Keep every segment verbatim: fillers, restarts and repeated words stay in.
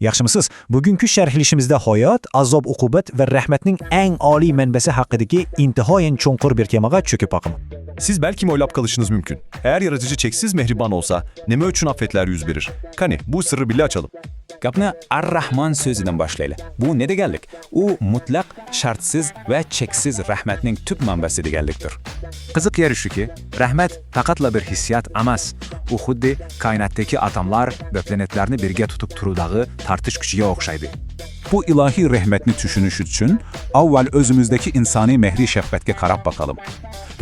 ياخشىمۇسىز؟ بۈگۈنكى شەرھلىشىمىزدە ھايات، ئازاب-ئوقۇبەت ۋە رەھمەتنىڭ ئەڭ ئالىي مەنبەسى ھەققىدىكى ئىنتايىن چوڭقۇر بىر تېمىغا چۆكۈپ باقىمىز. سىز بەلكىم ئويلاپ قېلىشىڭىز مۇمكىن، ئەگەر يارىتىجى چەكسىز مېھرىبان بولسا، نېمە ئۈچۈن ئاپەتلەر يۈز بېرىر؟ قېنى، بۇ سىرنى بىللە ئاچايلى. گەپنى ئەر-راھمان سۆزىدىن باشلايلى. بۇ نېمە دېگەنلىك؟ ئۇ مۇتلەق، شەرتسىز ۋە چەكسىز رەھمەتنىڭ تۈپ مەنبەسى دېگەنلىكتۇر. قىزىق يېرى شۇكى، رەھمەت پەقەتلا بىر ھېسسىيات ئەمەس. ئۇ خۇددى كائىناتتىكى ئاتوملار ۋە پلانېتلارنى بىرگە تۇتۇپ تۇرۇۋىدىغان تارتىش كۈچىگە ئوخشايدۇ. بۇ ئىلاھىي رەھمەتنى چۈشىنىش ئۈچۈن ئاۋۋال ئۆزىمىزدىكى ئىنسانىي مېھرى-شەپقەتكە قاراپ باقايلى.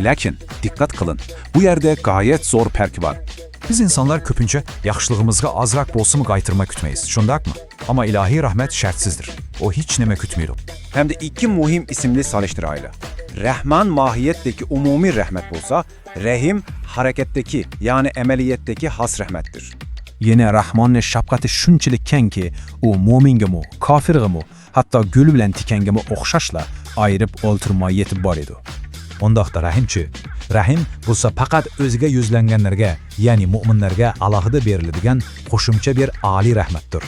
لېكىن، دىققەت قىلىڭ، بۇ يەردە غايەت زور پەرق بار. بىز ئىنسانلار كۆپىنچە ياخشىلىقىمىزغا ئازراق بولسىمۇ قايتۇرما كۈتىمىز، شۇنداقمۇ؟ ئەمما ئىلاھىي رەھمەت شەرتسىزدۇر. ئۇ ھېچنېمە كۈتمەيدۇ. ھەمدە ئىككى مۇھىم ئىسىمنى سېلىشتۇرايلى. رەھمان ماھىيەتتىكى ئومۇمىي رەھمەت بولسا، رەھىم ھەرىكەتتىكى، يەنى ئەمەلىيەتتىكى خاس رەھمەتتۇر. يەنى رەھماننىڭ شەپقىتى شۇنچىلىك كەڭكى، ئۇ مۆمىنگىمۇ، كاپىرغىمۇ، ھەتتا گۈل بىلەن تىكەنگىمۇ ئوخشاشلا ئايرىپ ئولتۇرماي يېتىپ بارىدۇ. ئۇنداقتا رەھىمچى؟ رەھىم بولسا پەقەت ئۆزىگە يۈزلەنگەنلەرگە، يەنى مۆمىنلەرگە ئالاھىدە بېرىلىدىغان قوشۇمچە بىر ئالىي رەھمەتتۇر.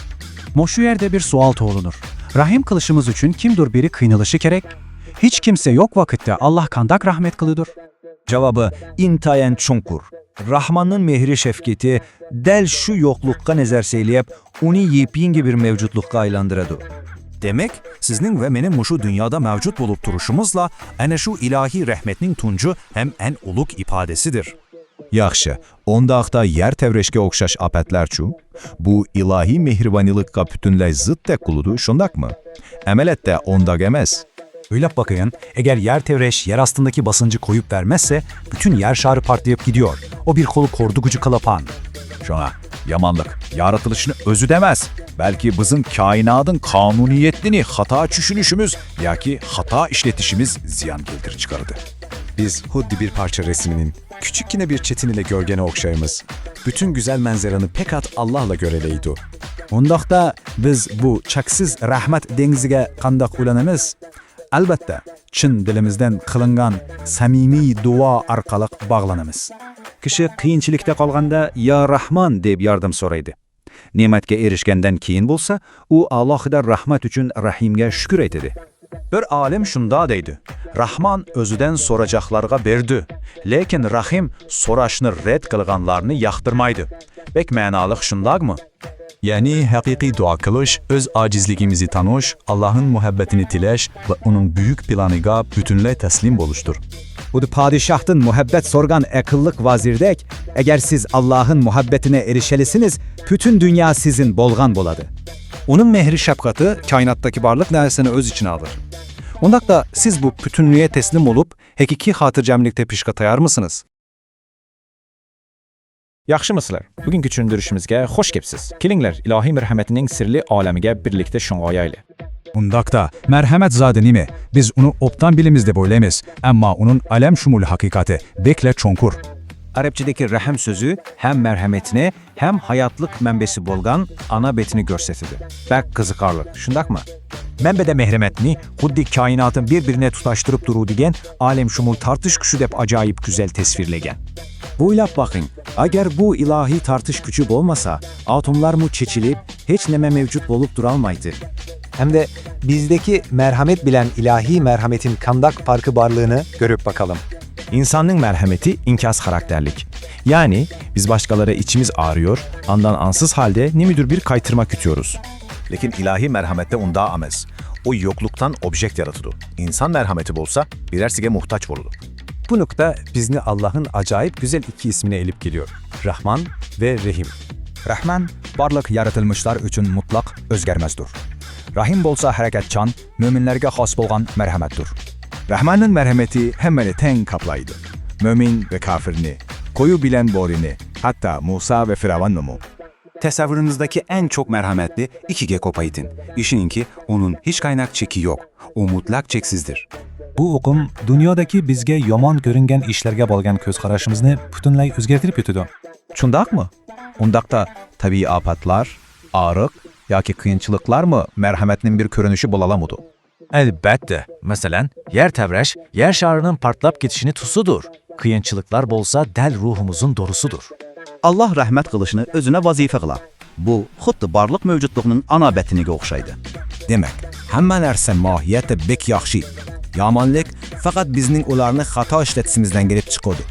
مۇشۇ يەردە بىر سوئال تۇغۇلۇنۇر. رەھىم قىلىشىمىز ئۈچۈن كىمدۇر بىرى قىينىلىشى كېرەك؟ ھېچ كىمسە يوق ۋاقىتتا ئاللاھ قانداق رەھمەت قىلىدۇر؟ جاۋابى ئىنتايىن چوڭقۇر. راھماننىڭ مېھرى-شەپقىتى دەل شۇ يوقلۇققا نەزەر سېلىپ، ئۇنى يېپيېڭى بىر مەۋجۇتلۇققا ئايلاندۇرىدۇ. دېمەك، سىزنىڭ ۋە مېنىڭ مۇشۇ دۇنيادا مەۋجۇت بولۇپ تۇرۇشىمىزلا ئەنە شۇ ئىلاھىي رەھمەتنىڭ تۇنجى ھەم ئەڭ ئۇلۇغ ئىپادىسىدۇر. ياخشى، ئۇنداقتا يەر تەۋرەشكە ئوخشاش ئاپەتلەرچۇ؟ بۇ ئىلاھىي مېھرىبانلىققا پۈتۈنلەي زىتتەك بولىدۇ، شۇنداقمۇ؟ ئەمەلىيەتتە ئۇنداق ئەمەس. ئويلاپ باقىڭ، ئەگەر يەر تەۋرەش يەر ئاستىندىكى باسقۇنچى قويۇپ بەرمەسسە، پۈتۈن يەر شارى پارتلاپ كېتىدۇ. ئۇ بىر خىل قورقۇتقۇچى كالاپان. شۇڭا، يامانلىق يارىتىلىشنىڭ ئۆزىدە ئەمەس، بەلكى بىزنىڭ كائىناتنىڭ قانۇنىيىتىنى خاتا چۈشىنىشىمىز ياكى خاتا ئىشلىتىشىمىز زىيان كەلتۈرۈپ چىقىرىدۇ. بىز خۇددى بىر پارچە رەسىمنىڭ كىچىككىنە بىر چېتىنىلا كۆرگەن ئوخشايمىز. پۈتۈن گۈزەل مەنزىرىنى پەقەت ئاللاھلا كۆرەلەيدۇ. ئۇنداقتا بىز بۇ چەكسىز رەھمەت دېڭىزىگە قانداق ئۇلىنىمىز؟ ئەلۋەتتە، چىن دىلىمىزدىن قىلىنغان سەمىمىي دۇئا ئارقىلىق باغلىنىمىز. كىشى قىيىنچىلىقتا قالغاندا، يا راھمان دەپ ياردەم سورايدۇ. نېمەتكە ئېرىشكەندىن كېيىن بولسا، ئۇ ئالاھىدە رەھمەت ئۈچۈن رەھىمگە شۈكۈر ئېيتىدۇ. بىر ئالىم شۇنداق دەيدۇ، راھمان ئۆزىدىن سوراجاقلارغا بېرىدۇ، لېكىن رەھىم سوراشنى رەت قىلغانلارنى ياقتۇرمايدۇ. بەك مەنالىق، شۇنداقمۇ؟ يەنى ھەقىقىي دۇئا قىلىش، ئۆز ئاجىزلىكىمىزنى تونۇش، ئاللاھنىڭ مۇھەببىتىنى تىلەش ۋە ئۇنىڭ بۈيۈك پىلانىغا پۈتۈنلەي تەسلىم بولۇشتۇر. خۇددى پادىشاھتىن مۇھەببەت سورىغان ئەقىللىق ۋەزىردەك، ئەگەر سىز ئاللاھنىڭ مۇھەببىتىنى ئېرىشەلىسىڭىز، پۈتۈن دۇنيا سىزنىڭ بولغان بولىدۇ. ئۇنىڭ مېھرى-شەپقىتى كائىناتتىكى بارلىق نەرسىنى ئۆز ئىچىگە ئالىدۇ. ئۇنداقتا سىز بۇ پۈتۈنلۈككە تەسلىم بولۇپ، ھەقىقىي خاتىرجەملىك تېپىشقا تەييارمۇسىز؟ ياخشىمۇسىلەر؟ بۈگۈنكى چۈشەندۈرۈشىمىزگە خوش كەپسىز. كېلىڭلار، ئىلاھىي مەرھەمەتنىڭ سىرلىق ئالەمگە بىرلىكتە شۇڭغۇيايلى. ئۇنداقتا، مەرھەمەت زادى نېمە؟ بىز ئۇنى ئوبدان بىلىمىز دەپ ئويلايمىز، ئەمما ئۇنىڭ ئالەمشۇمۇل ھەقىقىتى بەكلا چوڭقۇر. ئەرەبچىدىكى رەھىم سۆزى ھەم مەرھەمەتنى، ھەم ھاياتلىق مەنبەسى بولغان ئانا بېتىنى كۆرسىتىدۇ. بەك قىزىقارلىق، شۇنداقمۇ؟ مەنبەدە مەرھەمەتنى خۇددى كائىناتنى بىر-بىرىگە تۇتاشتۇرۇپ تۇرىدىغان ئالەمشۇمۇل تارتىش كۈچى دەپ ئاجايىپ گۈزەل تەسۋىرلىگەن. ئويلاپ باقىڭ، ئەگەر بۇ ئىلاھىي تارتىش كۈچى بولمىسا، ئاتوملارمۇ چېچىلىپ، ھېچنېمە مەۋجۇت بولۇپ تۇرالمايتتى. ھەمدە بىزدىكى مەرھەمەت بىلەن ئىلاھىي مەرھەمەتنىڭ قانداق پەرقى بارلىقىنى كۆرۈپ باقايلى. ئىنساننىڭ مەرھەمىتى ئىنكاس خاراكتېرلىك. يەنى، بىز باشقىلارغا ئىچىمىز ئاغرىيور، ئاندىن ئاڭسىز ھالدا نېمىدۇر بىر قايتۇرما كۈتىيورۇز. لېكىن ئىلاھىي مەرھەمەتتە ئۇنداق ئەمەس. ئۇ يوقلۇقتىن ئوبيېكت يارىتىدۇ. ئىنسان مەرھەمىتى بولسا، بىرەرسىگە موھتاج بولىدۇ. بۇ نۇقتا بىزنى ئاللاھنىڭ ئاجايىپ گۈزەل ئىككى ئىسمىنى ئېلىپ كېلىيور، راھمان ۋە رەھىم. راھمان بارلىق يارىتىلمىشلار ئۈچۈن مۇتلەق ئۆزگەرمەستۇر. رەھىم بولسا ھەرىكەتچان، مۆمىنلەرگە خاس بولغان مەرھەمەتتۇر. راھماننىڭ مەرھەمىتى ھەممىنى تەڭ قاپلايدۇ. مۆمىن ۋە كاپىرنى، قويۇ بىلەن بۆرىنى، ھەتتا مۇسا ۋە فىرئەۋننىمۇ. تەسەۋۋۇرىمىزدىكى ئەڭ چوڭ مەرھەمەتنى ئىككىگە كۆپەيتىڭ. ئىشىنىڭكى، ئۇنىڭ ھېچقانداق چېكى يوق. ئۇ مۇتلەق چەكسىزدۇر. بۇ ئۇقۇم دۇنيادىكى بىزگە يامان كۆرۈنگەن ئىشلارغا بولغان كۆز قارىشىمىزنى پۈتۈنلەي ئۆزگەرتىپ كېتىدۇ. شۇنداقمۇ؟ ئۇنداقتا تەبىئىي ئاپەتلەر، ئاغرىق ياكى قىيىنچىلىقلارمۇ مەرھەمەتنىڭ بىر كۆرۈنۈشى بولالامدۇ؟ ئەلبەتتە. مەسىلەن، يەر تەۋرەش يەر شارىنىڭ پارتلاپ كېتىشىنىڭ تۈسىدۇر. قىيىنچىلىقلار بولسا دەل روھىمىزنىڭ دورىسىدۇر. ئاللاھ رەھمەت قىلىشنى ئۆزىگە ۋەزىپە قىلا. بۇ خۇددى بارلىق مەۋجۇتلۇقنىڭ ئانا بەتىنىگە ئوخشايدۇ. دېمەك، ھەممە نەرسە ماھىيەتتە بەك ياخشى. يامانلىق پەقەت بىزنىڭ ئۇلارنى خاتا ئىشلىتىشىمىزدىن كېلىپ چىقىدۇ.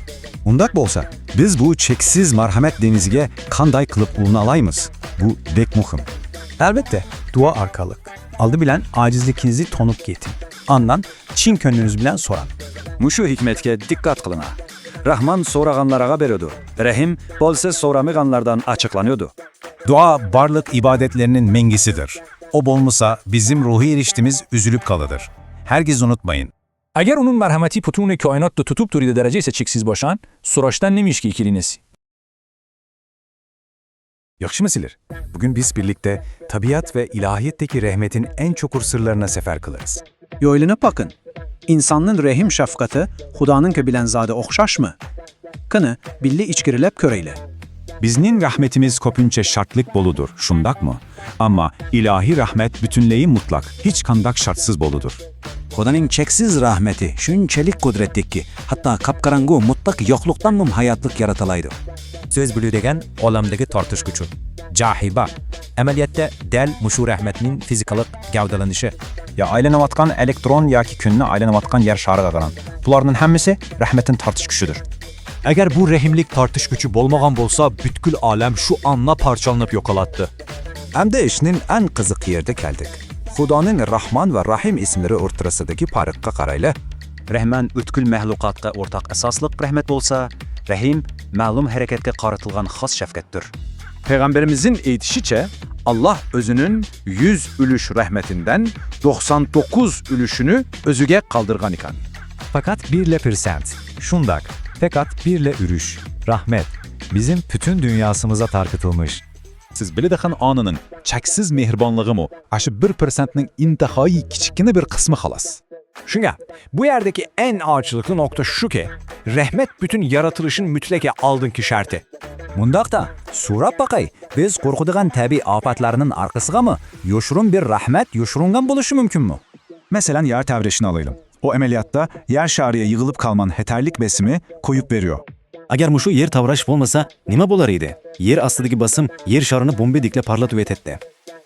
ئۇنداق بولسا، بىز بۇ چەكسىز مەرھەمەت دېڭىزىگە قانداق قىلىپ ئۇرۇنالايمىز؟ بۇ بەك مۇھىم. ئەلۋەتتە، دۇئا ئارقىلىق. ئالدى بىلەن ئاجىزلىكىڭىزنى تونۇپ يېتىڭ. ئاندىن چىن كۆڭلىڭىز بىلەن سوراڭ. مۇشۇ ھېكمەتكە دىققەت قىلىڭا. راھمان سورىغانلارغا بېرىدۇ، رەھىم بولسا سورىمىغانلاردىن ئاچچىقلىنىدۇ. دۇئا بارلىق ئىبادەتلەرنىڭ مەڭگىسىدۇر. ئۇ بولمىسا، بىزنىڭ روھىي رىشتىمىز ئۈزۈلۈپ قالىدۇ. ھەرگىز ئۇنتۇماڭ. ئەگەر ئۇنىڭ مەرھەمىتى پۈتۈن كائىناتتا تۇتۇپ تۇرىدۇ دەرىجە ئىسە چەكسىز بولسا، سوراشتىن نېمە ئىشكە كېلىنىسى؟ ياخشىمۇ سىلەر؟ بۈگۈن بىز بىرلىكتە تەبىئەت ۋە ئىلاھىيەتتىكى رەھمەتنىڭ ئەڭ چوڭقۇر سىرلىرىنى سەپەر قىلىمىز. ئويلىنىپ باقىڭ، ئىنساننىڭ رەھىم شەپقىتى خۇدانىڭكى بىلەن زادى ئوخشاشمۇ؟ قېنى، بىللە ئىچكىرىلەپ كۆرەيلى. بىزنىڭ رەھمىتىمىز كۆپىنچە شەرتلىك بولىدۇ، شۇنداقمۇ؟ ئەمما ئىلاھىي رەھمەت پۈتۈنلەي مۇتلەق، ھېچقانداق شەرتسىز بولىدۇ. خۇدانىڭ چەكسىز رەھمىتى شۇنچىلىك قۇدرەتلىككى، ھەتتا قاپقاراڭغۇ مۇتلەق يوقلۇقتىنمۇ ھاياتلىق يارىتالايدۇ. سۆز بىلىدىغان ئالەمدىكى تارتىش كۈچى. جاھىبا. ئەمەلىيەتتە دەل مۇشۇ رەھمەتنىڭ فىزىكىلىق گەۋدىلىنىشى. يا ئايلىنىۋاتقان ئېلېكترون ياكى كۈننى ئايلىنىۋاتقان يەر شارىغا قاراڭ. بۇلارنىڭ ھەممىسى رەھمەتنىڭ تارتىش كۈچىدۇر. ئەگەر بۇ رەھىملىك تارتىش كۈچى بولمىغان بولسا، پۈتكۈل ئالەم شۇ ئانلا پارچىلىنىپ يوقىلاتتى. ئەمدى ئىشنىڭ ئەڭ قىزىق يېرىگە كەلدۇق. خۇدانىڭ راھمان ۋە رەھىم ئىسىملىرى ئوتتۇرىسىدىكى پەرققە قارايلى. رەھمان پۈتكۈل مەھلۇقاتقا ئورتاق ئاساسلىق رەھمەت بولسا، رەھىم مەلۇم ھەرىكەتكە قارىتىلغان خاس شەپقەتتۇر. پەيغەمبىرىمىزنىڭ ئېيتىشىچە، ئاللاھ ئۆزىنىڭ يۈز ئۈلۈش رەھمىتىدىن توقسان توققۇز ئۈلۈشىنى ئۆزىگە قالدۇرغان ئىكەن. پەقەت بىرلا پىرسەنت. شۇنداق، پەقەت بىرلا ئۈلۈش. رەھمەت بىزنىڭ پۈتۈن دۇنياسىمىزغا تارقىتىلمىش. سىز بىلىدىغان ئانىنىڭ چەكسىز مېھرىبانلىقىمۇ ئاشۇ بىر پىرسەنتنىڭ ئىنتىھايى كىچىككىنە بىر قىسمى خالاس. شۇڭا، بۇ يەردىكى ئەڭ ئاچچىقلىق نۇقتا شۇكى، رەھمەت پۈتۈن يارىتىلىشنىڭ مۇتلەق ئالدىنقى شەرتى. مۇنداقتا، سوراپ باقاي، بىز قورقىدىغان تەبىئىي ئاپەتلەرنىڭ ئارقىسىغىمۇ يوشۇرۇن بىر رەھمەت يوشۇرۇنغان بولۇشى مۇمكىنمۇ؟ مەسىلەن، يەر تەۋرەشنى ئالايلى. ئۇ ئەمەلىيەتتە يەر شارىغا يىغىلىپ قالغان خەتەرلىك بېسىمنى قويۇپ بېرىدۇ. ئەگەر مۇشۇ يەر تەۋرەش بولمىسا، نېمە بولار ئىدى؟ يەر ئاستىدىكى بېسىم يەر شارىنى بومبىدەكلا پارتلىتىۋېتەتتى.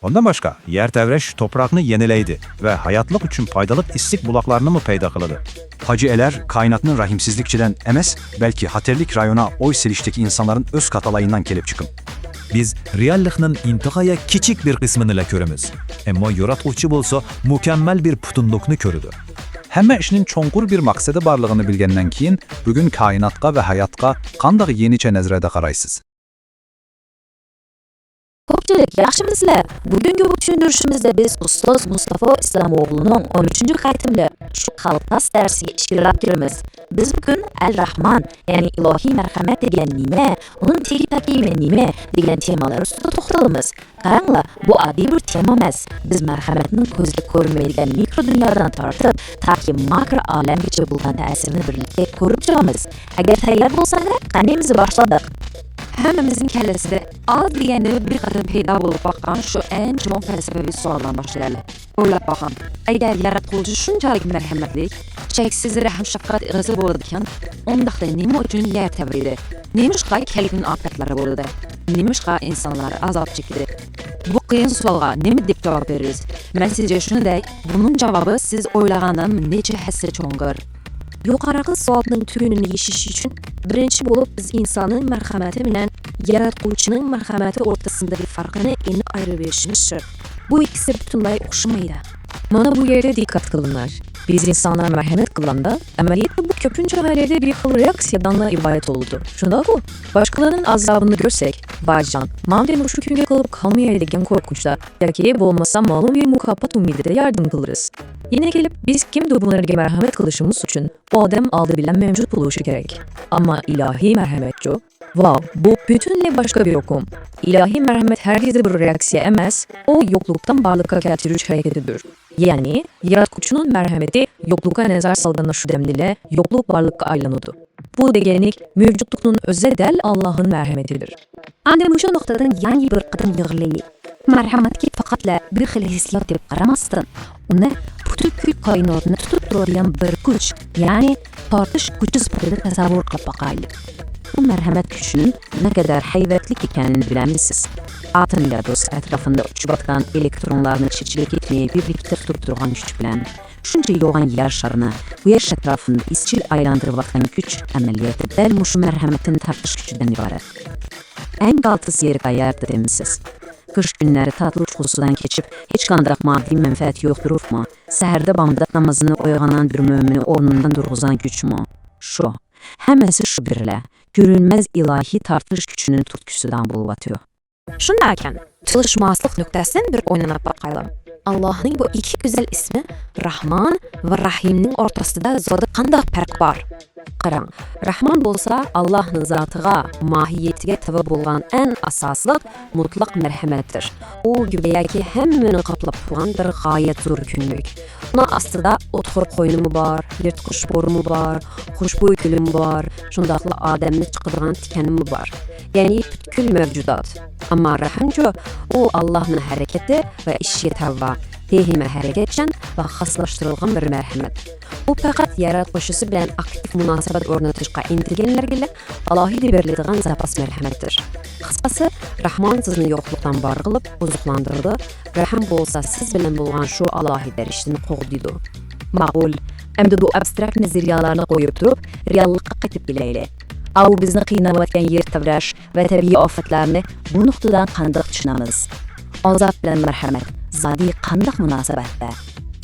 ئۇندىن باشقا، يەر تەۋرەش توپراقنى يەنىلەيدۇ ۋە ھاياتلىق ئۈچۈن پايدىلىق ئىسسىق بۇلاقلارنىمۇ پەيدا قىلىدۇ. ھاجىئەلەر كائىناتنىڭ رەھىمسىزلىكىدىن ئەمەس، بەلكى خەتەرلىك رايونغا ئوي سېلىشتىكى ئىنسانلارنىڭ ئۆز خاتالايىنىڭ كېلىپ چىقىپ. بىز رېئاللىقنىڭ ئىنتايىن كىچىك بىر قىسمىنىلا كۆرىمىز. ئەمما ياراتقۇچى بولسا مۇكەممەل بىر پۈتۈنلۈكنى كۆرىدۇ. ھەممە ئىشنىڭ چوڭقۇر بىر مەقسىتى بارلىقىنى بىلگەندىن كېيىن، بۈگۈن كائىناتقا ۋە ھاياتقا قانداق يېڭىچە نەزەردە قارايسىز؟ كۆپچىلىك، ياخشىمۇسىلەر؟ بۈگۈنكى بۇ چۈشەندۈرۈشىمىزدە بىز ئۇستاز مۇستافا ئىسلامئوغلۇنىڭ ئون ئۈچىنچى قېتىملىق شۇ قالتاس دەرسىگە ئىچكىرىلەپ كىرىمىز. بىز بۈگۈن ئەل راھمان، يەنى ئىلاھىي مەرھەمەت دېگەن نېمە، ئۇنىڭ تېگى-تەكىمى نېمە دېگەن تېمىلار ئۈستىدە توختىلىمىز. قاراڭلار، بۇ ئاددىي بىر تېما ئەمەس. بىز مەرھەمەتنىڭ كۆزگە كۆرۈنمەيدىغان مىكرو دۇنيادىن تارتىپ، تاكى ماكرو ئالەمگىچە بولغان تەسىرىنى بىرلىكتە كۆرۈپ چىقىمىز. ئەگەر تەييار بولساڭلار، قېنى بىز باشلىدۇق. ھەممىمىزنىڭ كەللىسىدە ئاز دېگەندە بىر قېتىم پەيدا بولۇپ باققان شۇ ئەڭ چوڭ پەلسەپىۋى سوئالدىن باشلايلى. ئويلاپ باقىڭ، ئەگەر ياراتقۇچى شۇنچىلىك مەرھەمەتلىك، چەكسىز رەھىم-شەپقەت ئىگىسى بولىدىكەن، ئۇنداقتا نېمە ئۈچۈن يەر تەۋرەيدۇ؟ نېمىشقا كەلكۈن ئاپەتلەر بولىدۇ؟ نېمىشقا ئىنسانلار ئازاب چېكىدۇ؟ بۇ قىيىن سوئالغا نېمە دەپ جاۋاب بېرىمىز؟ مەن سىزگە شۇنى دەي، بۇنىڭ جاۋابى سىز ئويلىغاندىن نەچچە ھەسسە چوڭقۇر. يۇقىرىقى سوئالنىڭ تۈگۈنىنى يېشىش ئۈچۈن، بىرىنچى بولۇپ بىز ئىنساننىڭ مەرھەمىتى بىلەن ياراتقۇچىنىڭ مەرھەمىتى ئوتتۇرىسىندىكى پەرقنى ئېنىق ئايرىۋېلىشىمىز شەرت. بۇ ئىككىسى پۈتۈنلەي ئوخشىمايدۇ. مانا بۇ يەردە دىققەت قىلىڭلار. بىز ئىنسانلار مەرھەمەت قىلغاندا، ئەمەلىيەتتە بۇ كۆپىنچە ھالەتتە بىر خىل رېئاكسىيەدىنلا ئىبارەت بولىدۇ. شۇنداقمۇ؟ باشقىلارنىڭ ئازابىنى كۆرسەك، ۋايجان، ماڭا مۇشۇ كۈنگە قېلىپ قالمىغاي دېگەن قورقۇنچتا ياكى بولمىسا مەلۇم بىر مۇكاپات ئۈمىدىدە ياردەم قىلىمىز. يەنە كېلىپ، بىز كىمدۇر بۇلارغا مەرھەمەت قىلىشىمىز ئۈچۈن ئۇ ئادەم ئالدى بىلەن مەۋجۇت بولۇشى كېرەك. ئەمما ئىلاھىي مەرھەمەتچۇ؟ ۋاۋ، بۇ پۈتۈنلەي باشقا بىر ئۇقۇم. ئىلاھىي مەرھەمەت ھەرگىزدە بىر رېئاكسىيە ئەمەس، ئۇ يوقلۇقتىن بارلىققا كەلتۈرۈش ھەرىكىتىدۇر. يەنى، ياراتقۇچىنىڭ مەرھەمىتى يوقلۇققا نەزەر سالغاندا شۇ دەمدىلا يوقلۇق بارلىققا ئايلىنىدۇ. بۇ دېگەنلىك، مەۋجۇتلۇقنىڭ ئۆزى دەل ئاللاھنىڭ مەرھەمىتىدۇر. ئەمدى مۇشۇ نۇقتىدىن يەنە بىر قېتىم يىغلايلى. مەرھەمەتكە پەقەتلا بىر خىل ھېسسىيات دەپ قارىماستىن، ئۇنى پۈتۈن كۈل كائىناتنى تۇتۇپ تۇرىدىغان بىر كۈچ، يەنى تارتىش كۈچى سۈپىتىدە تەسەۋۋۇر قىلىپ باقايلى. بۇ مەرھەمەت كۈچىنىڭ نەقەدەر ھەيۋەتلىك ئىكەنىنى بىلەمسىز؟ ئاتوم يادروسى ئەتراپىندا ئۇچۇۋاتقان ئېلېكترونلارنى چېچىلىكىنى بىرلىكتە تۇتۇپ تۇرغان كۈچ بىلەن، شۇنچە يوغان يەر شارىنى قۇياش ئەتراپىندا ئىزچىل ئايلاندۇرۇۋاتقان كۈچ ئەمەلىيەتتە دەل مۇشۇ مەرھەمەتتىن تارتىش كۈچىدىن ئىبارەت. ئەڭ كالتىس يېرى قەيەردە دېمىسىز؟ قىش كۈنلەرى تاتلىق ئۇيقۇسىدىن كېچىپ، ھېچقانداق ماددىي مەنپەئەت يوق تۇرۇپمۇ، سەھەردە بامدات نامىزىنى ئويغانغان بىر مۆمىننى ئورنىدىن تۇرغۇزغان كۈچمۇ؟ شۇ. ھەممىسى شۇ بىرلە، كۆرۈنمەس ئىلاھىي تارتىش كۈچىنىڭ تۈرتكىسىدىن بولۇۋاتىدۇ. شۇنداكەن، چېلىشماسلىق نۇقتىسىدىن بىر ئويلىنىپ باقايلى. ئاللاھنىڭ بۇ ئىككى گۈزەل ئىسمى، راھمان ۋە رەھىمنىڭ ئورتىسىدا زادى قانداق پەرق بار؟ قاراڭ، راھمان بولسا ئاللاھنىڭ زاتىغا، ماھىيىتىگە تەۋە بولغان ئەڭ ئاساسلىق مۇتلەق مەرھەمەتتۇر. ئۇ گۆياكى ھەممىنى قاپلاپ تۇرغان بىر غايەت زور كۈنلۈك. ئۇنىڭ ئاستىدا ئوتخور قوينىمۇ بار، يىرتقۇچ بورىمۇ بار، خۇشبۇي گۈلىمۇ بار، شۇنداقلا ئادەمنى چىقىدىغان تىكەنمۇ بار. يەنى پۈتكۈل مەۋجۇدات. ئەمما رەھىمچۇ، ئۇ ئاللاھنىڭ ھەرىكىتى ۋە ئىشىگە تەۋە، بىھېمە ھەرىكەتچان ۋە خاسلاشتۇرۇلغان بىر مەرھەمەت. ئۇ پەقەت ياراتقۇچىسى بىلەن ئاكتىپ مۇناسىۋەت ئورنىتىشقا ئىنتىلگەنلەرگىلا ئالاھىدە بېرىلىدىغان زاپاس مەرھەمەتتۇر. قىسقىسى، راھمان سىزنى يوقلۇقتىن بار قىلىپ، ئوزۇقلاندۇرىدۇ، رەھىم بولسا سىز بىلەن بولغان شۇ ئالاھىدە رىشتىنى قوغدايدۇ. ماقۇل، ئەمدى بۇ ئابستراكت نەزەرىيەلەرنى قويۇپ تۇرۇپ، رېئاللىققا قايتىپ كېلەيلى. ئاۋۇ بىزنى قىيناۋاتقان يەر تەۋرەش ۋە تەبىئىي ئاپەتلەرنى بۇ نۇقتىدىن قانداق چۈشىنىمىز؟ ئازاب بىلەن مەرھەمەت زادى قانداق مۇناسىۋەتتە؟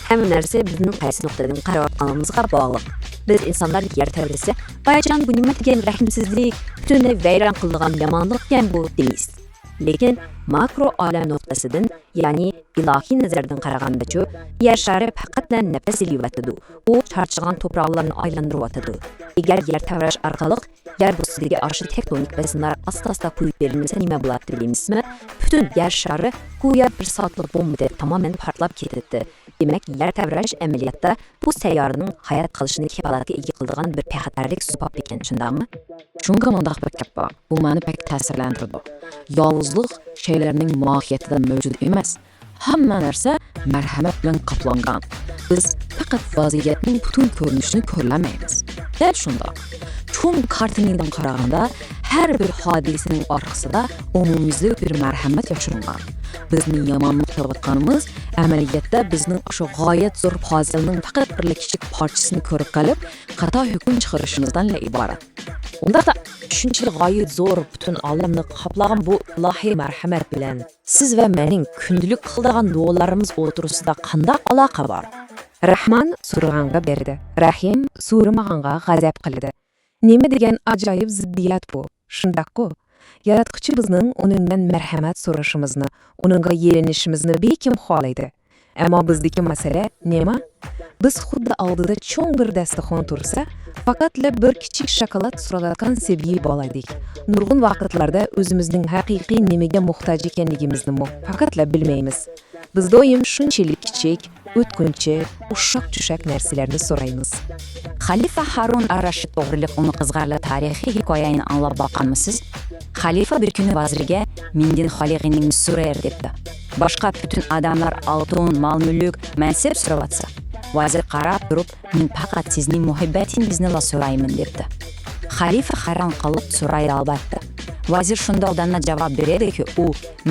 ھەممە نەرسە بىزنىڭ قايسى نۇقتىدىن قاراۋاتقىنىمىزغا باغلىق. بىز ئىنسانلار يەر تەۋرىسە، ۋايجان، بۇ نېمە دېگەن رەھىمسىزلىك، پۈتۈنلەي ۋەيران قىلىدىغان يامانلىقكەن بۇ دەيمىز. لېكىن ماكرو ئالەم نۇقتىسىدىن، يەنى ئىلاھىي نەزەردىن قارىغاندىچۇ، يەر شارى پەقەتلا نەپەس ئېلىۋاتىدۇ، ئۇ چارچىغان توپراقلارنى ئايلاندۇرۇۋاتىدۇ. ئەگەر يەر تەۋرەش ئارقىلىق يەر بوستىدىكى ئاشۇ تېكتونىك بېسىملار ئاستا-ئاستا قويۇپ بېرىلمىسە نېمە بولاتتى بىلەمسىزمۇ؟ پۈتۈن يەر شارى گويا بىر سائەتلىك بومبىدەك تامامەن پارتلاپ كېتەتتى. دېمەك، يەر تەۋرەش ئەمەلىيەتتە بۇ سەييارىنىڭ ھايات قېلىشىنى كاپالەتكە ئىگە قىلىدىغان بىر پەخىتەرلىك سۇپا ئىكەن، شۇنداقمۇ؟ چۈنكى مۇنداق بىر گەپ بار، بۇ مەنى بەك تەسىرلەندۈرىدۇ. ياۋۇزلۇق شەيلەرنىڭ ماھىيىتىدە مەۋجۇت ئەمەس. ھەممە نەرسە مەرھەمەت بىلەن قاپلانغان. بىز پەقەت ۋەزىيەتنىڭ پۈتۈن كۆرۈنۈشىنى كۆرەلمەيمىز. دەل شۇنداق. چوڭ كارتىنىدىن قارىغاندا، ھەر بىر ھادىسىنىڭ ئارقىسىدا ئومۇميۈزلۈك بىر مەرھەمەت ياشۇرۇنغان. بىزنىڭ يامانلىق قىلىۋاتقىنىمىز ئەمەلىيەتتە بىزنىڭ ئاشۇ غايەت زور پازىلنىڭ پەقەت بىرلا كىچىك پارچىسىنى كۆرۈپ قېلىپ، خاتا ھۆكۈم چىقىرىشىمىزدىنلا ئىبارەت. ئۇنداقتا، شۇنچىلىك غايەت زور، پۈتۈن ئالەمنى قاپلىغان بۇ ئىلاھىي مەرھەمەت بىلەن سىز ۋە مېنىڭ كۈندىلىك قىلىدىغان دۇئالىرىمىز ئوتتۇرىسىدا قانداق ئالاقە بار؟ رەھمان سورىغانغا بېرىدۇ، رەھىم سورىمىغانغا غەزەپ قىلىدۇ. نېمە دېگەن ئاجايىپ زىددىيەت بۇ، شۇنداققۇ؟ ياراتقۇچى بىزنىڭ ئۇنىڭدىن مەرھەمەت سورىشىمىزنى، ئۇنىڭغا يېلىنىشىمىزنى بەلكىم خالايدۇ. ئەمما بىزدىكى مەسىلە نېمە؟ بىز خۇددى ئالدىدا چوڭ بىر دەستىخان تۇرسا، پەقەتلا بىر كىچىك شاكىلات سورايدىغان سەبىي بالىدەك، نۇرغۇن ۋاقىتلاردا ئۆزىمىزنىڭ ھەقىقىي نېمىگە موھتاج ئىكەنلىكىمىزنىمۇ پەقەتلا بىلمەيمىز. بىز دائىم شۇنچىلىك كىچىك، ئۆتكۈنچى، ئۇششاق-چۈشەك نەرسىلەرنى سورايمىز. خەلىپە ھارۇن ئەر-رەشىد توغرىلىق ئۇنى قىزىقارلىق تارىخىي ھېكايىنى ئاڭلاپ باققانمۇسىز؟ خەلىپە بىر كۈنى ۋەزىرىگە، «مەندىن خالىقىڭنى سورا» دەپتۇ. باشقا پۈتۈن ئادەملەر ئالتۇن، مال-مۈلۈك، مەنسەپ سوراۋاتسا، ۋەزىر قاراپ تۇرۇپ، «مەن پەقەت سىزنىڭ مۇھەببىتىڭىزنىلا سورايمەن» دەپتۇ. خەلىپە ھەيران قېلىپ، «سورايدۇ ئەلۋەتتە.» ۋەزىر شۇنداق دەپلا جاۋاب بېرىدۇكى، ئۇ،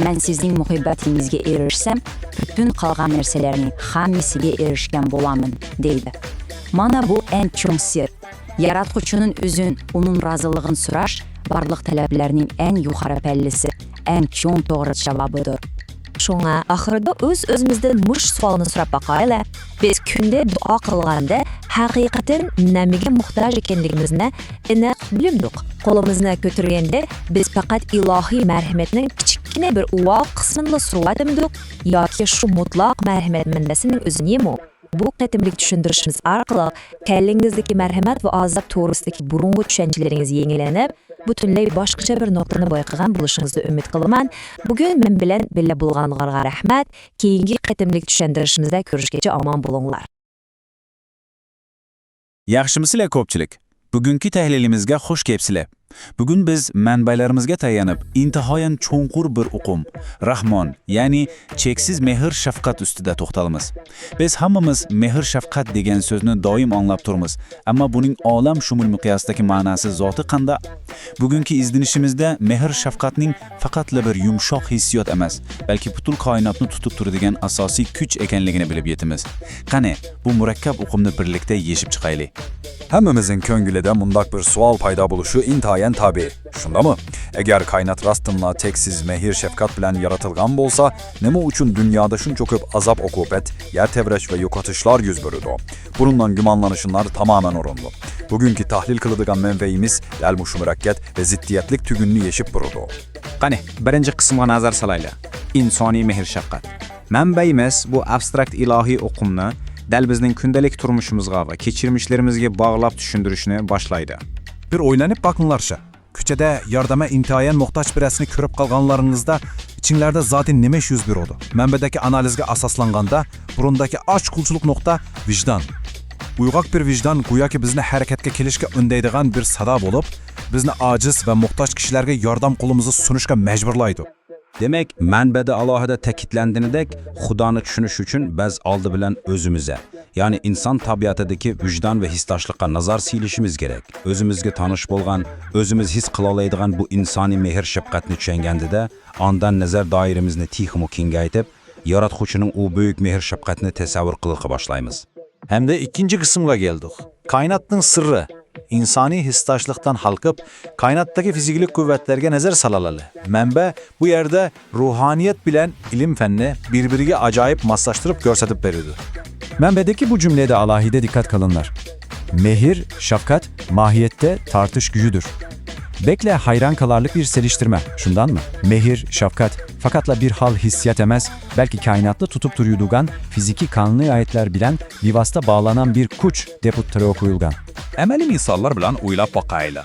«مەن سىزنىڭ مۇھەببىتىڭىزگە ئېرىشسەم، پۈتۈن قالغان نەرسىلەرنىڭ ھەممىسىگە ئېرىشكەن بولامەن» دەيدۇ. مانا بۇ ئەڭ چوڭ سىر. ياراتقۇچىنىڭ ئۆزىنى، ئۇنىڭ رازىلىقىنى سوراش بارلىق تەلەپلەرنىڭ ئەڭ يۇقىرى پەللىسى، ئەڭ چوڭ توغرا جاۋابىدۇر. شۇڭا ئاخىرىدا ئۆز-ئۆزىمىزدىن مۇشۇ سوئالنى سوراپ باقايلى، بىز كۈندە دۇئا قىلغاندا ھەقىقەتەن نېمىگە موھتاج ئىكەنلىكىمىزنى ئېنىق بىلەمدۇق؟ قولىمىزنى كۆتۈرگەندە بىز پەقەت ئىلاھىي مەرھەمەتنىڭ كىچىككىنە بىر ئۇۋال قىسمىنىلا سوراۋاتىمىدۇق ياكى شۇ مۇتلەق مەرھەمەت مەنبەسىنىڭ ئۆزىنىمۇ؟ بۇ قېتىملىق چۈشەندۈرۈشىمىز ئارقىلىق كەللىڭىزدىكى مەرھەمەت ۋە ئازاب توغرىسىدىكى بۇرۇنقى چۈشەنچىلىرىڭىز يېڭىلىنىپ، پۈتۈنلەي باشقىچە بىر نۇقتىنى بايقىغان بولۇشىڭىزنى ئۈمىد قىلىمەن. بۈگۈن مەن بىلەن بىللە بولغانلىقىڭلارغا رەھمەت. كېيىنكى قېتىملىق چۈشەندۈرۈشىمىزدە كۆرۈشكىچە ئامان بولۇڭلار. ياخشىمۇسىلەر كۆپچىلىك؟ بۈگۈنكى تەھلىلىمىزگە خۇش كەپسىلەر. بۈگۈن بىز مەنبەلىرىمىزگە تايىنىپ، ئىنتايىن چوڭقۇر بىر ئۇقۇم، راھمون، يەنى چەكسىز مېھىر-شەپقەت ئۈستىدە توختالىمىز. بىز ھەممىمىز مېھىر-شەپقەت دېگەن سۆزنى دائىم ئاڭلاپ تۇرىمىز، ئەمما بۇنىڭ ئالەم شۇمۇل مىقياسىدىكى مەناسى زاتى قانداق؟ بۈگۈنكى ئىزدىنىشىمىزدە مېھىر-شەپقەتنىڭ پەقەتلا بىر يۇمشاق ھېسسىيات ئەمەس، بەلكى پۈتۈن كائىناتنى تۇتۇپ تۇرىدىغان ئاساسىي كۈچ ئىكەنلىكىنى بىلىپ يېتىمىز. قېنى، بۇ مۇرەككەپ ئۇقۇمنى بىرلىكتە يېشىپ چىقايلى. ھەممىمىزنىڭ كۆڭلىدە مۇنداق بىر سوئال پەيدا بولۇشى ئىنتايىن تەبىئىي، شۇنداقمۇ؟ ئەگەر كائىنات راستتىنلا چەكسىز مېھىر-شەپقەت بىلەن يارىتىلغان بولسا، نېمە ئۈچۈن دۇنيادا شۇنچە كۆپ ئازاب-ئوقۇبەت، يەر تەۋرەش ۋە يوقىتىشلار يۈز بېرىدۇ؟ بۇنىڭدىن گۇمانلىنىشلار تامامەن ئورۇنلۇق. بۈگۈنكى تەھلىل قىلىدىغان مەنبەيىمىز دەل مۇشۇ مۇرەككەپ ۋە زىددىيەتلىك تۈگۈننى يېشىپ بېرىدۇ. قېنى، بىرىنچى قىسىمغا نەزەر سالايلى. ئىنسانىي مېھىر-شەپقەت. مەنبەيىمىز بۇ ئابستراكت ئىلاھىي ئۇقۇمنى دەل بىزنىڭ كۈندىلىك تۇرمۇشىمىزغا ۋە كەچۈرمىشلىرىمىزگە باغلاپ چۈشەندۈرۈشنى باشلايدۇ. بىر ئويلىنىپ باقىڭلارچە. كوچىدا ياردەمگە ئىنتايىن موھتاج بىرەرسىنى كۆرۈپ قالغانلىرىڭىزدا ئىچىڭلاردا زادى نېمە ئىش يۈز بېرىدۇ؟ مەنبەدىكى ئانالىزگە ئاساسلانغاندا، بۇرۇندىكى ئاچقۇچلۇق نۇقتا ۋىجدان. ئويغاق بىر ۋىجدان گوياكى بىزنى ھەرىكەتكە كېلىشكە ئۈندەيدىغان بىر سادا بولۇپ، بىزنى ئاجىز ۋە موھتاج كىشىلەرگە ياردەم قولىمىزنى سۇنۇشقا مەجبۇرلايدۇ. دېمەك، مەنبەدە ئالاھىدە تەكىتلەنگىنىدەك، خۇدانى چۈشىنىش ئۈچۈن بىز ئالدى بىلەن ئۆزىمىزگە، يەنى ئىنسان تەبىئىتىدىكى ۋىجدان ۋە ھېسداشلىققا نازار سېلىشىمىز كېرەك. ئۆزىمىزگە تونۇش بولغان، ئۆزىمىز ھېس قىلالايدىغان بۇ ئىنسانىي مېھىر-شەپقەتنى چۈشەنگەندە، ئاندىن نەزەر دائىرىمىزنى تېخىمۇ كېڭەيتىپ، ياراتقۇچىنىڭ ئۇ بۈيۈك مېھىر-شەپقەتنى تەسەۋۋۇر قىلىشقا باشلايمىز. ھەمدە ئىككىنچى قىسىمغا كەلدۇق. كائىناتنىڭ سىرى. ئىنسانىي ھېسداشلىقتىن ھالقىپ، كائىناتتىكى فىزىكىلىك قۇۋۋەتلەرگە نەزەر سالالايلى. مەنبە بۇ يەردە روھانىيەت بىلەن ئىلىم-پەننى بىر-بىرىگە ئاجايىپ ماسلاشتۇرۇپ كۆرسىتىپ بېرىدۇ. مەنبەدىكى بۇ جۈملىگە ئالاھىدە دىققەت قىلىڭلار. مېھىر، شەپقەت ماھىيەتتە تارتىش كۈچىدۇر. بەكلا ھەيران قالارلىق بىر سېلىشتۇرما، شۇنداقمۇ؟ مېھىر، شەپقەت پەقەتلا بىر خىل ھېسسىيات ئەمەس، بەلكى كائىناتنى تۇتۇپ تۇرىدىغان فىزىكىي قانۇنىيەتلەر بىلەن بىۋاسىتە باغلانغان بىر كۈچ دەپ ئوتتۇرىغا قويۇلغان. ئەمەلىي مىساللار بىلەن ئويلاپ باقايلى.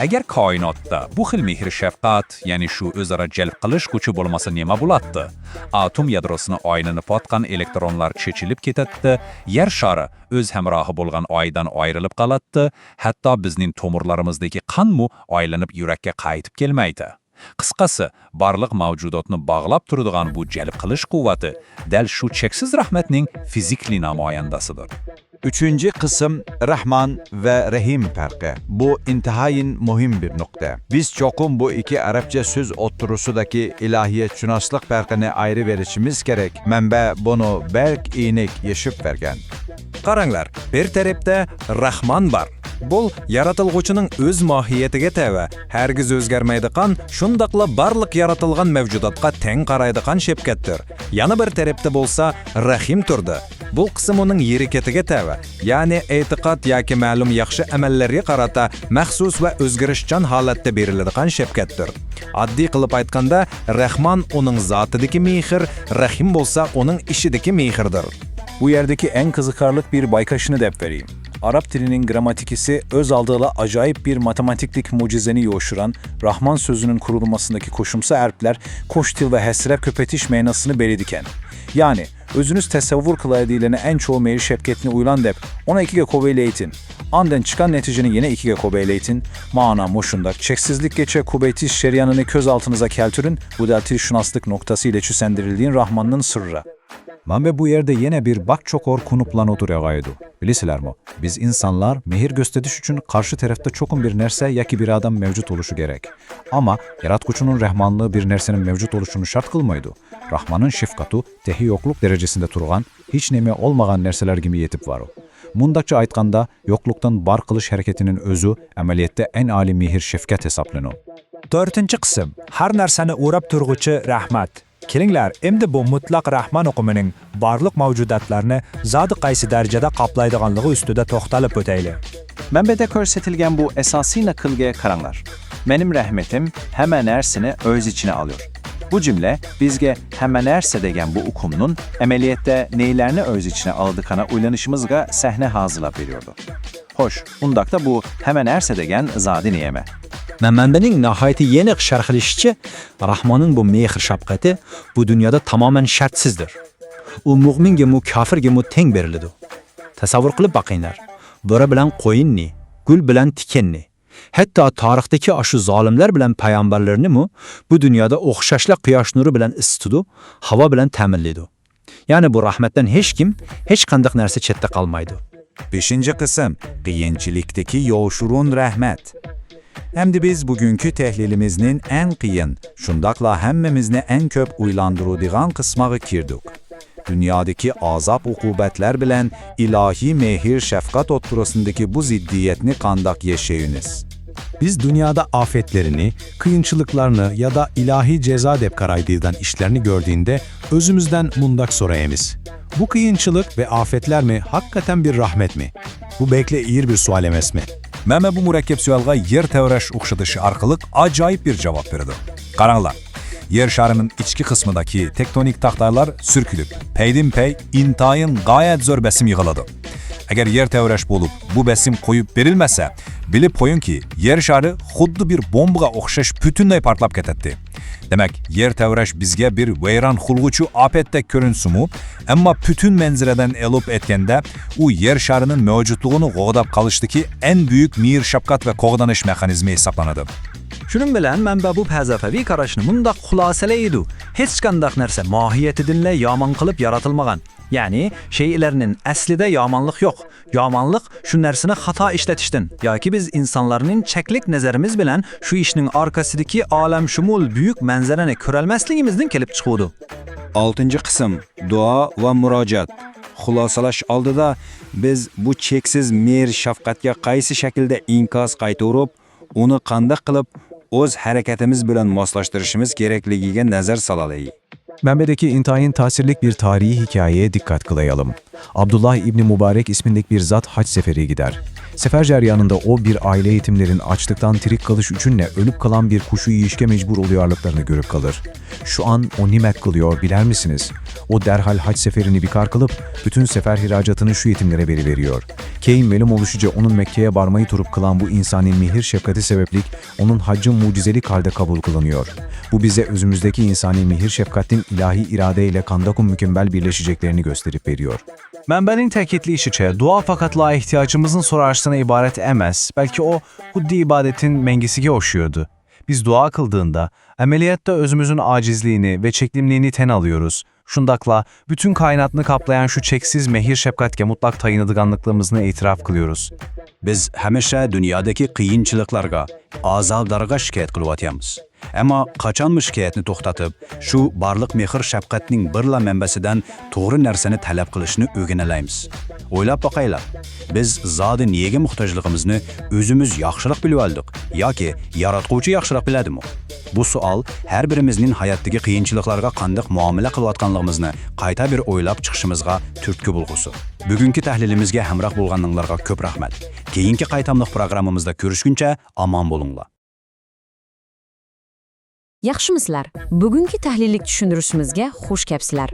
ئەگەر كائىناتتا بۇ خىل مېھىر-شەپقەت، يەنى شۇ ئۆزئارا جەلپ قىلىش كۈچى بولمىسا نېمە بولاتتى؟ ئاتوم يادروسىنى ئايلىنىپ ئاتقان ئېلېكترونلار چېچىلىپ كېتەتتى، يەر شارى ئۆز ھەمراھى بولغان ئايدىن ئايرىلىپ قالاتتى، ھەتتا بىزنىڭ تومۇرلىرىمىزدىكى قانمۇ ئايلىنىپ يۈرەككە قايتىپ كەلمەيتتى. قىسقىسى، بارلىق مەۋجۇداتنى باغلاپ تۇرىدىغان بۇ جەلپ قىلىش قۇۋۋىتى دەل شۇ چەكسىز رەھمەتنىڭ فىزىكىي نامايەندىسىدۇر. ئۈچىنچى قىسىم، راھمان ۋە رەھىم پەرقى. بۇ ئىنتايىن مۇھىم بىر نۇقتا. بىز چوقۇم بۇ ئىككى ئەرەبچە سۆز ئوتتۇرىسىدىكى ئىلاھىيەتشۇناسلىق پەرقىنى ئايرىۋېلىشىمىز كېرەك. مەنبە بۇنى بەك ئېنىق يېشىپ بەرگەن. قاراڭلار، بىر تەرەپتە راھمان بار. بۇ ياراتقۇچىنىڭ ئۆز ماھىيىتىگە تەۋە، ھەرگىز ئۆزگەرمەيدىغان، شۇنداقلا بارلىق يارىتىلغان مەۋجۇداتقا تەڭ قارايدىغان شەپقەتتۇر. يەنە بىر تەرەپتە بولسا راھىم تۇرىدۇ. بۇ قىسىم ئۇنىڭ ھەرىكىتىگە تەۋە، يەنى ئېتىقاد ياكى مەلۇم ياخشى ئەمەللەرگە قارىتا مەخسۇس ۋە ئۆزگىرىشچان ھالەتتە بېرىلىدىغان شەپقەتتۇر. ئاددىي قىلىپ ئېيتقاندا، راھمان ئۇنىڭ زاتىدىكى مېھىر، راھىم بولسا ئۇنىڭ ئىشىدىكى مېھىردۇر. بۇ يەردىكى ئەڭ قىزىقارلىق بىر بايقاشنى دەپ بېرەي. ئاراب تىلىنىڭ گرامماتىكىسى ئۆز ئالدىغا ئاجايىپ بىر ماتېماتىكلىق مۆجىزىنى يوشۇرۇن، راھمان سۆزىنىڭ قۇرۇلمىسىدىكى قوشۇمچە ھەرپلەر قوش تىل ۋە ھەسرەپ كۆپەيتىش مەنىسىنى بېرىدىكەن. يەنى، ئۆزىڭىز تەسەۋۋۇر قىلالايدىغان ئەڭ چوڭ مېھىر-شەپقەتنى ئويلاڭ دەپ، ئۇنى ئىككىگە كۆپەيتىڭ. ئاندىن چىققان نەتىجىنى يەنە ئىككىگە كۆپەيتىڭ. مانا مۇشۇنداق چەكسىزلىككىچە كۆپەيتىش جەريانىنى كۆز ئالدىڭىزغا كەلتۈرۈڭ. بۇ دەل تىلشۇناسلىق نۇقتىسى ئىلە چۈشەندۈرۈلگەن راھماننىڭ سىرى. مەنبە بۇ يەردە يەنە بىر بەك چوڭقۇر قۇنۇپلان ئوتتۇرىغا قويىدۇ. بىلىسىلەرمۇ، بىز ئىنسانلار مېھىر كۆرسىتىش ئۈچۈن قارشى تەرەپتە چوقۇم بىر نەرسە ياكى بىر ئادەم مەۋجۇت بولۇشى كېرەك. ئەمما ياراتقۇچىنىڭ راھمانلىقى بىر نەرسىنىڭ مەۋجۇت بولۇشىنى شەرت قىلمايدۇ. راھماننىڭ شەپقىتى تېخى يوقلۇق دەرىجىسىندە تۇرغان، ھېچ نېمە بولمىغان نەرسىلەرگىمۇ يېتىپ بارىدۇ. مۇنداقچە ئېيتقاندا، يوقلۇقتىن بار قىلىش ھەرىكىتىنىڭ ئۆزى ئەمەلىيەتتە ئەڭ ئالىي مېھىر-شەپقەت ھېسابلىنىدۇ. تۆتىنچى قىسىم، ھەر نەرسىنى ئوراپ تۇرغۇچى رەھمەت. كېلىڭلار، ئەمدى بۇ مۇتلەق راھمان ئۇقۇمىنىڭ بارلىق مەۋجۇداتلارنى زادى قايسى دەرىجىدە قاپلايدىغانلىقى ئۈستىدە توختىلىپ ئۆتەيلى. مەنبەدە كۆرسىتىلگەن بۇ ئاساسىي نەقىلگە قاراڭلار. مېنىڭ رەھمىتىم ھەممە نەرسىنى ئۆز ئىچىنە ئالىدۇ. بۇ جۈملە بىزگە ھەممە نەرسە دېگەن بۇ ئۇقۇمنىڭ ئەمەلىيەتتە نېلەرنى ئۆز ئىچىنە ئالىدىغىنى ئويلىنىشىمىزغا سەھنە ھازىرلاپ بېرىدۇ. خوش، ئۇنداقتا بۇ ھەممە نەرسە دېگەن زادى نېمە؟ مەنبەنىڭ ناھايىتى يېنىك شەرھلىشىچە، راھماننىڭ بۇ مېھىر-شەپقىتى بۇ دۇنيادا تامامەن شەرتسىزدۇر. ئۇ مۆمىنگىمۇ، كاپىرغىمۇ تەڭ بېرىلىدۇ. تەسەۋۋۇر قىلىپ باقىڭلار. بۆرە بىلەن قويۇننى، گۈل بىلەن تىكەننى، ھەتتا تارىختىكى ئاشۇ زالىملار بىلەن پەيغەمبەرلىرىنىمۇ بۇ دۇنيادا ئوخشاشلا قۇياش نۇرى بىلەن ئىسسىتىدۇ، ھاۋا بىلەن تەمىنلەيدۇ. يەنى بۇ رەھمەتتىن ھېچكىم، ھېچقانداق نەرسە چەتتە قالمايدۇ. بەشىنچى قىسىم، قىيىنچىلىقتىكى يوشۇرۇن رەھمەت. ئەمدى بىز بۈگۈنكى تەھلىلىمىزنىڭ ئەڭ قىيىن، شۇنداقلا ھەممىمىزنى ئەڭ كۆپ ئويلاندۇرىدىغان قىسمىغا كىردۇق. دۇنيادىكى ئازاب-ئوقۇبەتلەر بىلەن ئىلاھىي مېھىر-شەپقەت ئوتتۇرىسىندىكى بۇ زىددىيەتنى قانداق يەشەيمىز؟ بىز دۇنيادا ئاپەتلەرنى، قىيىنچىلىقلارنى يا دا ئىلاھىي جازا دەپ قارايدىغان ئىشلارنى كۆردۈيىندە، ئۆزىمىزدىن مۇنداق سورايمىز: بۇ قىيىنچىلىق ۋە ئاپەتلەرمۇ ھەقىقەتەن بىر رەھمەتمۇ؟ بۇ بەكلا ئېغىر بىر سوئال ئەمەسمۇ؟ مەن بۇ مۇرەككەپ سوئالغا يەر تەۋرەش ئوخشىتىشى ئارقىلىق ئاجايىپ بىر جاۋاب بېرىدۇ. قاراڭلار، يەر شارىنىڭ ئىچكى قىسمىدىكى تېكتونىك تاختايلار سۈركىلىپ، پەيدىنپەي ئىنتايىن غايەت زور بېسىم يىغىلىدۇ. ئەگەر يەر تەۋرەش بولۇپ، بۇ بېسىم قويۇپ بېرىلمىسە، بىلىپ قويۇڭكى، يەر شارى خۇددى بىر بومبىغا ئوخشاش پۈتۈنلەي پارتلاپ كېتەتتى. دېمەك، يەر تەۋرەش بىزگە بىر ۋەيران قىلغۇچى ئاپەتتەك كۆرۈنسىمۇ، ئەمما پۈتۈن مەنزىرىدىن ئېلىپ ئېيتقاندا، ئۇ يەر شارىنىڭ مەۋجۇتلۇقىنى قوغداپ قېلىشتىكى ئەڭ بۈيۈك مېھىر-شەپقەت ۋە قوغدىنىش مېخانىزمى ھېسابلىنىدۇ. شۇنىڭ بىلەن مەنبە بۇ پەلسەپىۋى قاراشنى مۇنداق خۇلاسىلەيدۇ: ھېچقانداق نەرسە ماھىيىتىدىنلا يامان قىلىپ ياراتىلمىغان. يەنى، شەيئىلەرنىڭ ئەسلىدە يامانلىق يوق. يامانلىق شۇ نەرسىنى خاتا ئىشلىتىشتىن ياكى بىز ئىنسانلارنىڭ چەكلىك نەزىرىمىز بىلەن شۇ ئىشنىڭ ئارقىسىدىكى ئالەمشۇمۇل بۈيۈك مەنزىرىنى كۆرەلمەسلىكىمىزدىن كېلىپ چىقىدۇ. ئالتىنچى قىسىم، دۇئا ۋە مۇراجىئەت. خۇلاسىلاش ئالدىدا، بىز بۇ چەكسىز مېھىر-شەپقەتكە قايسى شەكىلدە ئىنكاس قايتۇرۇپ، ئۇنى قانداق قىلىپ ئۆز ھەرىكىتىمىز بىلەن ماسلاشتۇرۇشىمىز كېرەكلىكىگە نەزەر سالايلى. Münbedeki intayin tesirlik bir tarihi hikayeye dikkat kılayalım. Abdullah İbni Mübarek ismindeki bir zat hac seferi gider. Sefer ceryanında o bir aile yetimlerin açlıktan tirik kalış üçünle ölüp kalan bir kuşu yiyişke mecbur oluyorluklarını görüp kalır. Şu an o nimet kılıyor, biler misiniz? O derhal hac seferini bikar kılıp, bütün sefer hiracatını şu yetimlere veriveriyor. Keyin melum oluşuca onun Mekke'ye barmayı turup kılan bu insani mihir şefkati sebeplik onun haccı mucizelik halde kabul kılınıyor. Bu bize özümüzdeki insani mihir şefkatin ilahi irade ile kandaku mükemmel birleşeceklerini gösterip veriyor. Mənbənin təkidləyişicə, dua fəqət la ehtiyacımızın sorarışına ibarət eməz, bəlkə o, xuddi ibadətin məngisigə oxşuyurdu. Biz dua qıldığında, əməliyyatda özümüzün acizliyini və çəklimliyini tən alıyoruz. Şundaqla, bütün kainatını kaplayan şu çəksiz mehir-şəfqətə mutlaq tayınıdığanlıqlarımızını etiraf qılıyoruz. بىز ھەمىشە دۇنيادىكى قىيىنچىلىقلارغا، ئازابلارغا شىكايەت قىلىۋاتىمىز. ئەمما قاچانمۇ شىكايەتنى توختىتىپ، شۇ بارلىق مېھىر-شەپقەتنىڭ بىرلا مەنبەسىدىن توغرا نەرسىنى تەلەپ قىلىشنى ئۆگىنەلەيمىز؟ ئويلاپ باقايلى، بىز زادى نېگە موھتاجلىقىمىزنى ئۆزىمىز ياخشىراق بىلىۋالدۇق ياكى ياراتقۇچى ياخشىراق بىلەدىمۇ؟ بۇ سوئال ھەر بىرىمىزنىڭ ھاياتتىكى قىيىنچىلىقلارغا قانداق مۇئامىلە قىلىۋاتقانلىقىمىزنى قايتا بىر ئويلاپ چىقىشىمىزغا تۈرتكە بولغۇسى. بۈگۈنكى تەھلىلىمىزگە ھەمراھ بولغانلىقىڭلارغا كۆپ رەھمەت. كېيىنكى قايتاملىق پروگراممىمىزدا كۆرۈشكۈنچە ئامان بولۇڭلار. ياخشىمۇسىلەر؟ بۈگۈنكى تەھلىللىك چۈشەندۈرۈشىمىزگە خۇش كەپسىلەر.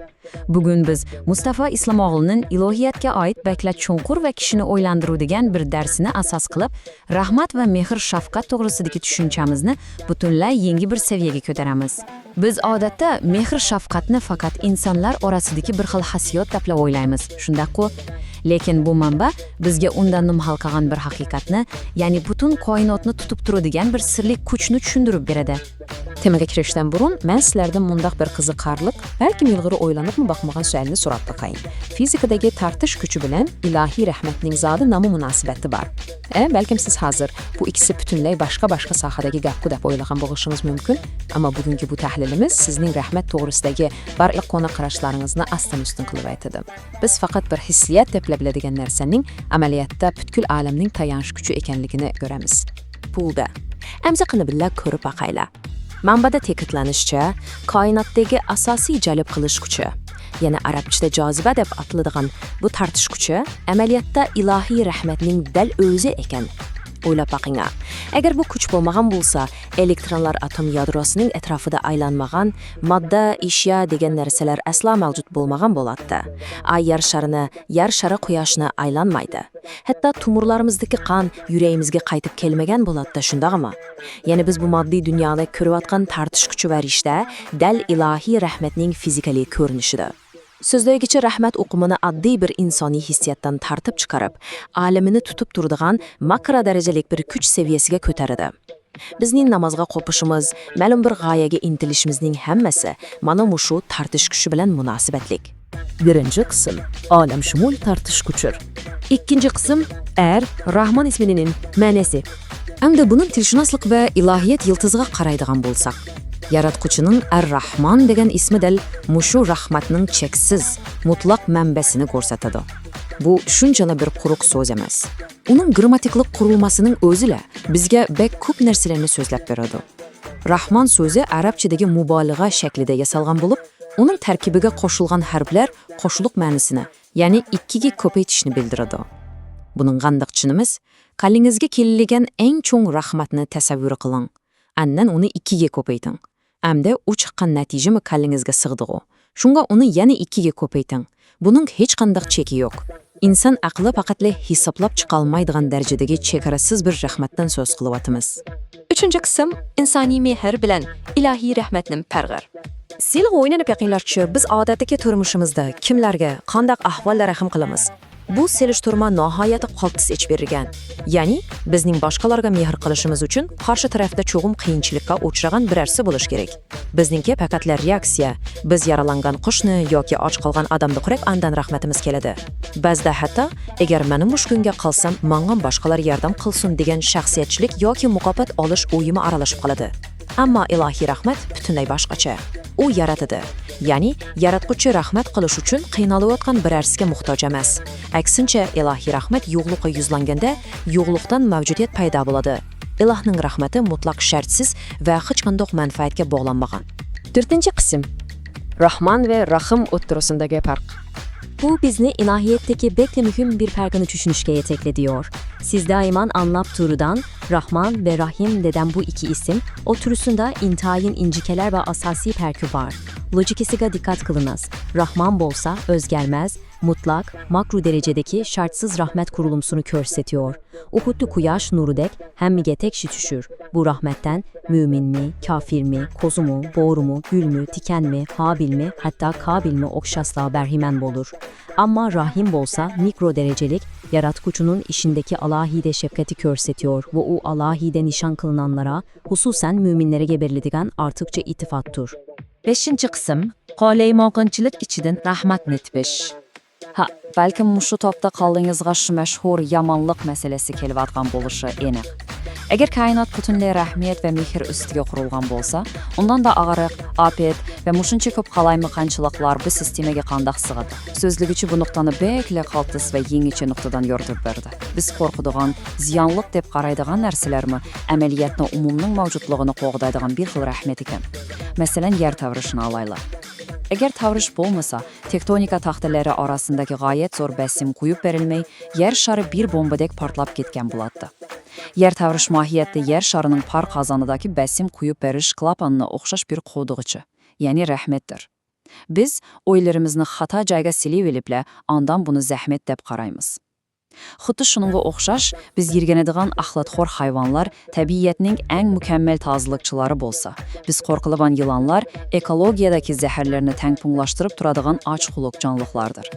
بۈگۈن بىز مۇستافا ئىسلامئوغلۇنىڭ ئىلاھىياتقا ئائىت بەكلا چوڭقۇر ۋە كىشىنى ئويلاندۇرىدىغان بىر دەرسىنى ئاساس قىلىپ، رەھمەت ۋە مېھىر-شەپقەت توغرىسىدىكى چۈشەنچىمىزنى پۈتۈنلەي يېڭى بىر سەۋىيەگە كۆتۈرىمىز. بىز ئادەتتە مېھىر-شەپقەتنى پەقەت ئىنسانلار ئارىسىدىكى بىر خىل ھېسسىيات دەپلا ئويلايمىز، شۇنداققۇ؟ لېكىن بۇ مەنبە بىزگە ئۇندىن نىمھال قالغان بىر ھەقىقەتنى، يەنى پۈتۈن كائىناتنى تۇتۇپ تۇرىدىغان بىر سىرلىق كۈچنى چۈشەندۈرۈپ بېرىدۇ. تېمىغا كىرىشتىن بۇرۇن، مەن سىلەردىن مۇنداق بىر قىزىقارلىق، بەلكىم ئىلغىرى ئويلىنىپمۇ باقمىغان سوئالنى سوراپ باقايىن. فىزىكىدىكى تارتىش كۈچى بىلەن ئىلاھىي رەھمەتنىڭ زادى نامى مۇناسىۋىتى بار. ئە، بەلكىم سىز ھازىر بۇ ئىككىسى پۈتۈنلەي باشقا-باشقا ساھەدىكى گەپكۇ دەپ ئويلىغان بولۇشىڭىز مۇمكىن، ئەمما بۈگۈنكى بۇ تەھلىلىمىز سىزنىڭ رەھمەت توغرىسىدىكى بارلىق كونا قاراشلىرىڭىزنى ئاستىن-ئۈستۈن قىلىۋېتىدۇ. بىز پەقەت بىر ھېسسىيات دەپلا بىلىدىغان نەرسىنىڭ ئەمەلىيەتتە پۈتكۈل ئالەمنىڭ تايانچ كۈچى ئېكەنلىكىنى كۆرىمىز. بولدى. ئەمدى قېنى بىللە كۆرۈپ باقايلى. مەنبەدە تەكىتلىنىشىچە، كائىناتتىكى ئاساسىي جەلپ قىلىش كۈچى، يەنى ئەرەبچىدە جازىبە دەپ ئاتىلىدىغان بۇ تارتىش كۈچى ئەمەلىيەتتە ئىلاھىي رەھمەتنىڭ دەل ئۆزى ئېكەن. ئويلاپ باقىڭا، ئەگەر بۇ كۈچ بولمىغان بولسا، ئېلېكترونلار ئاتوم يادروسىنىڭ ئەتراپىدا ئايلانمىغان ماددا، ئەشيا دېگەن نەرسىلەر ئەسلا مەۋجۇت بولمىغان بولاتتى. ئاي يەر شارىنى، يەر شارى قۇياشنى ئايلانمايدۇ. ھەتتا تومۇرلىرىمىزدىكى قان يۈرىكىمىزگە قايتىپ كەلمىگەن بولاتتى، شۇنداقمۇ؟ يەنى بىز بۇ ماددىي دۇنيانى كۆرۈۋاتقان تارتىش كۈچى ۋە رىشتە دەل ئىلاھىي رەھمەتنىڭ فىزىكىلىق كۆرۈنۈشىدۇر. سۆزلەيگۈچى رەھمەت ئۇقۇمىنى ئاددىي بىر ئىنسانىي ھېسسىياتتىن تارتىپ چىقىرىپ، ئالىمىنى تۇتۇپ تۇرىدىغان ماكرو دەرىجىلىك بىر كۈچ سەۋىيەسىگە كۆتەردى. بىزنىڭ نامازغا قوپۇشىمىز، مەلۇم بىر غايەگە ئىنتىلىشىمىزنىڭ ھەممىسى مانا مۇشۇ تارتىش كۈچى بىلەن مۇناسىۋەتلىك. بىرىنچى قىسىم، ئالەمشۇمۇل تارتىش كۈچى. ئىككىنچى قىسىم، ئەر راھمان ئىسمىنىڭ مەنىسى. ئەمدى بۇنىڭ تىلشۇناسلىق ۋە ئىلاھىيەت يىلتىزىغا قارايدىغان بولساق، ياراتقۇچىنىڭ ئەر راھمان دېگەن ئىسمى دەل مۇشۇ راھمەتنىڭ چەكسىز، مۇتلەق مەنبەسىنى كۆرسىتىدۇ. بۇ شۇنچىلا بىر قۇرۇق سۆز ئەمەس. ئۇنىڭ گىرامماتىكىلىق قۇرۇلمىسىنىڭ ئۆزىلا بىزگە بەك كۆپ نەرسىلەرنى سۆزلەپ بېرىدۇ. راھمان سۆزى ئەرەبچىدىكى مۇبالىغە شەكلىدە ياسالغان بولۇپ، ئۇنىڭ تەركىبىگە قوشۇلغان ھەرپلەر قوشۇلۇق مەنىسىنى، يەنى ئىككىگە كۆپەيتىشنى بىلدۈرىدۇ. بۇنىڭغا قانداق چۈشىنىمىز؟ كاللىڭىزگە كېلىدىغان ئەڭ چوڭ راھمەتنى تەسەۋۋۇر قىلىڭ. ئاندىن ئۇنى ئىككىگە كۆپەيتىڭ. ئەمدى ئۇ چىققان نەتىجىمۇ كاللىڭىزگە سىغدىغۇ. شۇڭا ئۇنى يەنە ئىككىگە كۆپەيتىڭ. بۇنىڭ ھېچقانداق چېكى يوق. ئىنسان ئەقلى پەقەتلا ھېسابلاپ چىقالمايدىغان دەرىجىدىكى چېگراسىز بىر راھمەتتىن سۆز قىلىۋاتىمىز. ئۈچىنچى قىسىم، ئىنسانىي مېھىر بىلەن ئىلاھىي رەھمەتنىڭ پەرقى. سىلىگە ئويلىنىپ بېقىڭلارچۇ، بىز ئادەتتىكى تۇرمۇشىمىزدا كىملەرگە، قانداق ئەھۋالدا رەھىم قىلىمىز؟ بۇ سېلىشتۇرما ناھايىتى قالتىس ئېچىپ بېرىلگەن. يەنى، بىزنىڭ باشقىلارغا مېھىر قىلىشىمىز ئۈچۈن قارشى تەرەپتە چوقۇم قىيىنچىلىققا ئۇچرىغان بىرەرسى بولۇشى كېرەك. بىزنىڭكى پەقەتلا رېئاكسىيە، بىز يارىلانغان قۇشنى ياكى ئاچ قالغان ئادەمنى كۆرۈپ ئاندىن رەھمىتىمىز كېلىدۇ. بەزىدە ھەتتا، ئەگەر مەنمۇ مۇشۇ كۈنگە قالسام، ماڭا باشقىلار ياردەم قىلسۇن دېگەن شەخسىيەتچىلىك ياكى مۇكاپات ئالىش ئويىمۇ ئارىلىشىپ قالىدۇ. ئەمما ئىلاھىي رەھمەت پۈتۈنلەي باشقىچە. ئۇ يارىتىدۇ. يەنى، ياراتقۇچى رەھمەت قىلىش ئۈچۈن قىينىلىۋاتقان بىرەرسىگە موھتاج ئەمەس. ئەكسىنچە، ئىلاھىي رەھمەت يوقلۇققا يۈزلەنگەندە، يوقلۇقتىن مەۋجۇدىيەت پەيدا بولىدۇ. ئىلاھنىڭ رەھمىتى مۇتلەق شەرتسىز ۋە ھېچقانداق مەنپەئەتكە باغلانمىغان. تۆتىنچى قىسىم. راھمان ۋە راھىم ئوتتۇرىسىندىكى پەرق. بۇ بىزنى ئىلاھىيەتتىكى بەكلا مۇھىم بىر پەرقنى چۈشىنىشكە يېتەكلىدىيور. سىز دائىمان ئاڭلاپ تۇرىدىغان راھمان ۋە راھىم دېگەن بۇ ئىككى ئىسىم ئوتتۇرىسىندا ئىنتايىن ئىنچىكىلەر ۋە ئاساسىي پەرقى بار. لوگىكىسىغا دىققەت قىلىڭىز. راھمان بولسا ئۆزگەرمەس، مۇتلەق، ماكرو دەرىجىدىكى شەرتسىز رەھمەت قۇرۇلمىسىنى كۆرسىتىيور. ئۇ خۇددى قۇياش نۇرىدەك ھەممىگە تەكشى چۈشۈر. بۇ رەھمەتتىن مۆمىنمۇ، كاپىرمۇ، قوزىمۇ، بورىمۇ، گۈلمۇ، تىكەنمۇ، ھابىلمۇ، ھەتتا قابىلمۇ ئوخشاشلا بەھرىمەن بولۇر. ئەمما راھىم بولسا مىكرو دەرىجىلىك ياراتقۇچىنىڭ ئىشىندىكى ئالاھىدە شەپقەتنى كۆرسىتىيور ۋە ئۇ ئالاھىدە نىشان قىلىنغانلارغا، خۇسۇسەن مۆمىنلەرگە بېرىلىدىغان ئارتۇقچە ئىلتىپاتتۇر. بەشىنچى قىسىم، قالايمىقانچىلىق ئىچىدىن رەھمەتنى تېپىش. ھە، بەلكىم مۇشۇ تاپتا قالدىڭىزغا شۇ مەشھۇر يامانلىق مەسىلىسى كېلىۋاتقان بولۇشى ئېنىق. ئەگەر كائىنات پۈتۈنلەي رەھمىيەت ۋە مېھىر ئۈستىگە قۇرۇلغان بولسا، ئۇنداقتا ئاغرىق، ئاپەت ۋە مۇشۇنچە كۆپ قالايمىقانچىلىقلار بۇ سىستېمىگە قانداق سىغىدۇ؟ سۆزلىگۈچى بۇ نۇقتىنى بەكلا قالتىس ۋە يېڭىچە نۇقتىدىن يورۇتۇپ بەردى. بىز قورقىدىغان، زىيانلىق دەپ قارايدىغان نەرسىلەرمۇ ئەمەلىيەتنىڭ ئومۇمنىڭ مەۋجۇتلۇقىنى قوغدايدىغان بىر خىل رەھمەت ئىكەن. مەسىلەن، يەر تەۋرىشىنى ئالايلى. ئەگەر تەۋرىش بولمىسا، تېكتونىكا تاختىلىرى ئارىسىندىكى غايەت زور بېسىم قويۇپ بېرىلمەي، يەر شارى بىر بومبىدەك پارتلاپ كەتكەن بولاتتى. يەر تەۋرىش ماھىيەتتە يەر شارىنىڭ پار قازانىدىكى بېسىم قويۇپ بېرىش كىلاپانىنى ئوخشاش بىر قوغدىغۇچى، يەنى رەھمەتتۇر. بىز ئويلىرىمىزنى خاتا جايغا سېلىۋېلىپلا، ئاندىن بۇنى زەھمەت دەپ قارايمىز. خۇددى شۇنىڭغا ئوخشاش، بىز يىرگىنىدىغان ئەخلەتخور ھايۋانلار تەبىئەتنىڭ ئەڭ مۇكەممەل تازىلىقچىلىرى بولسا، بىز قورقىدىغان يىلانلار ئېكولوگىيەدىكى زەھەرلەرنى تەڭپۇڭلاشتۇرۇپ تۇرىدىغان ئاچقۇلۇق جانلىقلاردۇر.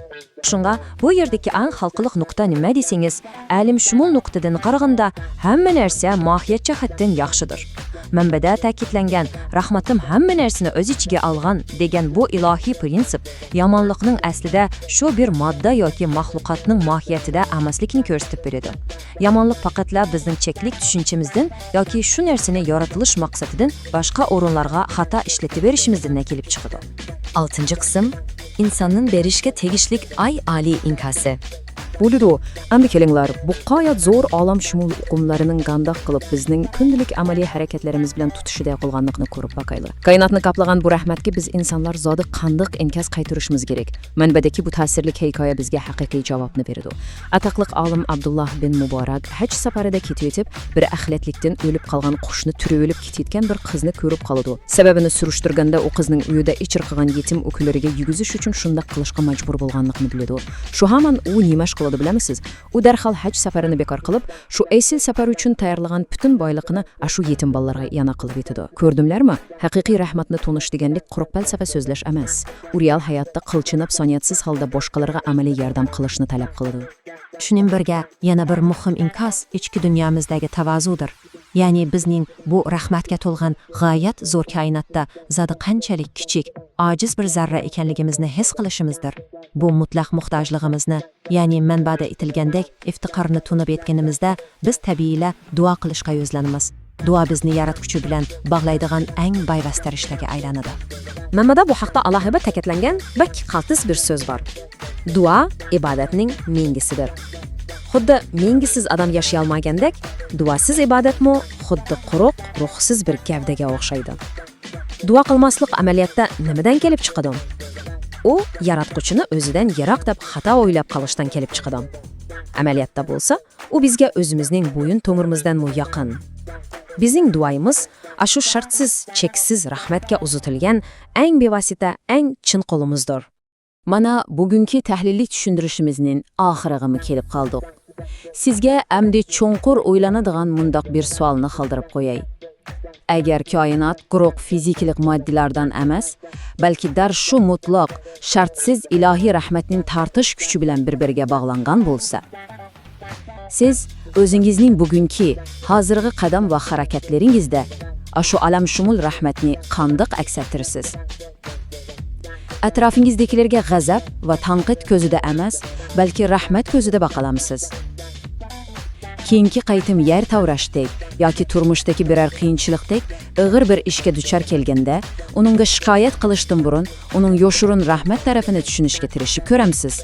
شۇڭا بۇ يەردىكى ئەڭ ھالقىلىق نۇقتا نېمە دېسىڭىز، ئالەمشۇمۇل نۇقتىدىن قارىغاندا، ھەممە نەرسە ماھىيەت جەھەتتىن ياخشىدۇر. مەنبەدە تەكىتلەنگەن، رەھمىتىم ھەممە نەرسىنى ئۆز ئىچىگە ئالغان دېگەن بۇ ئىلاھىي پرىنسىپ يامانلىقنىڭ ئەسلىدە شۇ بىر ماددا ياكى مەخلۇقاتنىڭ ماھىيەتىدە ئەمەسلىكىنى كۆرسىتىپ بېرىدۇ. يامانلىق پەقەتلا بىزنىڭ چەكلىك چۈشەنچىمىزدىن ياكى شۇ نەرسىنى يارىتىلىش مەقسىتىدىن باشقا ئورۇنلارغا خاتا ئىشلىتىۋېرىشىمىزدىن كېلىپ چىقىدۇ. ئالتىنچى قىسىم، ئىنساننىڭ بېرىشكە تېگىشلىك ئەڭ ئالىي ئىنكاسى. بولىدۇ. ئەمدى كېلىڭلار، بۇ غايەت زور ئالەمشۇمۇل ئۇقۇملارنىڭ قانداق قىلىپ بىزنىڭ كۈندىلىك ئەمەلىي ھەرىكەتلىرىمىز بىلەن تۇتىشىدا قىلغانلىقىنى كۆرۈپ باقايلى. كائىناتنى قاپلىغان بۇ رەھمەتكە بىز ئىنسانلار زادى قانداق ئىنكاس قايتۇرۇشىمىز كېرەك؟ مەنبەدىكى بۇ تەسىرلىك ھېكايە بىزگە ھەقىقىي جاۋابنى بېرىدۇ. ئاتاقلىق ئالىم ئابدۇللا بىن مۇبارەك ھەج سەپىرىدە كېتىۋېتىپ، بىر ئەخلەتلىكتىن ئۆلۈپ قالغان قۇشنى تۈرۈۋېلىپ كېتىۋېتكەن بىر قىزنى كۆرۈپ قالىدۇ. سەۋەبىنى سۈرۈشتۈرگەندە، ئۇ قىزنىڭ ئۆيىدە ئېچىرقىغان يېتىم ئۇكىلىرىگە يېگۈزۈش ئۈچۈن شۇنداق قىلىشقا مەجبۇر بولغانلىقىنى بىلىدۇ. شۇ ھامان ئۇ نېمە ئىش قىلىدۇ؟ بىلەمسىز؟ ئۇ دەرھال ھەج سەپىرىنى بىكار قىلىپ، شۇ ئېسىل سەپەر ئۈچۈن تەييارلىغان پۈتۈن بايلىقىنى ئاشۇ يېتىم بالىلارغا يانا قىلىپ ئېتىدۇ. كۆردۈملەرمۇ؟ ھەقىقىي رەھمەتنى تونۇش دېگەنلىك قۇرۇق پەلسەپە سۆزلەش ئەمەس. ئۇ رېئال ھاياتتا قىلچىنىپ، سانىيەتسىز ھالدا باشقىلارغا ئەمەلىي ياردەم قىلىشنى تەلەپ قىلىدۇ. شۇنىڭ بىرگە يەنە بىر مۇھىم ئىنكاس ئىچكى دۇنيامىزدىكى تاۋازۇدۇر. يەنى بىزنىڭ بۇ رەھمەتكە تولغان غايەت زور كائىناتتا زادى قانچىلىك كىچىك، ئاجىز بىر زەررە ئىكەنلىكىمىزنى ھېس قىلىشىمىزدۇر. بۇ مۇتلەق موھتاجلىقىمىزنى، يەنى مەنبەدە ئېيتىلگەندەك ئىفتىقارنى تونۇپ يەتكىنىمىزدە، بىز تەبىئىيلا دۇئا قىلىشقا يۈزلىنىمىز. دۇئا بىزنى ياراتقۇچى بىلەن باغلايدىغان ئەڭ باي ۋاسىتە رىشتىگە ئايلىنىدۇ. مەنبەدە بۇ ھەقتە ئالاھىدە تەكىتلەنگەن بەك قالتىس بىر سۆز بار. دۇئا ئىبادەتنىڭ مېڭىسىدۇر. خۇددى مېڭىسىز ئادەم ياشىيالمايدىغاندەك، دۇئاسىز ئىبادەتمۇ خۇددى قۇرۇق، روھسىز بىر گەۋدىگە ئوخشايدۇ. دۇئا قىلماسلىق ئەمەلىيەتتە نېمىدىن كېلىپ چىقىدۇ؟ ئۇ ياراتقۇچىنى ئۆزىدىن يىراق دەپ خاتا ئويلاپ قالىشتىن كېلىپ چىقىدۇ. ئەمەلىيەتتە بولسا، ئۇ بىزگە ئۆزىمىزنىڭ بويۇن تومۇرىمىزدىنمۇ يېقىن. بىزنىڭ دۇئايىمىز ئاشۇ شەرتسىز، چەكسىز رەھمەتكە ئۇزىتىلگەن ئەڭ بىۋاسىتە، ئەڭ چىن قولىمىزدۇر. مانا، بۈگۈنكى تەھلىلىي چۈشەندۈرۈشىمىزنىڭ ئاخىرىغىمۇ كېلىپ قالدۇق. سىزگە ئەمدى چوڭقۇر ئويلىنىدىغان مۇنداق بىر سوئالنى قالدۇرۇپ قوياي. ئەگەر كائىنات قۇرۇق فىزىكىلىق ماددىلاردىن ئەمەس، بەلكى دەل شۇ مۇتلەق، شەرتسىز ئىلاھىي رەھمەتنىڭ تارتىش كۈچى بىلەن بىر-بىرىگە باغلانغان بولسا، سىز ئۆزىڭىزنىڭ بۈگۈنكى، ھازىرقى قەدەم ۋە ھەرىكەتلىرىڭىزدە ئاشۇ ئالەمشۇمۇل رەھمەتنى قانداق ئەكس ئەتتۈرىسىز؟ ئەتراپىڭىزدىكىلەرگە غەزەپ ۋە تەنقىد كۆزىدە ئەمەس، بەلكى رەھمەت كۆزىدە باقالامسىز؟ كېيىنكى قېتىم يەر تەۋرەشتەك ياكى تۇرمۇشتىكى بىرەر قىيىنچىلىقتەك ئېغىر بىر ئىشكە دۇچار كەلگەندە، ئۇنىڭغا شىكايەت قىلىشتىن بۇرۇن، ئۇنىڭ يوشۇرۇن رەھمەت تەرىپىنى چۈشىنىشكە تىرىشىپ كۆرەمسىز؟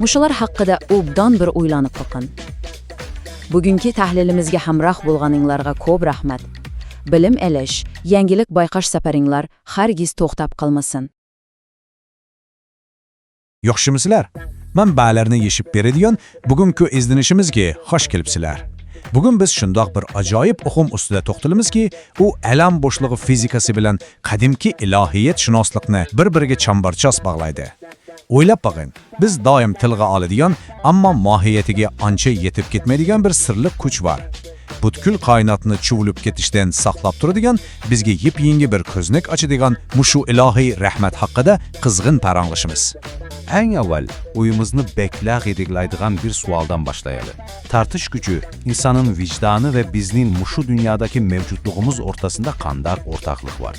مۇشۇلار ھەققىدە ئوبدان بىر ئويلىنىپ بېقىڭ. بۈگۈنكى تەھلىلىمىزگە ھەمراھ بولغىنىڭلارغا كۆپ رەھمەت. بىلىم ئېلىش، يېڭىلىك بايقاش سەپىرىڭلار ھەرگىز توختاپ قالمىسۇن. ياخشىمۇسىلەر؟ مەنبەلەرنى يېشىپ بېرىدىغان بۈگۈنكى ئىزدىنىشىمىزگە خوش كېلىپسىلەر. بۈگۈن بىز شۇنداق بىر ئاجايىپ ئۇقۇم ئۈستىدە توختىلىمىزكى، ئۇ ئالەم بوشلۇقى فىزىكىسى بىلەن قەدىمكى ئىلاھىيەتشۇناسلىقنى بىر-بىرىگە چەمبەرچاس باغلايدۇ. ئويلاپ بېقىڭ، بىز دائىم تىلغا ئالىدىغان، ئەمما ماھىيىتىگە ئانچە يېتىپ كەتمەيدىغان بىر سىرلىق كۈچ بار. پۈتكۈل كائىناتنى چۇۋۇلۇپ كېتىشتىن ساقلاپ تۇرىدىغان، بىزگە يېپيېڭى بىر كۆزنەك ئاچىدىغان مۇشۇ ئىلاھىي رەھمەت ھەققىدە قىزغىن پاراڭلىشىمىز. ئەڭ ئاۋۋال ئويىمىزنى بەكلا غىدىقلايدىغان بىر سوئالدىن باشلايلى. تارتىش كۈچى، ئىنساننىڭ ۋىجدانى ۋە بىزنىڭ مۇشۇ دۇنيادىكى مەۋجۇتلۇقىمىز ئورتاسىندا قانداق ئورتاقلىق بار؟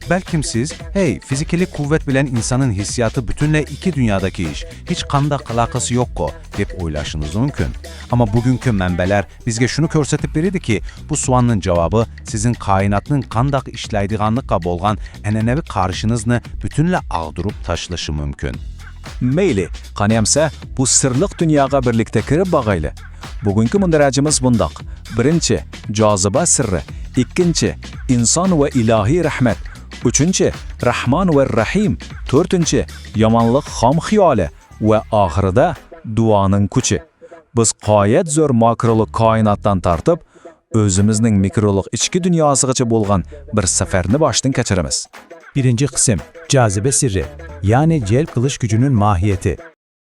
بەلكىم سىز، ھەي، فىزىكىلىق قۇۋۋەت بىلەن ئىنساننىڭ ھېسسىياتى پۈتۈنلەي ئىككى دۇنيادىكى ئىش، ھېچقانداق ئالاقىسى يوققۇ، دەپ ئويلىشىڭىز مۇمكىن. ئەمما بۈگۈنكى مەنبەلەر بىزگە شۇنى كۆرسىتىپ بېرىدىكى، بۇ سوئالنىڭ جاۋابى سىزنىڭ كائىناتنىڭ قانداق ئىشلەيدىغانلىقىغا بولغان ئەنئەنىۋى قارىشىڭىزنى پۈتۈنلەي ئاغدۇرۇپ تاشلىشى مۇمكىن. مەيلى، قانى ئەمسە بۇ سىرلىق دۇنياغا بىرلىكتە كىرىپ باقايلى. بۈگۈنكى مۇندەرىجىمىز بۇنداق. بىرىنچى، جازىبە سىرى. ئىككىنچى، ئىنسان ۋە ئىلاھىي رەھمەت. ئۈچىنچى، راھمان ۋە راھىم. تۆتىنچى، يامانلىق خام خىيالى. ۋە ئاخىرىدا دۇئانىڭ كۈچى. بىز غايەت زور ماكرولۇق كائىناتتىن تارتىپ، ئۆزىمىزنىڭ مىكرولۇق ئىچكى دۇنياسىغىچە بولغان بىر سەپەرنى باشتىن كەچۈرىمىز. بىرىنچى قىسىم، جازىبە سىرى، يەنى جەلپ قىلىش كۈچىنىڭ ماھىيىتى.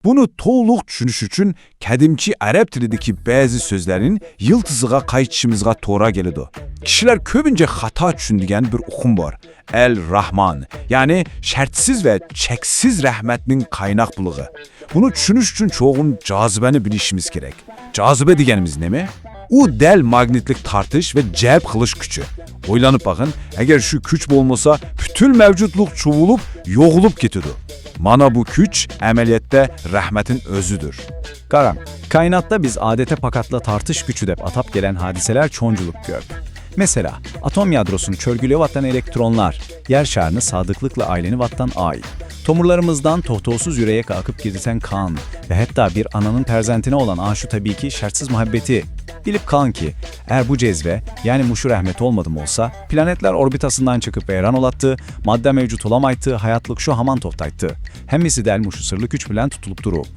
بۇنى تولۇق چۈشىنىش ئۈچۈن قەدىمكى ئەرەب تىلىدىكى بەزى سۆزلەرنىڭ يىلتىزىغا قايتىشىمىزغا توغرا كېلىدۇ. كىشىلەر كۆپىنچە خاتا چۈشىنىدىغان بىر ئۇقۇم بار. ئەل راھمان، يەنى شەرتسىز ۋە چەكسىز رەھمەتنىڭ قايناق بۇلىقى. بۇنى چۈشىنىش ئۈچۈن چوقۇم جازىبەنى بىلىشىمىز كېرەك. جازىبە دېگەنىمىز نېمە؟ ئۇ دەل ماگنىتلىك تارتىش ۋە جەلپ قىلىش كۈچى. ئويلىنىپ باقىڭ، ئەگەر شۇ كۈچ بولمىسا، پۈتۈن مەۋجۇتلۇق چۇۋۇلۇپ، يوغىلىپ كېتىدۇ. مانا بۇ كۈچ ئەمەلىيەتتە رەھمەتنىڭ ئۆزىدۇر. قاراڭ، كائىناتتا بىز ئادەتتە پەقەتلا تارتىش كۈچى دەپ ئاتاپ كەلگەن ھادىسىلەر چوڭچىلىق كۆپ. مەسىلەن، ئاتوم يادروسىنى چۆرگۈلەۋاتقان ئېلېكترونلار، يەر شارىنى سادىقلىقلا ئايلىنىۋاتقان ئاي، تومۇرلىرىمىزدىن توختاۋسىز يۈرەككە ئاقىپ كېتىدىغان قان ۋە ھەتتا بىر ئانىنىڭ پەرزەنتىنى ئالغان ئاشۇ تەبىئىيكى شەرتسىز مۇھەببىتى. بىلىپ قېلىڭكى، ئەگەر بۇ جەزبە، يەنى مۇشۇ رەھمەت بولمىدى بولسا، پلانېتلار ئوربىتاسىدىن چىقىپ ۋەيران بولاتتى، ماددا مەۋجۇت بولالمايتتى، ھاياتلىق شۇ ھامان توختايتتى. ھەممىسى دەل مۇشۇ سىرلىق كۈچ بىلەن تۇتۇلۇپ تۇرۇپ.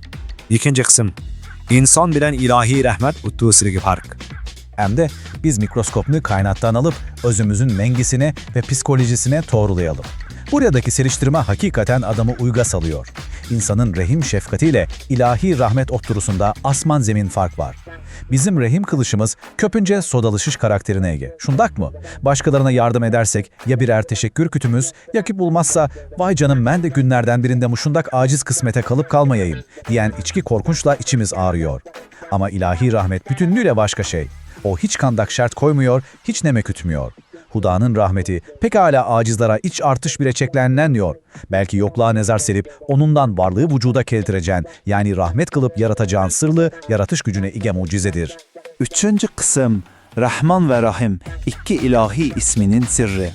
ئىككىنچى قىسىم، ئىنسان بىلەن ئىلاھىي رەھمەت ئوتتۇرىسىدىكى پەرق. ئەمدى بىز مىكروسكوپنى كائىناتتىن ئېلىپ، ئۆزىمىزنىڭ مەڭگىسىنى ۋە پسىخولوگىيىسىنى توغرىلايلى. Buradaki seriştirme hakikaten adamı uyga salıyor. İnsanın rehim şefkatiyle ilahi rahmet otturusunda asman zemin fark var. Bizim rehim kılışımız köpünce sodalışış karakterine ege. Şundak mı? Başkalarına yardım edersek ya birer teşekkür kütümüz, ya ki bulmazsa, "Vay canım, ben de günlerden birinde muşundak aciz kısmete kalıp kalmayayım" diyen içki korkunçla içimiz ağrıyor. Ama ilahi rahmet bütünlüğüyle başka şey. O hiç kandak şart koymuyor, hiç neme kütmüyor. Hudanın rahmeti pekala acizlara iç artış bile çeklenlenmiyor. Belki yokluğa nezar serip onundan varlığı vücuda keltirecen, yani rahmet kılıp yaratacağın sırlı yaratış gücüne ige mucizedir. Üçüncü kısım, Rahman ve Rahim, iki ilahi isminin sırrı.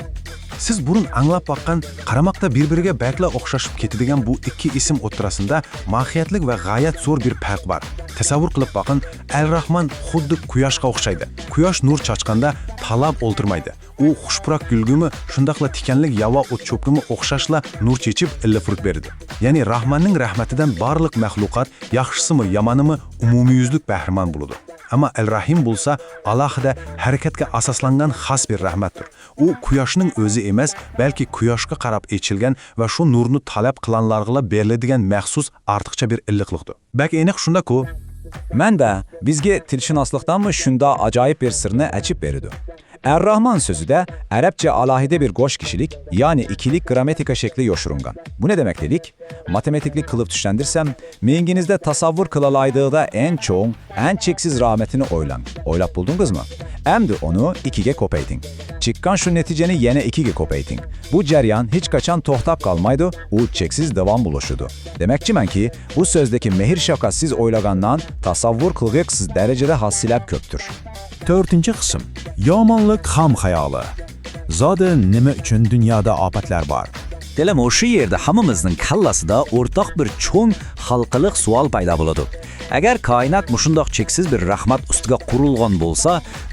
Siz burun anglap baqqan, qaramaqda bir-biriga bäkla o'xshashib ketadigan bu ikki ism o'ttirasida mohiyatlik va g'oyat zo'r bir farq bor. Tasavvur qilib boqing, Al-Rahman xuddi quyoshga o'xshaydi. Quyosh nur chachqanda talab o'ltirmaydi. U xushpurak gulgumi, shundoqla tikanlik yava o'tcho'pgimi o'xshashla nur chechib, illa furk beradi. Ya'ni Rahmanning rahmatidan barliq maxluqot, yaxshisimi, yomonimi, umumiyuzlik bahramand bo'ladi. Ammo Al-Rahim bo'lsa alohida harakatga asoslangan xos bir rahmatdir. U quyoshning o'zi emas, balki quyoshga qarab echilgan va shu nurni talab qilganlarga beriladigan maxsus ortiqcha bir illiqlikdir. Bak aniq shunda-ku. Manba bizga tilshunoslikdanmi shunda ajoyib bir sirni ochib beradi. Ar-Rahman so'zida arabcha alohida bir go'sh kishilik, ya'ni ikkilik grammatika shakli yoshiringan. Bu ne demek dedik? Matematiklik qilib tushuntirsam, miyingiznizda tasavvur qilalaydig'ida eng cho'ng, eng cheksiz rahmatini o'ylang. O'ylab bo'ldingizmi? Endi uni ikkiga ko'paytiring. Chiqqan shu natijani yana ikkiga ko'paytiring. Bu jarayon hech qachon to'xtab qolmaydi, u cheksiz davom bo'lishadi. Demoqchimanki, bu so'zdagi mehr shafqat siz o'ylagandan tasavvur qilg'iksiz darajada hassilab ko'pdir. To'rtinchi qism. Yomonlik ham xayoli. Zodi nima uchun dunyoda ofatlar bor? Demak, o'sha yerda hammamizning kallasida o'rtaq bir cho'ng halqaliq savol paydo bo'ladi. Agar koinot mushundoq cheksiz bir rahmat ustiga qurilgan bo'lsa,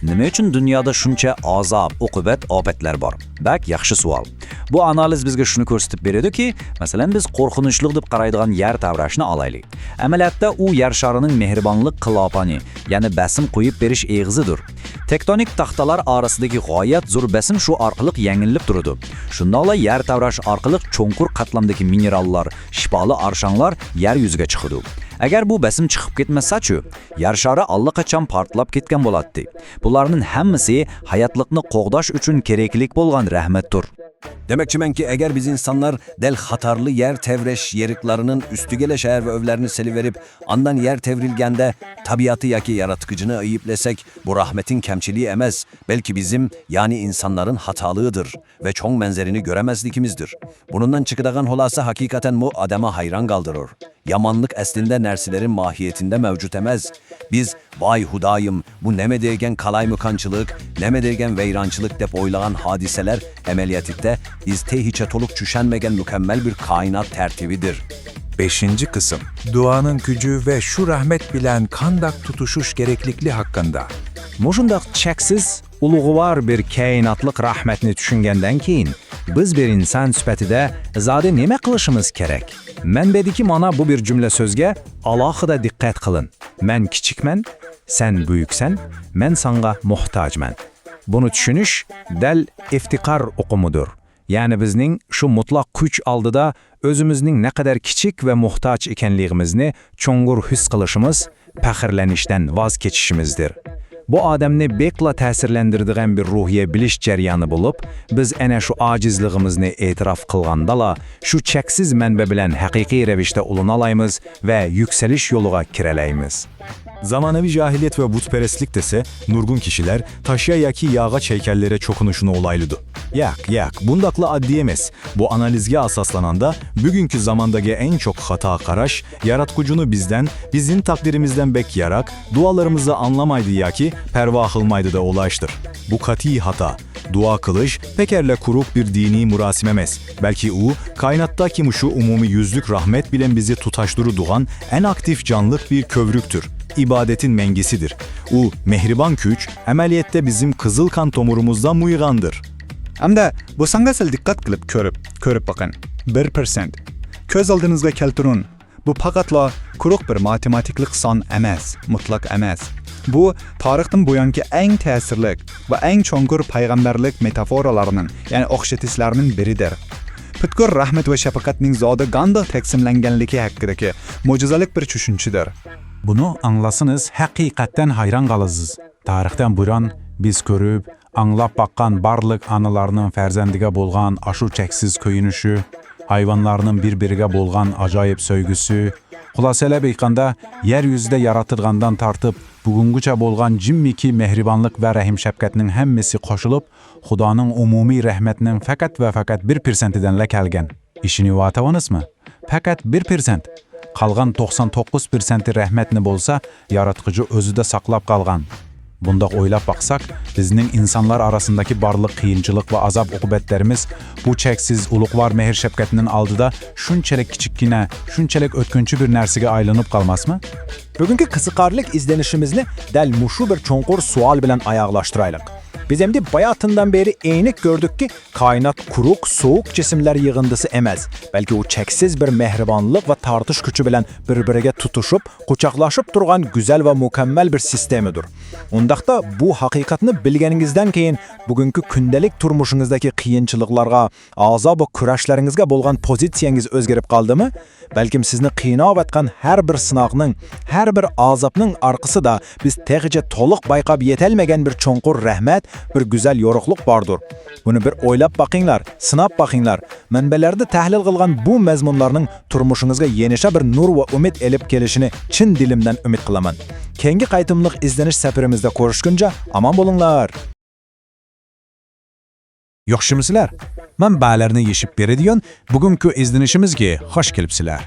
nima uchun dunyoda shuncha azob, uqubat, ofatlar bor? Bak, yaxshi savol. Bu analiz bizga shuni ko'rsatib beradiki, masalan, biz qo'rqinchli deb qaraydigan yer tavrashni olaylik. Amaliyotda u yer sharining mehribonlik qilopani, ya'ni basim qo'yib berish eg'izidir. Tektonik taxtalar orasidagi g'oyat zo'r basim shu orqali yengillab turadi. Shundoqla yer tavrash orqali cho'nqur qatlamdagi minerallar, shifoli arshonlar yer yuziga chiqadi. Agar bu basim chiqib ketmasa-chu, yer shari allaqachon portlab ketgan bo'ladi. Bularning hammasi hayotlikni qo'g'dash uchun keraklik bo'lgan rahmatdir. Demoqchimanki, agar biz insonlar dal xatarli yer tavrash yeriklarining ustiga shahar va evlarni seliverib, andan yer tevrilganda tabiatni yoki yaratqichini ayblasak, bu rahmatning kamchiligi emas, balki bizim, ya'ni insonlarning xatoligidir va cho'ng manzarini ko'rmasligimizdir. Bundan chiqadigan xulosa haqiqatan bu odamni hayron qoldirar. Yomonlik aslida narsalarning mohiyatida mavjud emas. Biz, "Voy Xudoyim, bu nima degan qalaymakonchilik, nima degan vayronchilik", deb o'ylagan hodisalar amaliyotda biz tehicha to'liq tushunmagan mukammal bir koinot tartibidir. Beshinchi qism. Duoning kuchi va shu rahmat bilan qandoq tutishish kerakligi haqida. Mushundoq cheksiz, ulug'vor bir koinotlik rahmatni tushungandan keyin, biz bir inson sifatida zodi nima qilishimiz kerak? Manbadagi mana bu bir jumla so'zga alohida diqqat qiling. "Men kichikman, sen buyuksan, men senga muhtojman." Buni tushunish dal iftiqor uqumidir. Ya'ni bizning shu mutlaq kuch oldida o'zimizning naqadar kichik va muhtoj ekanligimizni cho'nqur his qilishimiz, faxrlanishdan voz kechishimizdir. Bu odamni bekla ta'sirlandiradigan bir ruhiya bilish jarayoni bo'lib, biz ana shu ojizligimizni e'tirof qilgandala, shu cheksiz manba bilan haqiqiy ravishda ulunalaymiz va yuksalish yo'liga kiralaymiz. Zamonaviy johiliyat va butparastlik desa, nurg'un kishilar toshga yoki yog'och haykallarga cho'qinishini o'ylaydi. Yo'q, yo'q, bundaqla oddiy emas. Bu analizga asoslananda, bugungi zamondagi eng cho'q xato qarash, yaratquchini bizdan, bizning taqdirimizdan bek yaroq, duolarimizni anglamaydi yoki parvo qilmaydi da o'ylashdir. Bu qat'iy xato. Duo qilish pekarla quruq bir diniy murosim emas, balki u koinotdagi mushu umumiy yuzlik rahmat bilan bizni tutashtiradigan eng aktiv jonliq bir ko'vrikdir, ibodatning mangisidir. U mehribon kuch amaliyotda bizning qizil qon tomirimizda muyg'andir. Hamda bu songa sal diqqat qilib ko'rib, ko'rib boqing. Bir persent. Ko'z oldingizga keltiring. Bu faqatla quruq bir matematiklik son emas, mutlaq emas. Bu tarixdan buyongi eng ta'sirli va eng cho'nqur payg'ambarlik metaforalarining, ya'ni o'xshatishlarning biridir. پۈتكۈل رەھمەت ۋە شەپقەتنىڭ زادى قانداق تەقسىملەنگەنلىكى ھەققىدىكى مۆجىزىلىك بىر چۈشەنچىدۇر. بۇنى ئاڭلىسىڭىز، ھەقىقەتەن ھەيران قالىسىز. تارىختىن بۇرۇن بىز كۆرۈپ، ئاڭلاپ باققان بارلىق ئانىلارنىڭ پەرزەنتىگە بولغان ئاشۇ چەكسىز كۆيۈنۈشى، ھايۋانلارنىڭ بىر-بىرىگە بولغان ئاجايىپ سۆيگۈسى، خۇلاسىلەپ ئېيتقاندا، يەر يۈزىدە ياراتىلغاندىن تارتىپ بۈگۈنگىچە بولغان جىممىكى مېھرىبانلىق ۋە رەھىم-شەپقەتنىڭ ھەممىسى قوشۇلۇپ، خۇدانىڭ ئومۇمىي رەھمەتنىڭ پەقەت ۋە پەقەت بىر پىرسەنتىدىنلا كەلگەن. ئىشىنىۋاتىۋىڭىزمۇ؟ پەقەت بىر پىرسەنت. قالغان توقسان توققۇز پىرسەنتى رەھمەتنى بولسا ياراتقۇچى ئۆزىدە ساقلاپ قالغان. بۇنداق ئويلاپ باقساق، بىزنىڭ ئىنسانلار ئارىسىندىكى بارلىق قىيىنچىلىق ۋە ئازاب-ئوقۇبەتلىرىمىز بۇ چەكسىز ئۇلۇغۋار مېھىر-شەپقەتنىڭ ئالدىدا شۇنچىلىك كىچىككىنە، شۇنچىلىك ئۆتكۈنچى بىر نەرسىگە ئايلىنىپ قالماسمۇ؟ بۈگۈنكى قىزىقارلىق ئىزدىنىشىمىزنى دەل مۇشۇ بىر چوڭقۇر سوئال بىلەن ئاياغلاشتۇرايلىق. بىز ئەمدى باياتىندىن بېرى ئەينەك كۆردۇككى، كائىنات قۇرۇق، سوغۇق جىسىملەر يىغىندىسى ئەمەس، بەلكى ئۇ چەكسىز بىر مېھرىبانلىق ۋە تارتىش كۈچى بىلەن بىر-بىرىگە تۇتىشىپ، قۇچاقلىشىپ تۇرغان گۈزەل ۋە مۇكەممەل بىر سىستېمىدۇر. ئۇنداقتا، بۇ ھەقىقەتنى بىلگىنىڭىزدىن كېيىن، بۈگۈنكى كۈندىلىك تۇرمۇشىڭىزدىكى قىيىنچىلىقلارغا، ئازابۇ كۈرەشلىرىڭىزگە بولغان پوزىتسىيەڭىز ئۆزگىرىپ قالدىمۇ؟ بەلكىم سىزنى قىيناۋاتقان ھەر بىر سىناقنىڭ، ھەر بىر ئازابنىڭ ئارقىسىدا بىز تېخىچە تولۇق بايقاپ يېتەلمىگەن بىر چوڭقۇر رەھمەت، بىر گۈزەل يورۇقلۇق باردۇر. بۇنى بىر ئويلاپ باقىڭلار، سىناپ باقىڭلار. مەنبەلەردە تەھلىل قىلغان بۇ مەزمۇنلارنىڭ تۇرمۇشىڭىزغا يېنىشا بىر نۇر ۋە ئۈمىد ئېلىپ كېلىشىنى چىن دىلىمدىن ئۈمىد قىلىمەن. كېيىنكى قېتىملىق ئىزدىنىش سەپىرىمىزدە كۆرۈشكۈنچە ئامان بولۇڭلار. ياخشىمۇسىلەر؟ مەنبەلەرنى يېشىپ بېرىدىغان بۈگۈنكى ئىزدىنىشىمىزگە خوش كېلىپسىلەر.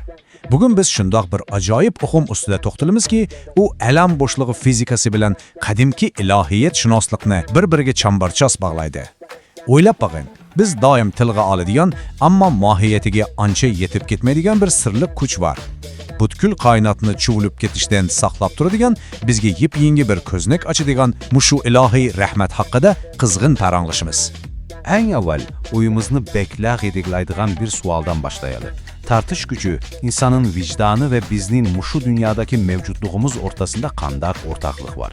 بۈگۈن بىز شۇنداق بىر ئاجايىپ ئۇقۇم ئۈستىدە توختىلىمىزكى، ئۇ ئالەم بوشلۇقى فىزىكىسى بىلەن قەدىمكى ئىلاھىيەتشۇناسلىقنى بىر-بىرىگە چامبارچاس باغلايدۇ. ئويلاپ باقىڭ، بىز دائىم تىلغا ئالىدىغان، ئەمما ماھىيىتىگە ئانچە يېتىپ كەتمەيدىغان بىر سىرلىق كۈچ بار. پۈتكۈل كائىناتنى چۇۋۇلۇپ كېتىشتىن ساقلاپ تۇرىدىغان، بىزگە يېپيېڭى بىر كۆزنەك ئاچىدىغان مۇشۇ ئىلاھىي رەھمەت ھەققىدە قىزغىن پاراڭلىشىمىز. ئەڭ ئەۋۋەل ئويىمىزنى بەكلا غىدىقلايدىغان بىر سوئالدىن باشلايلى. تارتىش كۈچى ئىنساننىڭ ۋىجدانى ۋە بىزنىڭ مۇشۇ دۇنيادىكى مەۋجۇتلۇقىمىز ئورتاسىندا قانداق ئورتاقلىق بار؟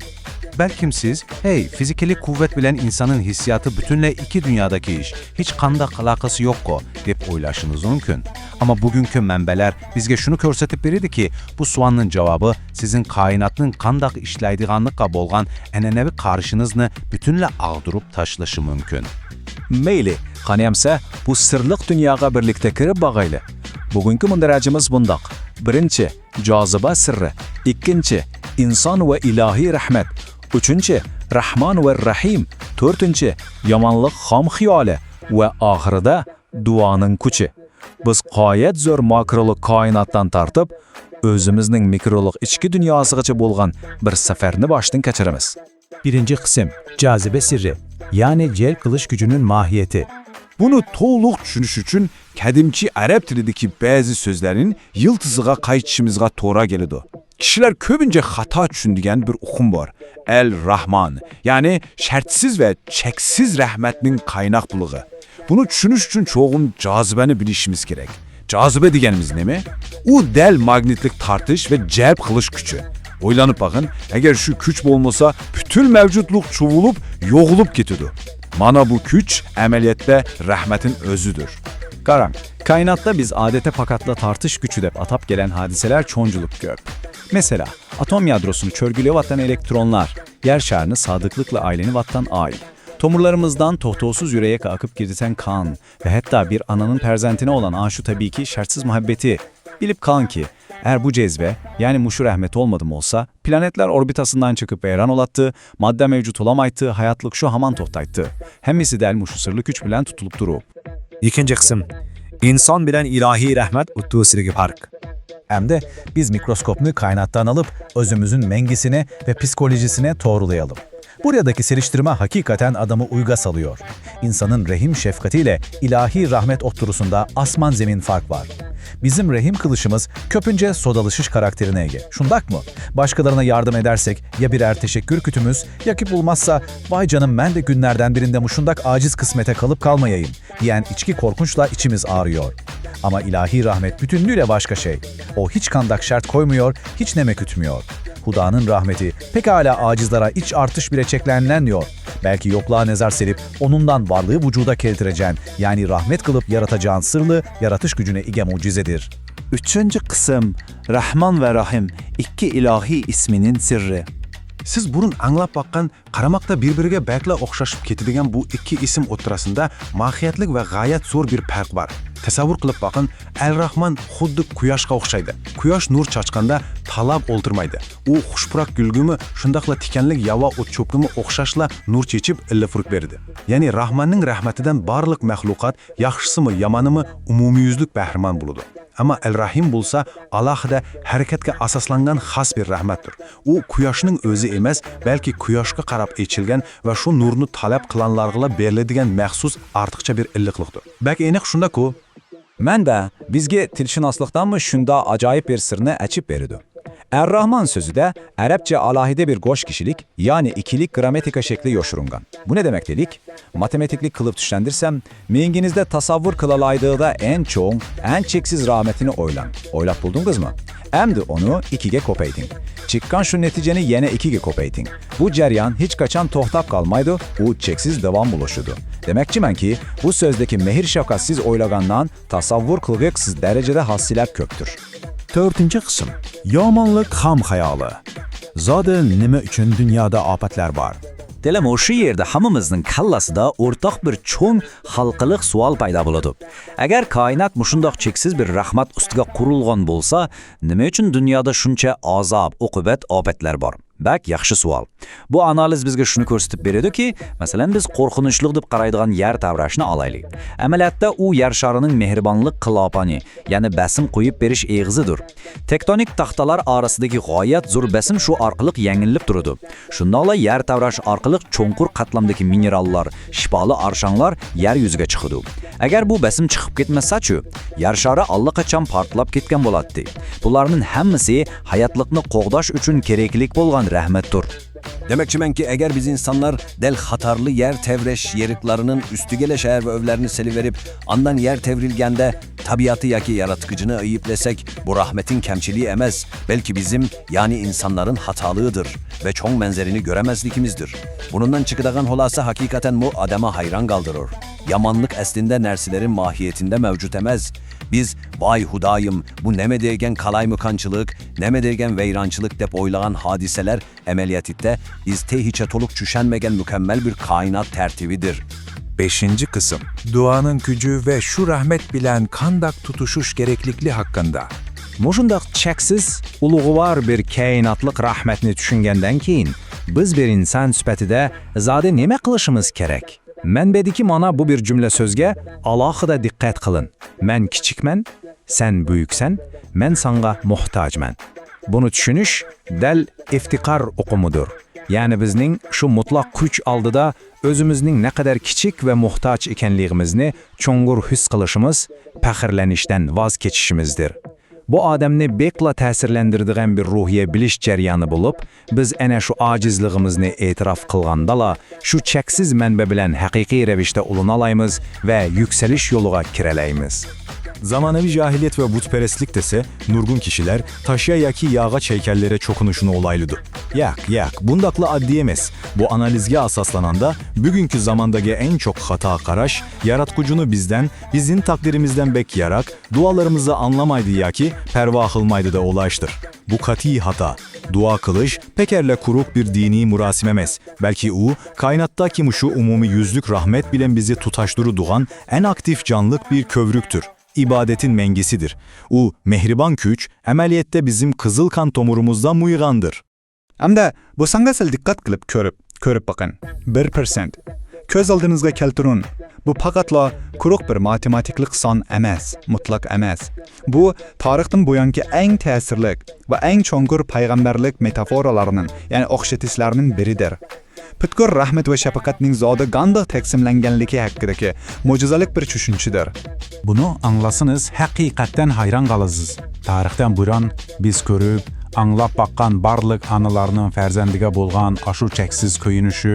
بەلكىم سىز، «ھەي، فىزىكىلىق قۇۋۋەت بىلەن ئىنساننىڭ ھېسسىياتى پۈتۈنلەي ئىككى دۇنيادىكى ئىش، ھېچقانداق ئالاقىسى يوققۇ» دەپ ئويلىشىڭىز مۇمكىن. ئەمما بۈگۈنكى مەنبەلەر بىزگە شۇنى كۆرسىتىپ بېرىدىكى، بۇ سوئالنىڭ جاۋابى سىزنىڭ كائىناتنىڭ قانداق ئىشلەيدىغانلىقىغا بولغان ئەنئەنىۋى قارىشىڭىزنى پۈتۈنلەي ئاغدۇرۇپ تاشلىشى مۇمكىن. مەيلى، قانى ئەمسە بۇ سىرلىق دۇنياغا بىرلىكتە كىرىپ باقايلى. بۈگۈنكى مۇندەرىجىمىز بۇنداق. بىرىنچى، جازىبە سىرى. ئىككىنچى، ئىنسان ۋە ئىلاھىي رەھمەت. ئۈچىنچى، راھمان ۋە راھىم. تۆتىنچى، يامانلىق خام خىيالى. ۋە ئاخىرىدا، دۇئانىڭ كۈچى. بىز غايەت زور ماكرولۇق كائىناتتىن تارتىپ، ئۆزىمىزنىڭ مىكرولۇق ئىچكى دۇنياسىغىچە بولغان بىر سەپەرنى باشتىن كەچۈرىمىز. بىرىنچى قىسىم، جازىبە سىرى، يەنى جەلپ قىلىش كۈچىنىڭ ماھىيىتى. بۇنى تولۇق چۈشىنىش ئۈچۈن قەدىمكى ئەرەب تىلىدىكى بەزى سۆزلەرنىڭ يىلتىزىغا قايتىشىمىزغا توغرا كېلىدۇ. كىشىلەر كۆپىنچە خاتا چۈشىنىدىغان بىر ئۇقۇم بار. ئەل راھمان، يەنى شەرتسىز ۋە چەكسىز رەھمەتنىڭ قايناق بۇلىقى. بۇنى چۈشىنىش ئۈچۈن چوقۇم جازىبەنى بىلىشىمىز كېرەك. جازىبە دېگەنىمىز نېمە؟ ئۇ دەل ماگنىتلىق تارتىش ۋە جەلپ قىلىش كۈچى. ئويلىنىپ باقىڭ، ئەگەر شۇ كۈچ بولمىسا، پۈتۈن مەۋجۇتلۇق چۇۋۇلۇپ، يوغىلىپ كېتىدۇ. مانا بۇ كۈچ ئەمەلىيەتتە رەھمەتنىڭ ئۆزىدۇر. قاراڭ، كائىناتتا بىز ئادەتتە پەقەتلا تارتىش كۈچى دەپ ئاتاپ كەلگەن ھادىسىلەر چوڭچىلىپ كۆپ. مەسىلەن، ئاتوم يادروسىنى چۆرگۈلەۋاتقان ئېلېكترونلار، يەر شارىنى سادىقلىقلا ئايلىنىۋاتقان ئاي، تومۇرلىرىمىزدىن توختاۋسىز يۈرەككە ئاقىپ كېتىدىغان قان ۋە ھەتتا بىر ئانىنىڭ پەرزەنتىنى بولغان ئاشۇ تەبىئىيكى شەرتسىز مۇھەببىتى. بىلىپ قېلىڭكى، ئەگەر بۇ جەزبە، يەنى مۇشۇ رەھمەت بولمىدىمۇ بولسا، پلانېتلار ئوربىتاسىدىن چىقىپ ۋەيران بولاتتى، ماددا مەۋجۇت بولالمايتتى، ھاياتلىق شۇ ھامان توختايتتى. ھەممىسى دەل مۇشۇ سىرلىق كۈچ بىلەن تۇتۇلۇپ تۇرۇپ. ئىككىنچى قىسىم، ئىنسان بىلەن ئىلاھىي رەھمەت ئوتتۇرىسىدىكى پەرق. ئەمدى بىز مىكروسكوپنى كائىناتتىن ئېلىپ، ئۆزىمىزنىڭ مەڭگىسىنى ۋە پسىخولوگىيىسىنى توغرىلايلى. بۇرادىكى سېلىشتۇرما ھەقىقەتەن ئادەمنى ئويغا سالىدۇ. ئىنساننىڭ رەھىم-شەپقىتى ئىلەن ئىلاھىي رەھمەت ئوتتۇرىسىندا ئاسمان-زېمىن پەرق بار. بىزنىڭ رەھىم قىلىشىمىز كۆپىنچە سودىلىشىش خاراكتېرىگە ئىگە، شۇنداقمۇ؟ باشقىلارغا ياردەم ئېتەرسەك، يا بىرەر تەشەككۈر كۈتىمىز، ياكى بولمىسا، «ۋاي جېنىم، مەن دە كۈنلەردىن بىرىندە مۇشۇنداق ئاجىز قىسمەتكە قېلىپ قالمايايىم» دېگەن ئىچكى قورقۇنچلار ئىچىمىزنى ئاغرىتىدۇ. ئەمما ئىلاھىي رەھمەت پۈتۈنلۈكلە باشقا شەي. ئۇ ھېچقانداق شەرت قويمايدۇ، ھېچنېمە كۈتمەيدۇ. خۇدانىڭ رەھمىتى پەقەتلا ئاجىزلارغا ئىچ ئاغرىتىش بىلەن چەكلەنمەيدۇ. belki yokluğa nazar serip, onundan varlığı vucuda keltireceğin, yani rahmet kılıp yaratacağın sırlı yaratış gücüne ige mucizedir. Üçüncü kısım, Rahman ve Rahim, iki ilahi isminin sırrı. Siz burun anglap baqqan, qaramaqda bir-biriga bäkla o'xshashib ketadigan bu ikki ism o'ttirasida mohiyatlik va g'oyat zo'r bir farq bor. Tasavvur qilib boqing, Al-Rahman xuddi quyoshqa o'xshaydi. Quyosh nur sochganda talab o'ltirmaydi. U xushpurak gulgumi, shundoqla tikanlik yova o't cho'pgimi o'xshashla nur chechib, illa furq beradi. Ya'ni Rahmanning rahmatidan barliq maxluqot, yaxshisimi, yomonimi, umumiyuzlik bahramand bo'ladi. Ammo Al-Rahim bo'lsa alohida harakatga asoslangan xos bir rahmatdir. U quyoshning o'zi emas, balki quyoshga qarab echilgan va shu nurni talab qilganlarga beriladigan maxsus ortiqcha bir illiqlikdir. Bak aniq shunda-ku. Manba bizga tilshunoslikdanmi shunda ajoyib bir sirni ochib beradi. Ar-Rahman so'zida arabcha alohida bir go'sh kishilik, ya'ni ikkilik grammatika shakli yoshiringan. Bu ne demek dedik? Matematiklik qilib tushuntirsam, miyingiznizda tasavvur qilalaydig'ida eng cho'ng, eng cheksiz rahmatini o'ylang. O'ylab bo'ldingizmi? Endi uni ikkiga ko'paytiring. Chiqqan shu natijani yana ikkiga ko'paytiring. Bu jarayon hech qachon to'xtab qolmaydi, u cheksiz davom bo'lishadi. Demoqchimanki, bu so'zdagi mehr-shafqat siz o'ylagandan tasavvur qilg'iksiz darajada hosila ko'pdir. To'rtinchi qism. Yomonlik ham xayoli. Zodi nima uchun dunyoda ofatlar bor? Demak, o'sha yerda hammamizning kallasida o'rtoq bir cho'ng halqaliq savol paydo bo'ladi. Agar koinot mushundoq cheksiz bir rahmat ustiga qurilgan bo'lsa, nima uchun dunyoda shuncha azob, uqubat, ofatlar bor? Bak, yaxshi savol. Bu analiz bizga shuni ko'rsatib beradiki, masalan, biz qo'rqinchli deb qaraydigan yer tavrashni olaylik. Amaliyotda u yer sharining mehribonlik qilopani, ya'ni basim qo'yib berish eg'izidir. Tektonik taxtalar orasidagi g'oyat zo'r basim shu orqali yengillab turadi. Shundoqla yer tavrash orqali cho'nqur qatlamdagi minerallar, shifoli arshonlar yer yuziga chiqadi. Agar bu basim chiqib ketmasa-chu, yer shari allaqachon portlab ketgan bo'ladi. Bularning hammasi hayotlikni qo'g'dash uchun keraklik bo'lgan rahmatdir. Demoqchimanki, agar biz insonlar del xatarli yer tevresh yeriklarining ustiga lashar va o'vlarni seliverib, andan yer tevrilganda tabiati yoki yaratgichini ayblasak, bu rahmatning kamchiligi emas, balki bizim, ya'ni insonlarning xatoligidir va cho'ng manzarini ko'ramazligimizdir. Bundan chiqadigan xulosa haqiqatan bu odamni hayron qoldirur. Yomonlik aslida narsalarning mohiyatida mavjud emas. Biz, "Voy Xudoyim, bu nima degan qalaymuqonchilik, nima degan vayronchilik", deb o'ylagan hodisalar amaliyotida biz tehicha to'liq tushunmagan mukammal bir koinot tartibidir. Beshinchi qism. Duoning kuchi va shu rahmat bilan qandoq tutishish kerakligi haqida. Mushundoq cheksiz, ulug'vor bir koinotlik rahmatni tushungandan keyin, biz bir inson sifatida zodi nima qilishimiz kerak? Manbadagi mana bu bir jumla so'zga alohida diqqat qiling. "Men kichikman, sen buyuksan, men senga muhtojman." Buni tushunish dal iftiqor uqumidir. Ya'ni bizning shu mutlaq kuch oldida o'zimizning naqadar kichik va muhtoj ekanligimizni cho'nqur his qilishimiz, faxrlanishdan voz kechishimizdir. Bu odamni bekla ta'sirlandiradigan bir ruhiya bilish jarayoni bo'lib, biz ana shu ojizligimizni e'tirof qilgandala, shu cheksiz manba bilan haqiqiy ravishda ulunalaymiz va yuksalish yo'liga kiralaymiz. Zamonaviy johiliyat va butparastlik desa, nurg'un kishilar toshga yoki yog'och haykallarga cho'qinishini o'ylaydi. Yo'q, yo'q, bundoqla oddiy emas. Bu analizga asoslananda, bugungi zamondagi eng cho'q xato qarash, yaratquchini bizdan, bizning taqdirimizdan bek yaroq, duolarimizni anglamaydi yoki parvo qilmaydi da o'ylashdir. Bu qat'iy xato. Duo qilish pekarla quruq bir diniy murosim emas, balki u koinotdagi mushu umumiy yuzlik rahmat bilan bizni tutashtiradigan eng aktiv jonliq bir ko'vrikdir. Ibodatning mangisidir. U mehribon kuch amaliyotda bizim qizil qon tomirimizdan muyg'andir. Hamda bu songa sal diqqat qilib ko'rib, ko'rib boqing. Bir persent. Ko'z oldingizga keltiring. Bu faqatla quruq bir matematiklik son emas, mutlaq emas. Bu tarixdan buyongi eng ta'sirli va eng cho'nqur payg'ambarlik metaforalarining, ya'ni o'xshatishlarning biridir. Putkur rahmat va shafqatning zodi qandoq taqsimlanganligi haqidagi mo'jizalik bir tushunchadir. Buni anglasangiz, haqiqatdan hayron qolasiz. Tarixdan burun biz ko'rib, anglab boqqan barliq onalarning farzandiga bo'lgan ashu cheksiz kuyinishi,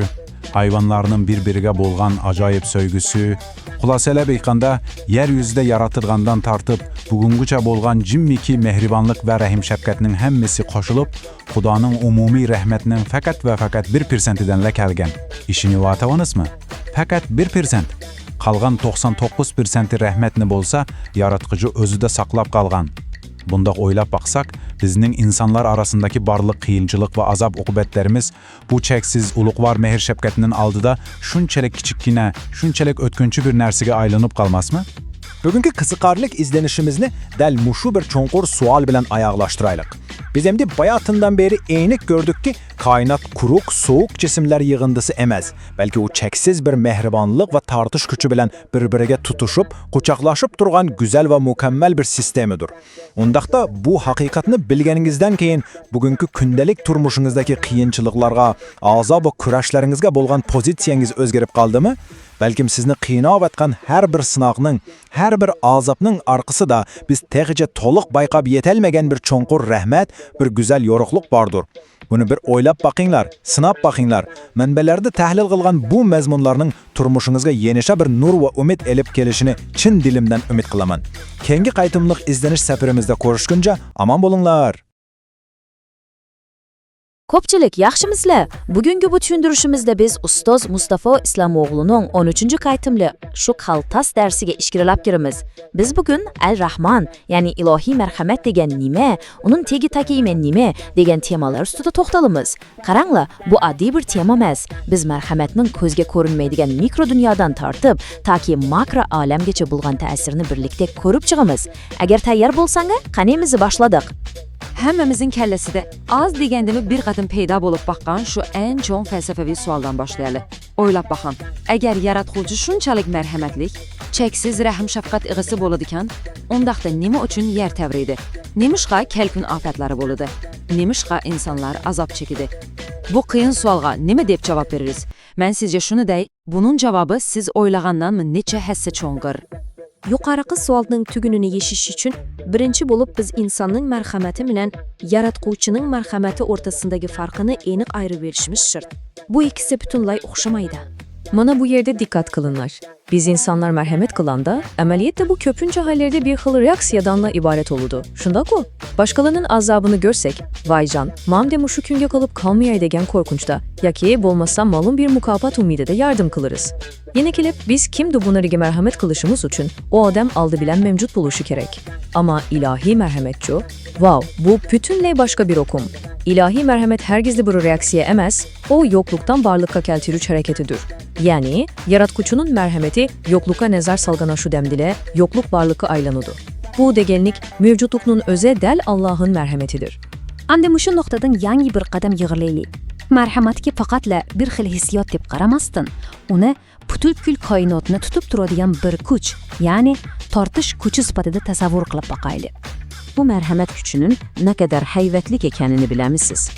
ھايۋانلارنىڭ بىر-بىرىگە بولغان ئاجايىپ سۆيگۈسى، خۇلاسىلەپ ئېيتقاندا، يەر يۈزىدە يارىتىلغاندىن تارتىپ بۈگۈنگىچە بولغان جىممىكى مېھرىبانلىق ۋە رەھىم-شەپقەتنىڭ ھەممىسى قوشۇلۇپ، خۇدانىڭ ئومۇمىي رەھمەتنىڭ پەقەت ۋە پەقەت بىر پىرسەنتىدىنلا كەلگەن. ئىشىنىۋاتىۋىڭىزمۇ؟ پەقەت بىر پىرسەنت. قالغان توقسان توققۇز پىرسەنتى رەھمەتنى بولسا ياراتقۇچى ئۆزىدە ساقلاپ قالغان. بۇنداق ئويلاپ باقساق، بىزنىڭ ئىنسانلار ئارىسىندىكى بارلىق قىيىنچىلىق ۋە ئازاب-ئوقۇبەتلىرىمىز بۇ چەكسىز ئۇلۇغۋار مېھىر-شەپقەتنىڭ ئالدىدا شۇنچىلىك كىچىككىنە، شۇنچىلىك ئۆتكۈنچى بىر نەرسىگە ئايلىنىپ قالماسمۇ؟ بۈگۈنكى قىزىقارلىق ئىزدىنىشىمىزنى دەل مۇشۇ بىر چوڭقۇر سوئال بىلەن ئاياغلاشتۇرايلىق. بىز ئەمدى باياتىندىن بېرى ئېنىق كۆردۇككى، كائىنات قۇرۇق، سوغۇق جىسىملەر يىغىندىسى ئەمەس، بەلكى ئۇ چەكسىز بىر مېھرىبانلىق ۋە تارتىش كۈچى بىلەن بىر-بىرىگە تۇتۇشۇپ، قۇچاقلاشىپ تۇرغان گۈزەل ۋە مۇكەممەل بىر سىستېمىدۇر. ئۇنداقتا، بۇ ھەقىقەتنى بىلگىنىڭىزدىن كېيىن، بۈگۈنكى كۈندىلىك تۇرمۇشىڭىزدىكى قىيىنچىلىقلارغا، ئازابۇ كۈرەشلىرىڭىزگە بولغان پوزىتسىيەڭىز ئۆزگىرىپ قالدىمۇ؟ بەلكىم سىزنى قىيناۋاتقان ھەر بىر سىناقنىڭ، ھەر بىر ئازابنىڭ ئارقىسىدا بىز تېخىچە تولۇق بايقاپ يېتەلمىگەن بىر چوڭقۇر رەھمەت، بىر گۈزەل يورۇقلۇق باردۇر. بۇنى بىر ئويلاپ باقىڭلار، سىناپ باقىڭلار. مەنبەلەردە تەھلىل قىلغان بۇ مەزمۇنلارنىڭ تۇرمۇشىڭىزغا يېنىچە بىر نۇر ۋە ئۈمىد ئېلىپ كېلىشىنى چىن دىلىمدىن ئۈمىد قىلىمەن. كېيىنكى قېتىملىق ئىزدىنىش سەپىرىمىزدە كۆرۈشكۈنچە ئامان بولۇڭلار. كۆپچىلىك، ياخشىمۇسىلەر؟ بۈگۈنكى بۇ چۈشەندۈرۈشىمىزدە بىز ئۇستاز مۇستافا ئىسلامئوغلۇنىڭ ئون ئۈچىنچى قېتىملىق شۇ قالتاس دەرسىگە ئىچكىرىلەپ كىرىمىز. بىز بۈگۈن ئەل-راھمان، يەنى ئىلاھىي مەرھەمەت دېگەن نېمە، ئۇنىڭ تېگى-تاكىمى نېمە دېگەن تېمىلار ئۈستىدە توختىلىمىز. قاراڭلار، بۇ ئاددىي بىر تېما ئەمەس. بىز مەرھەمەتنىڭ كۆزگە كۆرۈنمەيدىگەن مىكرو دۇنيادىن تارتىپ، تاكى ماكرو ئالەمگىچە بولغان تەسىرنى بىرلىكتە كۆرۈپ چىقىمىز. ئەگەر تەييار بولساڭلار، قېنى بىز باشلىدۇق. ھەممىمىزنىڭ كەللىسىدە ئاز دېگەندىمۇ بىر قېتىم پەيدا بولۇپ باققان شۇ ئەڭ چوڭ پەلسەپىۋى سوئالدىن باشلايلى. ئويلاپ باقىڭ، ئەگەر ياراتقۇچى شۇنچىلىك مەرھەمەتلىك، چەكسىز رەھىم-شەپقەت ئىگىسى بولىدىكەن، ئۇنداقتا نېمە ئۈچۈن يەر تەۋرەيدۇ؟ نېمىشقا كەلكۈن ئاپەتلىرى بولىدۇ؟ نېمىشقا ئىنسانلار ئازاب چېكىدۇ؟ بۇ قىيىن سوئالغا نېمە دەپ جاۋاب بېرىمىز؟ مەن سىزگە شۇنى دەي، بۇنىڭ جاۋابى سىز ئويلىغاندىنمۇ نەچچە ھەسسە چوڭقۇر. يۇقىرىقى سوئالنىڭ تۈگۈنىنى يېشىش ئۈچۈن، بىرىنچى بولۇپ بىز ئىنساننىڭ مەرھەمىتى بىلەن ياراتقۇچىنىڭ مەرھەمىتى ئورتىسىندىكى پەرقنى ئېنىق ئايرىۋېلىشىمىز شەرت. بۇ ئىككىسى پۈتۈنلەي ئوخشىمايدۇ. مانا بۇ يەردە دىققەت قىلىڭلار. بىز ئىنسانلار مەرھەمەت قىلغاندا، ئەمەلىيەتتە بۇ كۆپىنچە ھاللاردا بىر خىل رېئاكسىيەدىنلا ئىبارەت بولىدۇ. شۇنداققۇ؟ باشقىلارنىڭ ئازابىنى كۆرسەك، ۋايجان، مەن دە مۇشۇ كۈنگە قېلىپ قالمىياي دېگەن قورقۇنچتا ياكى بولمىسا مەلۇم بىر مۇكاپات ئۈمىدىدە ياردەم قىلىرىز. يەنە كېلىپ، بىز كىمدۇ بۇنىڭغا مەرھەمەت قىلىشىمىز ئۈچۈن ئۇ ئادەم ئالدى بىلەن مەۋجۇت بولۇشى كېرەك. ئەمما ئىلاھىي مەرھەمەتچۇ؟ ۋاۋ، بۇ پۈتۈنلەي باشقا بىر ئۇقۇم. ئىلاھىي مەرھەمەت ھەرگىزدە بىر رېئاكسىيە ئەمەس، ئۇ يوقلۇقتىن بارلىققا كەلتۈرۈش ھەرىكىتىدۇر. يەنى، ياراتقۇچىنىڭ مەرھەمىتى يوقلۇققا نەزەر سالغان شۇ دەمدىلا يوقلۇق بارلىققا ئايلىنىدۇ. بۇ دېگەنلىك، مەۋجۇتلۇقنىڭ ئۆزى دەل ئاللاھنىڭ مەرھەمىتىدۇر. ئەمدى مۇشۇ نۇقتىدىن يېڭى بىر قەدەم يىغىلىلى. مەرھەمەتكە پەقەتلا بىر خىل ھېسسىيات دەپ قارىماستىن، ئۇنى پۈتۈل كۈل كائىناتنى تۇتۇپ تۇرىدىغان بىر كۈچ، يەنى تارتىش كۈچى سۈپىتىدە تەسەۋۋۇر قىلىپ باقايلى. بۇ مەرھەمەت كۈچىنىڭ نەقەدەر ھەيۋەتلىك ئىكەنىنى بىلەمسىز؟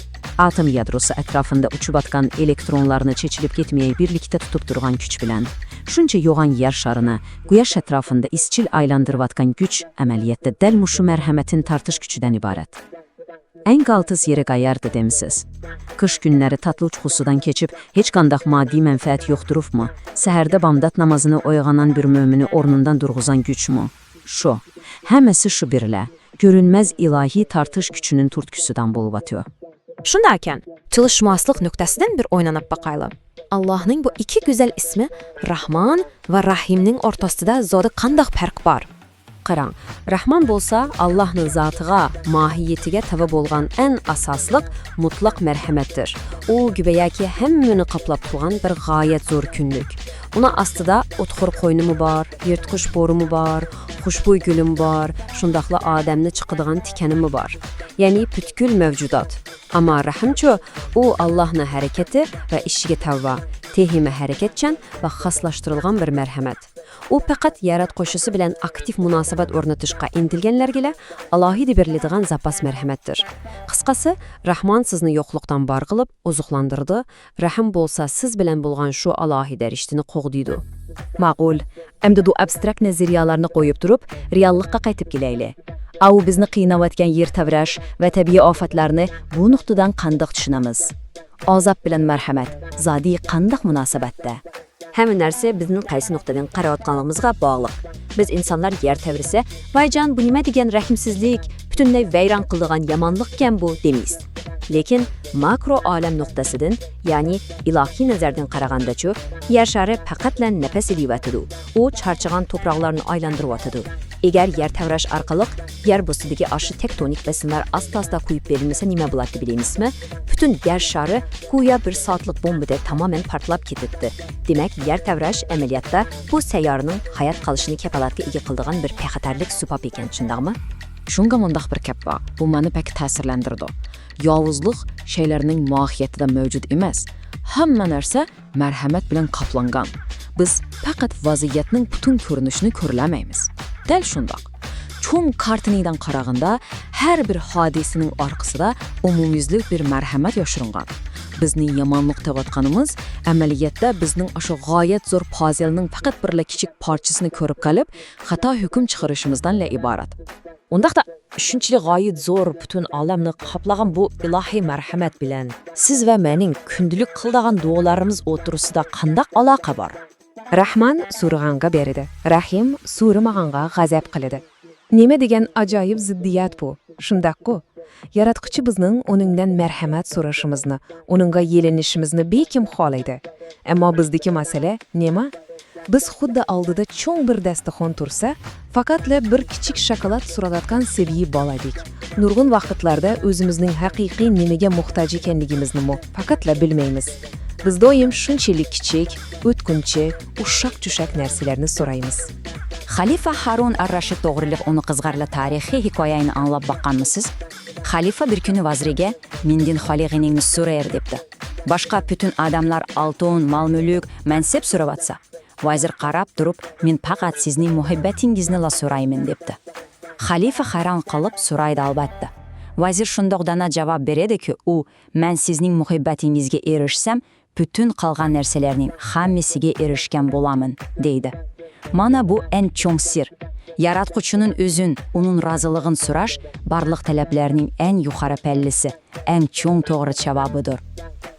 ئاتوم يادروسى ئەتراپىندا ئۇچۇۋاتقان ئېلېكترونلارنى چېچىلىپ كەتمەي بىرلىكتە تۇتۇپ تۇرغان كۈچ بىلەن، شۇنچە يوغان يەر شارىنى قۇياش ئەتراپىندا ئىزچىل ئايلاندۇرۇۋاتقان كۈچ ئەمەلىيەتتە دەل مۇشۇ مەرھەمەتنى تارتىش كۈچىدىن ئىبارەت. ئەڭ قالتىس يېرى قەيەردە دەيمسىز؟ قىش كۈنلىرى تاتلىق ئۇيقۇسىدىن كېچىپ، ھېچقانداق ماددىي مەنپەئەت يوق تۇرۇپمۇ؟ سەھەردە بامدات نامازىنى ئويغانغان بىر مۆمىننى ئورنىدىن تۇرغۇزغان كۈچمۇ؟ شۇ. ھەممىسى شۇ بىرلا، كۆرۈنمەس ئىلاھىي تارتىش كۈچىنىڭ تۈرتكىسىدىن بولۇۋاتىدۇ. شۇنداكەن، تىلشۇناسلىق نۇقتىسىدىن بىر ئويلىنىپ باقايلى. ئاللاھنىڭ بۇ ئىككى گۈزەل ئىسمى، راھمان ۋە راھىمنىڭ ئورتىسىدا زادى قانداق پەرق بار؟ قاراڭ، راھمان بولسا ئاللاھنىڭ زاتىغا، ماھىيىتىگە تەۋە بولغان ئەڭ ئاساسلىق مۇتلەق مەرھەمەتتۇر. ئۇ گۆياكى ھەممىنى قاپلاپ تۇرغان بىر غايەت زور كۈنلۈك. ئۇنىڭ ئاستىدا ئوتخور قوينىمۇ بار، يىرتقۇچ بورىمۇ بار، خۇشبۇي گۈلىمۇ بار، شۇنداقلا ئادەمنى چىقىدىغان تىكەنىمۇ بار. يەنى پۈتكۈل مەۋجۇدات. ئەمما رەھىمچۇ، ئۇ ئاللاھنىڭ ھەرىكىتى ۋە ئىشىگە تەۋە، تېخىمۇ ھەرىكەتچان ۋە خاسلاشتۇرۇلغان بىر مەرھەمەت. ئۇ پەقەت ياراتقۇچىسى بىلەن ئاكتىپ مۇناسىۋەت ئورنىتىشقا ئىنتىلگەنلەرگىلا ئالاھىدە بېرىلىدىغان زاپاس مەرھەمەتتۇر. قىسقىسى، راھمان سىزنى يوقلۇقتىن بار قىلىپ ئوزۇقلاندۇرىدۇ، رەھىم بولسا سىز بىلەن بولغان شۇ ئالاھىدە رىشتىنى قوغدايدۇ. ماقۇل، ئەمدى بۇ ئابستراكت نەزەرىيەلەرنى قويۇپ تۇرۇپ، رېئاللىققا قايتىپ كېلەيلى. ئاۋۇ بىزنى قىيناۋاتقان يەر تەۋرەش ۋە تەبىئىي ئاپەتلەرنى بۇ نۇقتىدىن قانداق چۈشىنىمىز؟ ئازاب بىلەن مەرھەمەت زادى قانداق مۇناسىۋەتتە؟ ھەممە نەرسە بىزنىڭ قايسى نۇقتىدىن قاراۋاتقانلىقىمىزغا باغلىق. بىز ئىنسانلار يەر تەۋرىسە، «ۋايجان، بۇ نېمە دېگەن رەھىمسىزلىك، پۈتۈنلەي ۋەيران قىلىدىغان يامانلىقكەن بۇ» دېمەيمىز. لېكىن ماكرو ئالەم نۇقتىسىدىن، يەنى ئىلاھىي نەزەردىن قارىغاندىچۇ، يەر شارى پەقەتلا نەپەس ئېلىۋاتىدۇ. ئۇ چارچىغان توپراقلارنى ئايلاندۇرۇۋاتىدۇ. ئەگەر يەر تەۋرەش ئارقىلىق يەر بوستىدىكى ئاشۇ تەكتونىك بېسىملار ئاستا-ئاستا قويۇپ بېرىلمىسە، نېمە بولاتتى بىلەيمىزمۇ؟ پۈتۈن يەر شارى گويا بىر سائەتلىك بومبىدەك تامامەن پارتلاپ كېتەتتى. دېمەك، يەر تەۋرەش ئەمەلىيەتتە بۇ سەييارىنىڭ ھايات قالىشىنى كاپالەتكە ئىگە قىلىدىغان بىر بىخەتەرلىك سۇپاپ ئىكەن، شۇنداقمۇ؟ شۇڭا مۇنداق بىر گەپ بار، بۇ مېنى بەك تەسىرلەندۈرىدۇ. ياۋۇزلۇق شەيلەرنىڭ ماھىيىتىدە مەۋجۇت ئەمەس. ھەممە نەرسە مەرھەمەت بىلەن قاپلانغان. بىز پەقەت ۋەزىيەتنىڭ پۈتۈن كۆرۈنۈشىنى كۆرەلمەيمىز. دەل شۇنداق. چوڭ كارتىنىدىن قارىغاندا، ھەر بىر ھادىسىنىڭ ئارقىسىدا ئومۇميۈزلۈك بىر مەرھەمەت يوشۇرۇنغان. بىزنىڭ يامانلىق دەۋاتقىنىمىز، ئەمەلىيەتتە بىزنىڭ ئاشۇ غايەت زور پازىلنىڭ پەقەت بىرلا كىچىك پارچىسىنى كۆرۈپ قېلىپ، خاتا ھۆكۈم چىقىرىشىمىزدىنلا ئىبارەت. ئۇنداقتا، شۇنچىلىك غايەت زور پۈتۈن ئالەمنى قاپلىغان بۇ ئىلاھىي مەرھەمەت بىلەن سىز ۋە مېنىڭ كۈندىلىك قىلىدىغان دۇئالىرىمىز ئوتتۇرىسىدا قانداق ئالاقە بار؟ رەھمان سورىغانغا بېرىدۇ، رەھىم سورىمىغانغا غەزەپ قىلىدۇ. نېمە دېگەن ئاجايىپ زىددىيەت بۇ، شۇنداققۇ؟ ياراتقۇچى بىزنىڭ ئۇنىڭدىن مەرھەمەت سورىشىمىزنى، ئۇنىڭغا يېلىنىشىمىزنى بەككىم خالايدۇ. ئەمما بىزدىكى مەسىلە نېمە؟ بىز خۇددى ئالدىدا چوڭ بىر دەستىخان تۇرسا، پەقەتلا بىر كىچىك شاكىلات سورالاتقان سەبىي بالىدەك. نۇرغۇن ۋاقىتلاردا ئۆزىمىزنىڭ ھەقىقىي نېمىگە موھتاج ئىكەنلىكىمىزنىمۇ پەقەتلا بىلمەيمىز. بىز دائىم شۇنچىلىك كىچىك، ئۆتكۈنچى، ئۇششاق-چۈششەك نەرسىلەرنى سورايمىز. خەلىپە ھارۇن ئەر-رەشىد توغرىلىق ئۇنى قىزىقارلىق تارىخىي ھېكايىنى ئاڭلاپ باققانمىسىز؟ خەلىپە بىر كۈنى ۋەزىرىگە، «مېندىن خالىغىنىڭنى سورا» دەپتۇ. «باشقا پۈتۈن ئادەملەر ئالتۇن، مال-مۈلۈك، مەنسەپ سوراۋاتسا، ۋەزىر قاراپ تۇرۇپ، مەن پەقەت سىزنىڭ مۇھەببىتىڭىزنىلا سورايمەن» دەپتۇ. خەلىپە ھەيران قېلىپ سورايدۇ، ئەلۋەتتە. ۋەزىر شۇنداق دانا جاۋاب بېرىدىكى، ئۇ، «مەن سىزنىڭ مۇھەببىتىڭىزگە ئېرىشسەم، پۈتۈن قالغان نەرسىلەرنىڭ ھەممىسىگە ئېرىشكەن بولامەن» دەيدۇ. مانا بۇ ئەڭ چوڭ سىر. ياراتقۇچىنىڭ ئۆزىنى، ئۇنىڭ رازىلىقىنى سوراش بارلىق تەلەپلەرنىڭ ئەڭ يۇقىرى پەللىسى، ئەڭ چوڭ توغرا جاۋابىدۇر.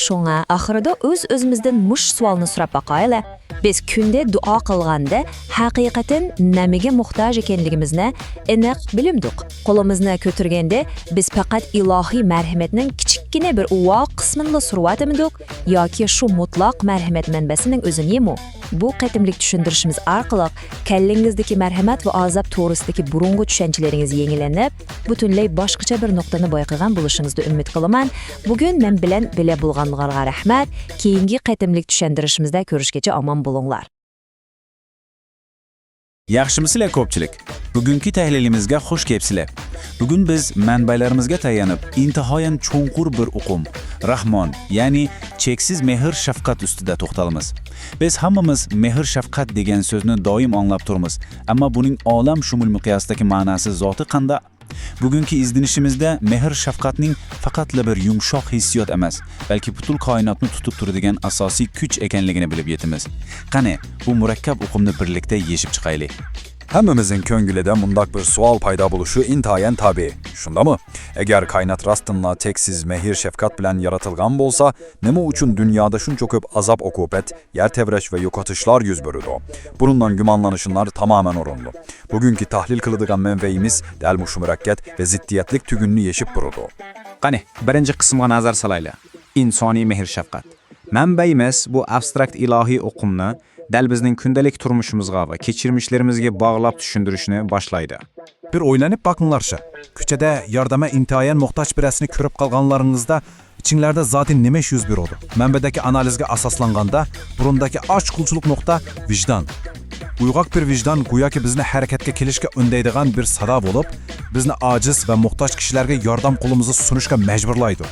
شۇڭا ئاخىرىدا ئۆز-ئۆزىمىزدىن مۇشۇ سوئالنى سوراپ باقايلى. بىز كۈندە دۇئا قىلغاندا ھەقىقەتەن نېمىگە موھتاج ئىكەنلىكىمىزنى ئېنىق بىلەمدۇق؟ قولىمىزنى كۆتۈرگەندە بىز پەقەت ئىلاھىي مەرھەمەتنىڭ كىچىككىنە بىر ئۇۋاق قىسمىنىلا سورىۋاتىمىدۇق؟ ياكى شۇ مۇتلەق مەرھەمەت مەنبەسىنىڭ ئۆزىنىمۇ؟ بۇ قېتىملىق چۈشەندۈرۈشىمىز ئارقىلىق كەللىڭىزدىكى مەرھەمەت ۋە ئازاب توغرىسىدىكى بۇرۇنقى چۈشەنچىلىرىڭىز يېڭىلىنىپ، پۈتۈنلەي باشقىچە بىر نۇقتىنى بايقىغان بولۇشىڭىزنى ئۈمىد قىلىمەن. بۈگۈن مەن بىلەن بىللە بولغانلىقىڭلارغا رەھمەت. كېيىنكى قېتىملىق چۈشەندۈرۈشىمىزدە كۆرۈشكىچە ئامان بولۇڭلار. ياخشىمۇسىلەر كۆپچىلىك؟ بۈگۈنكى تەھلىلىمىزگە خۇش كەپسىلەر. بۈگۈن بىز مەنبەلىرىمىزگە تايىنىپ، ئىنتايىن چوڭقۇر بىر ئۇقۇم، رەھمان، يەنى چەكسىز مېھىر-شەپقەت ئۈستىدە توختالىمىز. بىز ھەممىمىز مېھىر-شەپقەت دېگەن سۆزنى دائىم ئاڭلاپ تۇرىمىز، ئەمما بۇنىڭ ئالەم شۇمۇل مىقياسىدىكى مەناسى زاتى قانداق؟ بۈگۈنكى ئىزدىنىشىمىزدە مېھىر-شەپقەتنىڭ پەقەتلا بىر يۇمشاق ھېسسىيات ئەمەس، بەلكى پۈتۈن كائىناتنى تۇتۇپ تۇرىدىغان ئاساسىي كۈچ ئىكەنلىكىنى بىلىپ يېتىمىز. قېنى، بۇ مۇرەككەپ ئۇقۇمنى بىرلىكتە يېشىپ چىقايلى. ھەممىمىزنىڭ كۆڭلىدە مۇنداق بىر سوئال پەيدا بولۇشى ئىنتايىن تەبىئىي، شۇنداقمۇ؟ ئەگەر كائىنات راستتىنلا چەكسىز مېھىر-شەپقەت بىلەن يارىتىلغان بولسا، نېمە ئۈچۈن دۇنيادا شۇنچە كۆپ ئازاب-ئوقۇبەت، يەر تەۋرەش ۋە يوقىتىشلار يۈز بېرىدۇ؟ بۇنىڭدىن گۇمانلىنىشلار تامامەن ئورۇنلۇق. بۈگۈنكى تەھلىل قىلىدىغان مەنبەيىمىز دەل مۇشۇ مۇرەككەپ ۋە زىددىيەتلىك تۈگۈننى يېشىپ بېرىدۇ. قېنى، بىرىنچى قىسىمغا نەزەر سالايلى. ئىنسانىي مېھىر-شەپقەت. مەنبەيىمىز بۇ ئابستراكت ئىلاھىي ئۇقۇمنى دەل بىزنىڭ كۈندىلىك تۇرمۇشىمىزغا ۋە كەچۈرمىشلىرىمىزگە باغلاپ چۈشەندۈرۈشنى باشلايدۇ. بىر ئويلىنىپ باقىڭلارچە، كوچىدا ياردەمگە ئىنتايىن موھتاج بىرەرسىنى كۆرۈپ قالغانلىرىڭىزدا ئىچىڭلاردا زادى نېمە ئىش يۈز بېرىدۇ؟ مەنبەدىكى ئانالىزگە ئاساسلانغاندا، بۇرۇندىكى ئاچقۇچلۇق نۇقتا ۋىجدان. ئويغاق بىر ۋىجدان گوياكى بىزنى ھەرىكەتكە كېلىشكە ئۈندەيدىغان بىر سادا بولۇپ، بىزنى ئاجىز ۋە موھتاج كىشىلەرگە ياردەم قولىمىزنى سۇنۇشقا مەجبۇرلايدۇ.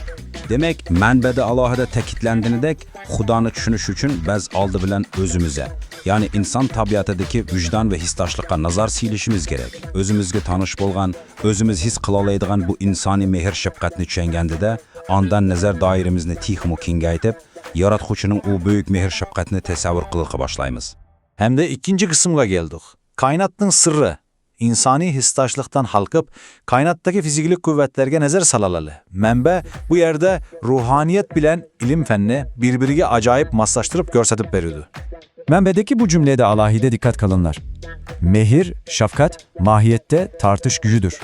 دېمەك، مەنبەدە ئالاھىدە تەكىتلەنگىنىدەك، خۇدانى چۈشىنىش ئۈچۈن بىز ئالدى بىلەن ئۆزىمىزگە، يەنى ئىنسان تەبىئىتىدىكى ۋىجدان ۋە ھېسداشلىققا نەزەر سېلىشىمىز كېرەك. ئۆزىمىزگە تونۇش بولغان، ئۆزىمىز ھېس قىلالايدىغان بۇ ئىنسانىي مېھىر-شەپقەتنى چۈشەنگەندىدە، ئاندىن نەزەر دائىرىمىزنى تېخىمۇ كېڭەيتىپ، ياراتقۇچىنىڭ ئۇ بۈيۈك مېھىر-شەپقەتنى تەسەۋۋۇر قىلىشقا باشلايمىز. ھەمدە ئىككىنچى قىسىمغا كەلدۇق. كائىناتنىڭ سىرى. ئىنسانىي ھېسداشلىقتىن ھالقىپ، كائىناتتىكى فىزىكىلىك قۇۋۋەتلەرگە نەزەر سالالىلى. مەنبە بۇ يەردە روھانىيەت بىلەن ئىلىم-پەننى بىر-بىرىگە ئاجايىپ ماسلاشتۇرۇپ كۆرسىتىپ بېرىدۇ. Mənbədəki bu cümlədə alohida diqqət qılınlar. Mehr, şəfqət, mahiyətdə tartış gücüdür.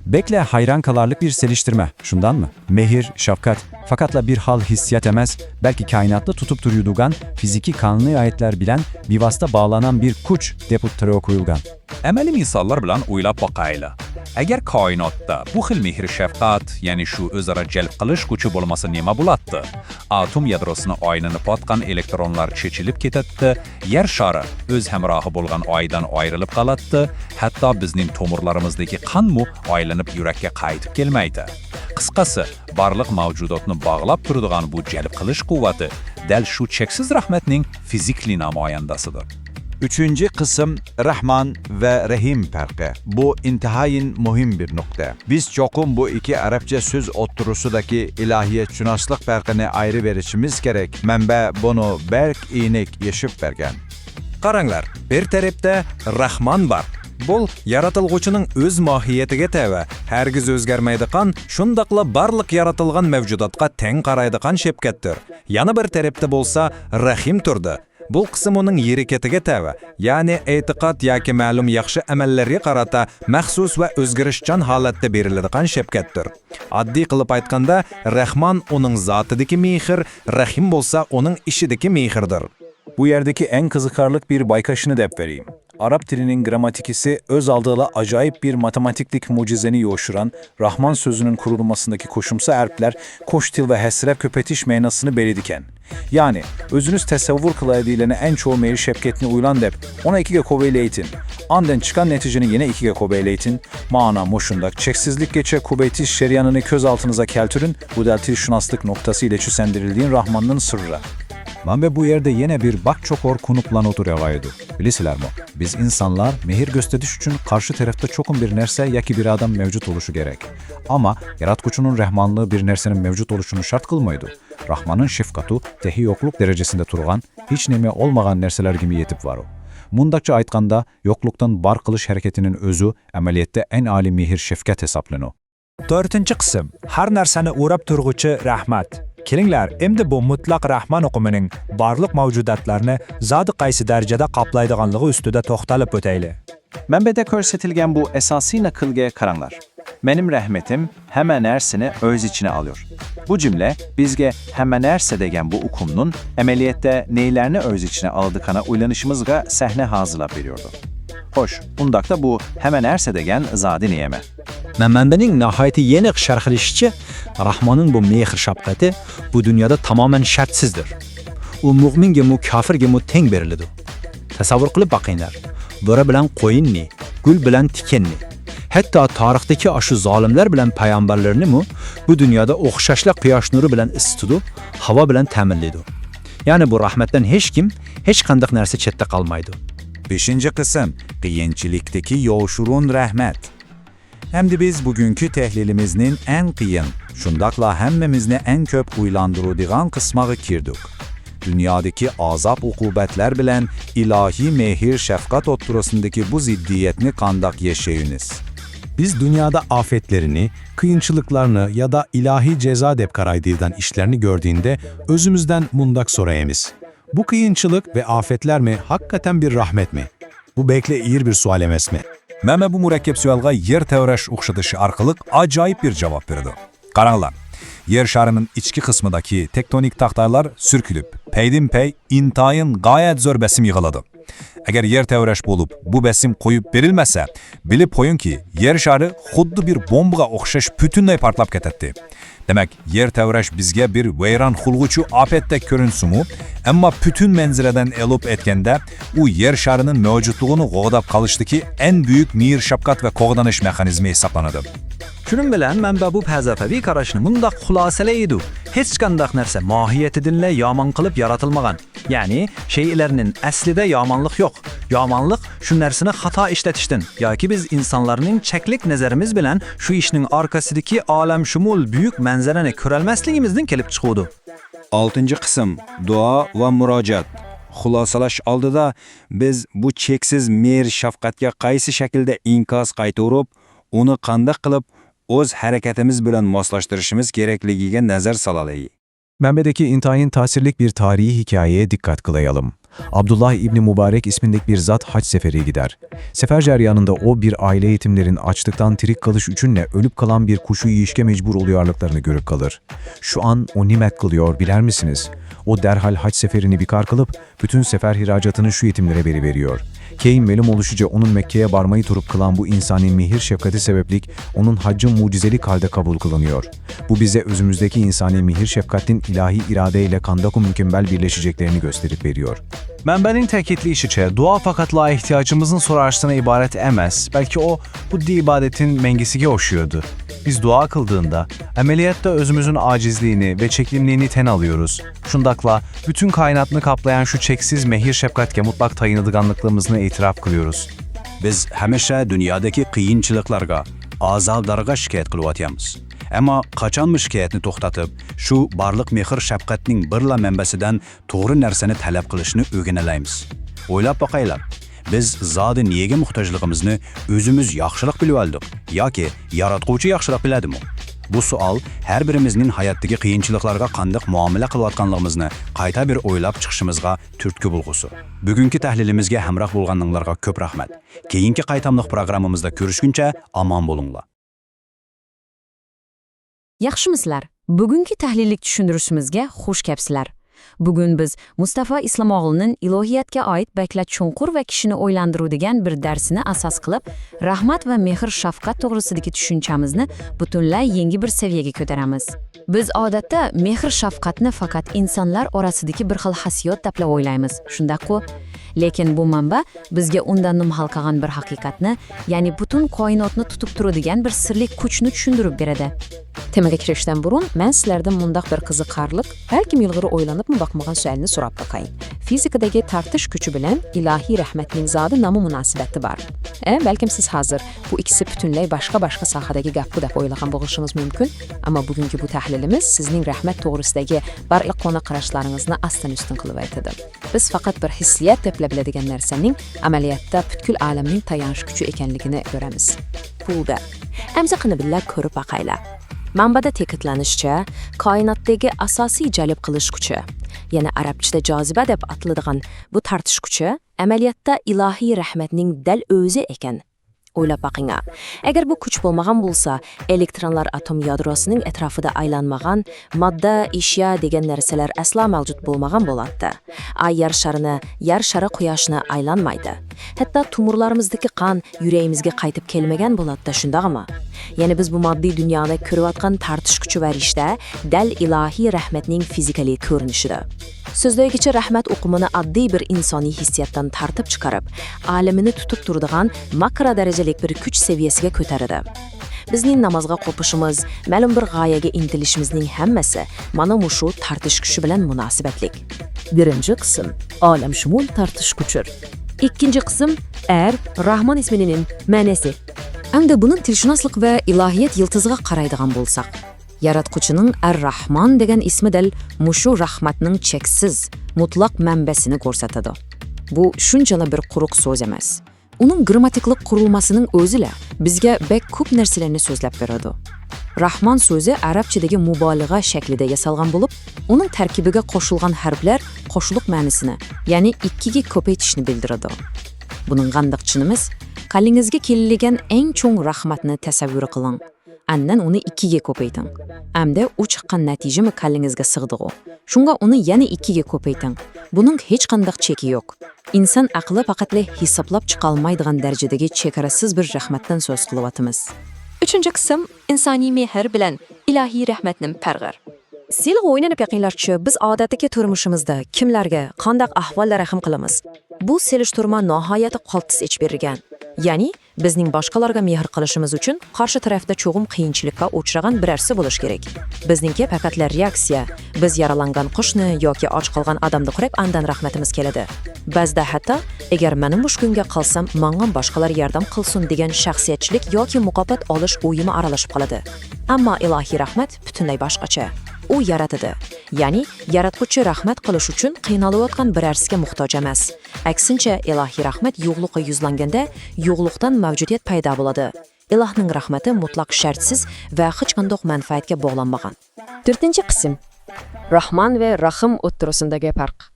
Beklə hayran qalarlıq bir selişdirmə, şundanmı? Mehr, şəfqət, faqatla bir hal hissiyat emas, bəlkə kainatnı tutıp turuyduqan fiziki qanlı ayətlər bilən bivasita bağlanan bir kuç, dep uttırıya qoyulğan. Əməli misallar bilən oylap baqaylı. Əgər kainatda bu xil mehr-şəfqət, yəni şu özara cəlb qılış kuçu bolmasa, nemə bolattı? Atom yadrosını aylanıp atqan elektronlar çechilip ketetti, Yer şarı öz həmrahı bolğan aydan ayrılıp qalattı, hətta bizniñ tomurlarımızdakı qanmu aylanıp yürekke qaytıp kelmeydi. Qısqası, barlıq mavcudatnı bağlap turıdığan bu cəlb qılış quwvati däl şu çeksiz rəhmətniñ fizikli namoyandasıdır. Üçünci qısım Rahman və Rəhim fərqi. Bu intihayın mühim bir nöqtə. Biz çoqum bu iki ərəbcə söz oturusıdakı ilahiyətşünaslıq fərqini ayırıverişimiz kerek. Mənbə bunı bərk iynik yeşip bergen. Qarańlar, bir terepte Rahman bar. Bul yaratılğuçınıñ öz mahiyetige teve, hərgiz özgermeydiqan, şundaqla barlıq yaratılğan mevcudatqa teń qaraydıqan şepkettir. Yana bir terepte bolsa Rahim turdı. Bul qısım onıñ ereketige teve, yani etiqat yaki ma'lum yahşı amellerge qarata mahsus ve özgerişchan halatte berilediqan şepkettir. Addiy qılıp aytqanda, Rahman onıñ zatıdaki mehir, Rahim bolsa onıñ işidaki mehirdir. Bu yerdeki eñ qızıqarlıq bir bayqaşını dep vereyim. Arap tiliniñ grammatikisi öz aldıla acayip bir matematiklik mucizeni yoşuran Rahman sözünüñ kurulmasındaki koşumsa erpler koş til ve hesrep köpetiş menasını berediken. Yani, özünüz tesevvur qılaydıylene eñ çoğu mehir-şepketni uylan dep, ona ikige kobeyleytin. Anden çıqan neticeni yene ikige kobeyleytin. Maana muşundaq, çeksizlikkeçe kubeytiş şeryanını köz altınıza keltürin, bu däl tilşunaslıq noqtası ile çüsendirildiyin Rahmannıñ sırrı. Mənbə bu yerde yene bir baq çoqor kunup bilan oturıya laydı. Bilesilermi, biz insanlar mehir gösteriş içün qarşı terefte çoqum bir nerse yaki bir adam mevcut oluşu gerek. Amma yaratquçınıñ rahmanlığı bir nerseniñ mevcut oluşunı şart qılmaydı. Rahmannıñ şefqatı tehi yoqluq derecesinde turğan, hiç neme olmağan nerseler kimi yetip varı. Mundaqça aytqanda, yoqluqtan bar qılış hareketiniñ özü, ameliyette, eñ aliy mehir-şefqat hesaplanı. Dördünci qısım, har nerseni orap turğuçı rahmat. Keliñler, emdi bu mutlaq rahman uqumınıñ barlıq mavcudatlarnı zadı qaysı derecede qaplaydıqanlığı üstüde toqtalıp öteyli. Mənbədə körsetilgen bu esasiy naqılge qarańlar. Menim rəhmətim həmə nərsəni öz içinə alıyor. Bu cümlə bizge həmə nərsə degen bu uqumnıñ əməliyyətdə neylərni öz içinə aldıqana uylanışımızğa səhnə hazırlap beriyordı. Xoş, undaqta bu həmə nərsə degen zadı neyəmə? Mənbəniñ nəhayəti yeniq şərhləşişçe, Rahmannıñ bu mehir-şəfqəti bu dünyada tamamən şərtsizdir. U müminge, mu kafirge mu teń beriledi. Təsəvvur qılıp baqıñlar. Börü bilən qoyunni, gül bilən tikenni, hətta tarıxdakı aşu zalimlər bilən peyğəmbərlerni mu bu dünyada oxşaşla quyaş nuru bilən ısıtıdı, hava bilən təminledi. Yəni bu rahmətdən heç kim, heç qandaq nərsə çetdə qalmaydı. Beşinci qısım, qıyınçılıqtaki yoşurun rahmət. Əmdi biz bugünkü təhlilimizniñ əñ qıyın, şundaqla həmməmizni əñ köp uylandırıdığan qısmağa kirdik. Dünyadakı azap-uqubətlər bilən ilahiy mehir-şəfqat otturasındakı bu ziddiyyətni qandaq yaşayınız? Biz dünyada afetlerini, qıyınçılıqlarını ya da ilahiy ceza dep qaraydıydan işlerni gördüyünde özümüzdən mundaq sorayımız. Bu qıyınçılıq və afetlermi haqqətən bir rahmetmi? Bu bekle iyir bir sual emesmi? Mənbə bu mürəkkəb sualğa yer təvrəş oxşatışı arqalıq acayip bir cavap beredi. Qarańlar, yer şarınıñ içki qısmıdaki tektonik taxtalar sürkülip, peydim-pey intayın ğayet zor besim yığıladı. Eger yer tevrəş bolıp, bu besim qoyıp berilmese, bilip qoyuñ ki, yer şarı xuddi bir bombağa oxşaş pütünney partlap ketetti. Demek, yer tevrəş bizge bir veyran qılğuçı apetdek körünse mu, amma pütün menzireden elup etkende, u yer şarınıñ mevcutlığını qoğdap qalıştaki eñ büyük miyir-şapqat ve qoğdanış mehanizmi esaplanadı. Şunıñ bilen, mənbə bu pəlsəfəviy qaraşnı mundaq xülasaleydi: Heç qandaq nərsə mahiyetidinlə yaman qılıp yaratılmağan. Yani, şeylerniñ əslide yamanlıq yoq. Yamanlıq şu nərsəni xata işletişten, yaki biz insanlarnıñ çeklik nəzərimiz bilən şu işniñ arqasıdaki aləmşumul büyük mənzərəni körəlməsligimizden kelip çıqıdı. Altıncı qısım, dua ve muracaat. خۇلاسىلاش ئالدىدا، بىز بۇ چەكسىز مېھىر-شەپقەتكە قايسى شەكىلدە ئىنكاس قايتۇرۇپ، ئۇنى قانداق قىلىپ ئۆز ھەرىكىتىمىز بىلەن ماسلاشتۇرۇشىمىز كېرەكلىكىگە نەزەر سالايلى. Manbadaki intayin ta'sirlik bir tarihi hikayeye dikkat kılayalım. Abdullah İbni Mübarek ismindeki bir zat hac seferi gider. Sefer ceryanında o bir aile yetimlerin açlıktan tirik kalış üçünle ölüp kalan bir kuşu yiyişke mecbur oluyorluklarını görüp kalır. Şu an o nimet kılıyor, biler misiniz? O derhal hac seferini bikar kılıp, bütün sefer hiracatını şu yetimlere veriveriyor. Keyin melum oluşuca onun Mekke'ye barmayı turup kılan bu insani mihir şefkati sebeplik onun haccı mucizelik halde kabul kılınıyor. Bu bize özümüzdeki insani mihir şefkatin ilahi irade ile kandaku mükemmel birleşeceklerini gösterip veriyor. Mənbənin təkidləyişiçə, dua fəqət la ehtiyacımızın sorarışdan ibarət eməz, bəlkə o, xuddi ibadətin məngisigə oxşuyurdu. Biz dua qıldığında, əməliyyatda özümüzün acizliyini və çekimliyini tən alıyoruz. Şundaqla, bütün kainatını kaplayan şu çeksiz mehir şefkatke mutlak tayınıdığanlıklığımızını itiraf kılıyoruz. بىز ھەمىشە دۇنيادىكى قىيىنچىلىقلارغا، ئازابلارغا شىكايەت قىلىۋاتىمىز. ئەمما قاچانمۇ شىكايەتنى توختىتىپ، شۇ بارلىق مېھىر-شەپقەتنىڭ بىرلا مەنبەسىدىن توغرا نەرسىنى تەلەپ قىلىشنى ئۆگىنەلەيمىز؟ ئويلاپ باقايلى، بىز زادى نېگە موھتاجلىقىمىزنى ئۆزىمىز ياخشىراق بىلىۋالدۇق ياكى ياراتقۇچى ياخشىراق بىلەدىمۇ؟ بۇ سوئال ھەر بىرىمىزنىڭ ھاياتتىكى قىيىنچىلىقلارغا قانداق مۇئامىلە قىلىۋاتقانلىقىمىزنى قايتا بىر ئويلاپ چىقىشىمىزغا تۈرتكە بولغۇسى. بۈگۈنكى تەھلىلىمىزگە ھەمراھ بولغانلىقىڭلارغا كۆپ رەھمەت. كېيىنكى قايتاملىق پروگراممىمىزدا كۆرۈشكۈنچە ئامان بولۇڭلار. ياخشىمۇسىلەر؟ بۈگۈنكى تەھلىللىك چۈشەندۈرۈشىمىزگە خۇش كەپسىلەر. بۈگۈن بىز مۇستافا ئىسلامئوغلىنىڭ ئىلاھىيەتكە ئائىت بەكلا چوڭقۇر ۋە كىشىنى ئويلاندۇرىدىغان بىر دەرسىنى ئاساس قىلىپ، رەھمەت ۋە مېھىر-شەپقەت توغرىسىدىكى چۈشەنچىمىزنى پۈتۈنلەي يېڭى بىر سەۋىيەگە كۆتۈرىمىز. بىز ئادەتتە مېھىر-شەپقەتنى پەقەت ئىنسانلار ئارىسىدىكى بىر خىل خاسىيەت دەپلا ئويلايمىز، شۇنداققۇ؟ لېكىن بۇ مەنبە بىزگە ئۇندىن نىمھال قالغان بىر ھەقىقەتنى، يەنى پۈتۈن كائىناتنى تۇتۇپ تۇرىدىغان بىر سىرلىق كۈچنى چۈشەندۈرۈپ بېرىدۇ. تېمىگە كىرىشتىن بۇرۇن، مەن سىلەردىن مۇنداق بىر قىزىقارلىق، بەلكىم ئىلغىرى ئويلىنىپمۇ باقمىغان سوئالنى سوراپ باقاي. فىزىكىدىكى تارتىش كۈچى بىلەن ئىلاھىي رەھمەتنىڭ زادى نامى مۇناسىۋىتى بار. ئە، بەلكىم سىز ھازىر بۇ ئىككىسى پۈتۈنلەي باشقا-باشقا ساھەدىكى گەپكۇ دەپ ئويلىغان بولۇشىڭىز مۇمكىن، ئەمما بۈگۈنكى بۇ تەھلىلىمىز سىزنىڭ رەھمەت توغرىسىدىكى بارلىق كونا قاراشلىرىڭىزنى ئاستىن-ئۈستۈن قىلىۋېتىدۇ. بىز پەقەت بىر ھېسسىيات دەپلا بىلىدىغان نەرسىنىڭ ئەمەلىيەتتە پۈتكۈل ئالەمنىڭ تايانچ كۈچى ئىكەنلىكىنى كۆرىمىز. بولدى. ئەمدى قېنى بىللە كۆرۈپ باقايلى. مەنبەدە تەكىتلىنىشىچە، كائىناتتىكى ئاساسىي جەلپ قىلىش كۈچى، يەنى ئەرەبچىدە جازىبە دەپ ئاتىلىدىغان بۇ تارتىش كۈچى ئەمەلىيەتتە ئىلاھىي رەھمەتنىڭ دەل ئۆزى ئىكەن. ئويلاپ باقىڭا، ئەگەر بۇ كۈچ بولمىغان بولسا، ئېلېكترونلار ئاتوم يادروسىنىڭ ئەتراپىدا ئايلانمىغان، ماددا، ئەشيا دېگەن نەرسىلەر ئەسلا مەۋجۇت بولمىغان بولاتتى. ئاي يەر شارىنى، يەر شارى قۇياشنى ئايلانمايدۇ. ھەتتا تومۇرلىرىمىزدىكى قان يۈرىكىمىزگە قايتىپ كەلمىگەن بولاتتى، شۇنداقمۇ؟ يەنى بىز بۇ ماددىي دۇنيادا كۆرۈۋاتقان تارتىش كۈچى ۋە رىشتە دەل ئىلاھىي رەھمەتنىڭ فىزىكىلىق كۆرۈنۈشىدۇر. سۆزلىگۈچى رەھمەت ئۇقۇمىنى ئاددىي بىر ئىنسانىي ھېسسىياتتىن تارتىپ چىقىرىپ، ئالىمىنى تۇتۇپ تۇرىدىغان ماكرو دەرىجىلىك بىر كۈچ سەۋىيەسىگە كۆتۈرىدۇ. بىزنىڭ نامازغا قوپۇشىمىز، مەلۇم بىر غايەگە ئىنتىلىشىمىزنىڭ ھەممىسى مانا مۇشۇ تارتىش كۈچى بىلەن مۇناسىۋەتلىك. بىرىنچى قىسىم، ئالەمشۇمۇل تارتىش كۈچى. ئىككىنچى قىسىم، ئەر راھمان ئىسمىنىڭ مەنىسى. ئەمدى بۇنىڭ تىلشۇناسلىق ۋە ئىلاھىيەت يىلتىزىغا قارايدىغان بولساق، ياراتقۇچىنىڭ ئەر-راھمان دېگەن ئىسمى دەل مۇشۇ رەھمەتنىڭ چەكسىز، مۇتلەق مەنبەسىنى كۆرسىتىدۇ. بۇ شۇنچىلا بىر قۇرۇق سۆز ئەمەس. ئۇنىڭ گىرامماتىكىلىق قۇرۇلمىسىنىڭ ئۆزىلا بىزگە بەك كۆپ نەرسىلەرنى سۆزلەپ بېرىدۇ. راھمان سۆزى ئەرەبچىدىكى مۇبالىغە شەكلىدە ياسالغان بولۇپ، ئۇنىڭ تەركىبىگە قوشۇلغان ھەرپلەر قوشۇلۇق مەنىسىنى، يەنى ئىككىگە كۆپەيتىشنى بىلدۈرىدۇ. بۇنىڭغا قانداق چۈشىنىمىز؟ قەلبىڭىزگە كېلىدىغان ئەڭ چوڭ رەھمەتنى تەسەۋۋۇر قىلىڭ. ئاندىن ئۇنى ئىككىگە كۆپەيتىڭ. ئەمدى ئۇ چىققان نەتىجىمۇ كاللىڭىزگە سىغدىغۇ. شۇڭا ئۇنى يەنە ئىككىگە كۆپەيتىڭ. بۇنىڭ ھېچقانداق چېكى يوق. ئىنسان ئەقلى پەقەتلا ھېسابلاپ چىقالمايدىغان دەرىجىدىكى چېگراسىز بىر رەھمەتتىن سۆز قىلىۋاتىمىز. ئۈچىنچى قىسىم، ئىنسانىي مېھىر بىلەن ئىلاھىي رەھمەتنىڭ پەرقى. سىلىغا ئويلىنىپ بېقىڭلارچۇ، بىز ئادەتتىكى تۇرمۇشىمىزدا كىملەرگە، قانداق ئەھۋالدا رەھىم قىلىمىز؟ بۇ سېلىشتۇرما ناھايىتى قالتىس ئېچىپ بېرىلگەن. يەنى، بىزنىڭ باشقىلارغا مېھىر قىلىشىمىز ئۈچۈن قارشى تەرەپتە چوقۇم قىيىنچىلىققا ئۇچرىغان بىرەرسى بولۇشى كېرەك. بىزنىڭكى پەقەتلا رېئاكسىيە، بىز يارىلانغان قۇشنى ياكى ئاچ قالغان ئادەمنى كۆرۈپ ئاندىن رەھمىتىمىز كېلىدۇ. بەزىدە ھەتتا، ئەگەر مەنمۇ مۇشۇ كۈنگە قالسام، ماڭا باشقىلار ياردەم قىلسۇن دېگەن شەخسىيەتچىلىك ياكى مۇكاپات ئالىش ئويىمۇ ئارىلىشىپ قالىدۇ. ئەمما ئىلاھىي رەھمەت پۈتۈنلەي باشقىچە. ئۇ يارىتىدۇ. يەنى ياراتقۇچى رەھمەت قىلىش ئۈچۈن قىينىلىۋاتقان بىرەرسىگە موھتاج ئەمەس. ئەكسىنچە، ئىلاھىي رەھمەت يوقلۇققا يۈزلەنگەندە يوقلۇقتىن مەۋجۇدىيەت پەيدا بولىدۇ. ئىلاھنىڭ رەھمىتى مۇتلەق شەرتسىز ۋە ھېچقانداق مەنپەئەتكە باغلانمىغان. تۆتىنچى قىسىم. راھمان ۋە راھىم ئوتتۇرىسىندىكى پەرق.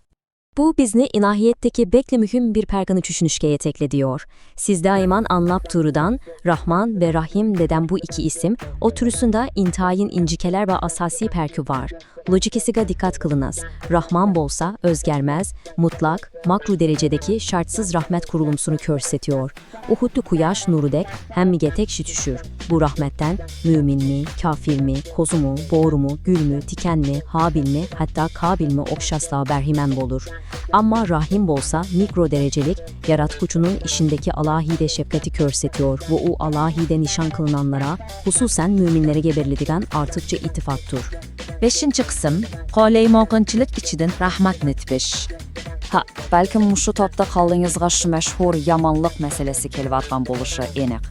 بۇ بىزنى ئىنايەتتىكى بەكلا مۇھىم بىر پەرقنى چۈشىنىشكە يېتەكلەيدۇ. سىز دائىمان ئاڭلاپ تۇرىدىغان راھمان ۋە راھىم دېگەن بۇ ئىككى ئىسىم ئوتتۇرىسىندا ئىنتايىن ئىنچىكىلەر ۋە ئاساسىي پەرقى بار. لوگىكىسىغا دىققەت قىلىڭىز. راھمان بولسا ئۆزگەرمەز، مۇتلەق، ماكرو دەرىجىدىكى شەرتسىز رەھمەت قۇرۇلمىسىنى كۆرسىتىيور. ئۇ خۇددى قۇياش نۇرىدەك ھەممىگە تەكشى چۈشۈر. بۇ رەھمەتتىن مۆمىنمۇ، كاپىرمۇ، قوزىمۇ، بۆرىمۇ، گۈلمۇ، تىكەنمۇ، ھابىلمۇ، ھەتتا قابىلمۇ ئوخشاشلا بەھرىمەن بولۇر. ئەمما راھىم بولسا مىكرو دەرىجىلىك ياراتقۇچىنىڭ ئىشىندىكى ئالاھىدە شەپقەتنى كۆرسىتىيور. بۇ ئۇ ئالاھىدە نىشان قىلىنغانلارغا، خۇسۇسەن مۆمىنلەرگە بېرىلىدىغان ئارتۇقچە ئىلتىپاتتۇر. بەشىنچى قىسىم، قالايمىقانچىلىق ئىچىدىن رەھمەتنى تېپىش. ھە، بەلكىم مۇشۇ تاپتا قالدىڭىزغا شۇ مەشھۇر يامانلىق مەسىلىسى كېلىۋاتقان بولۇشى ئېنىق.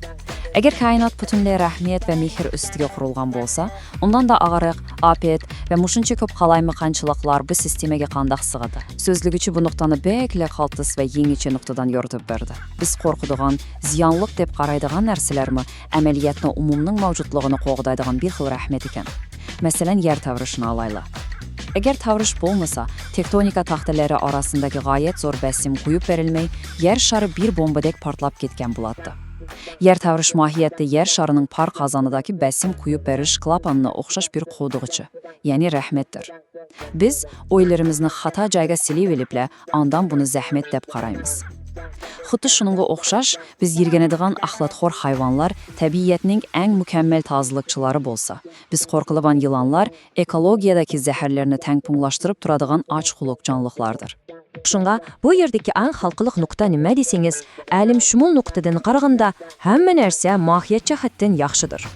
ئەگەر كائىنات پۈتۈنلەي رەھمىيەت ۋە مېھىر ئۈستىگە قۇرۇلغان بولسا، ئۇنداڭدا ئاغرىق، ئاپەت ۋە مۇشۇنچە كۆپ قالايمىقانچىلىقلار بۇ سىستېمىگە قانداق سىغىدۇ؟ سۆزلىگۈچى بۇ نۇقتىنى بەكلا قالتىس ۋە يېڭىچە نۇقتىدىن يورۇتۇپ بەردى. بىز قورقىدىغان، زىيانلىق دەپ قارايدىغان نەرسىلەرمۇ ئەمەلىيەتنىڭ ئومۇمنىڭ مەۋجۇتلۇقىنى قوغدايدىغان بىر خىل رەھمەت ئىكەن. مەسىلەن، يەر تەۋرىشىنى ئالايلى. ئەگەر تەۋرىش بولمىسا، تېكتونىكا تاختىلىرى ئارىسىندىكى غايەت زور بېسىم قويۇپ بېرىلمەي، يەر شارى بىر بومبىدەك پارتلاپ كەتكەن بولاتتى. يەر تەۋرىش ماھىيەتتە يەر شارىنىڭ پار قازانىدىكى بېسىم قويۇپ بېرىش كلاپانىنى ئوخشاش بىر قودىغۇچى، يەنى رەھمەتتۇر. بىز ئويلىرىمىزنى خاتا جايغا سېلىۋېلىپلا، ئاندىن بۇنى زەھمەت دەپ قارايمىز. خۇددى شۇنىڭغا ئوخشاش، بىز يىرگىنىدىغان ئەخلەتخور ھايۋانلار تەبىئەتنىڭ ئەڭ مۇكەممەل تازىلىقچىلىرى بولسا، بىز قورقىدىغان يىلانلار ئېكولوگىيەدىكى زەھەرلەرنى تەڭپۇڭلاشتۇرۇپ تۇرىدىغان ئاچقۇلۇق جانلىقلاردۇر. شۇڭا بۇ يەردىكى ئەڭ ھالقىلىق نۇقتا نېمە دېسىڭىز، ئالەمشۇمۇل نۇقتىدىن قارىغاندا، ھەممە نەرسە ماھىيەت جەھەتتىن ياخشىدۇر.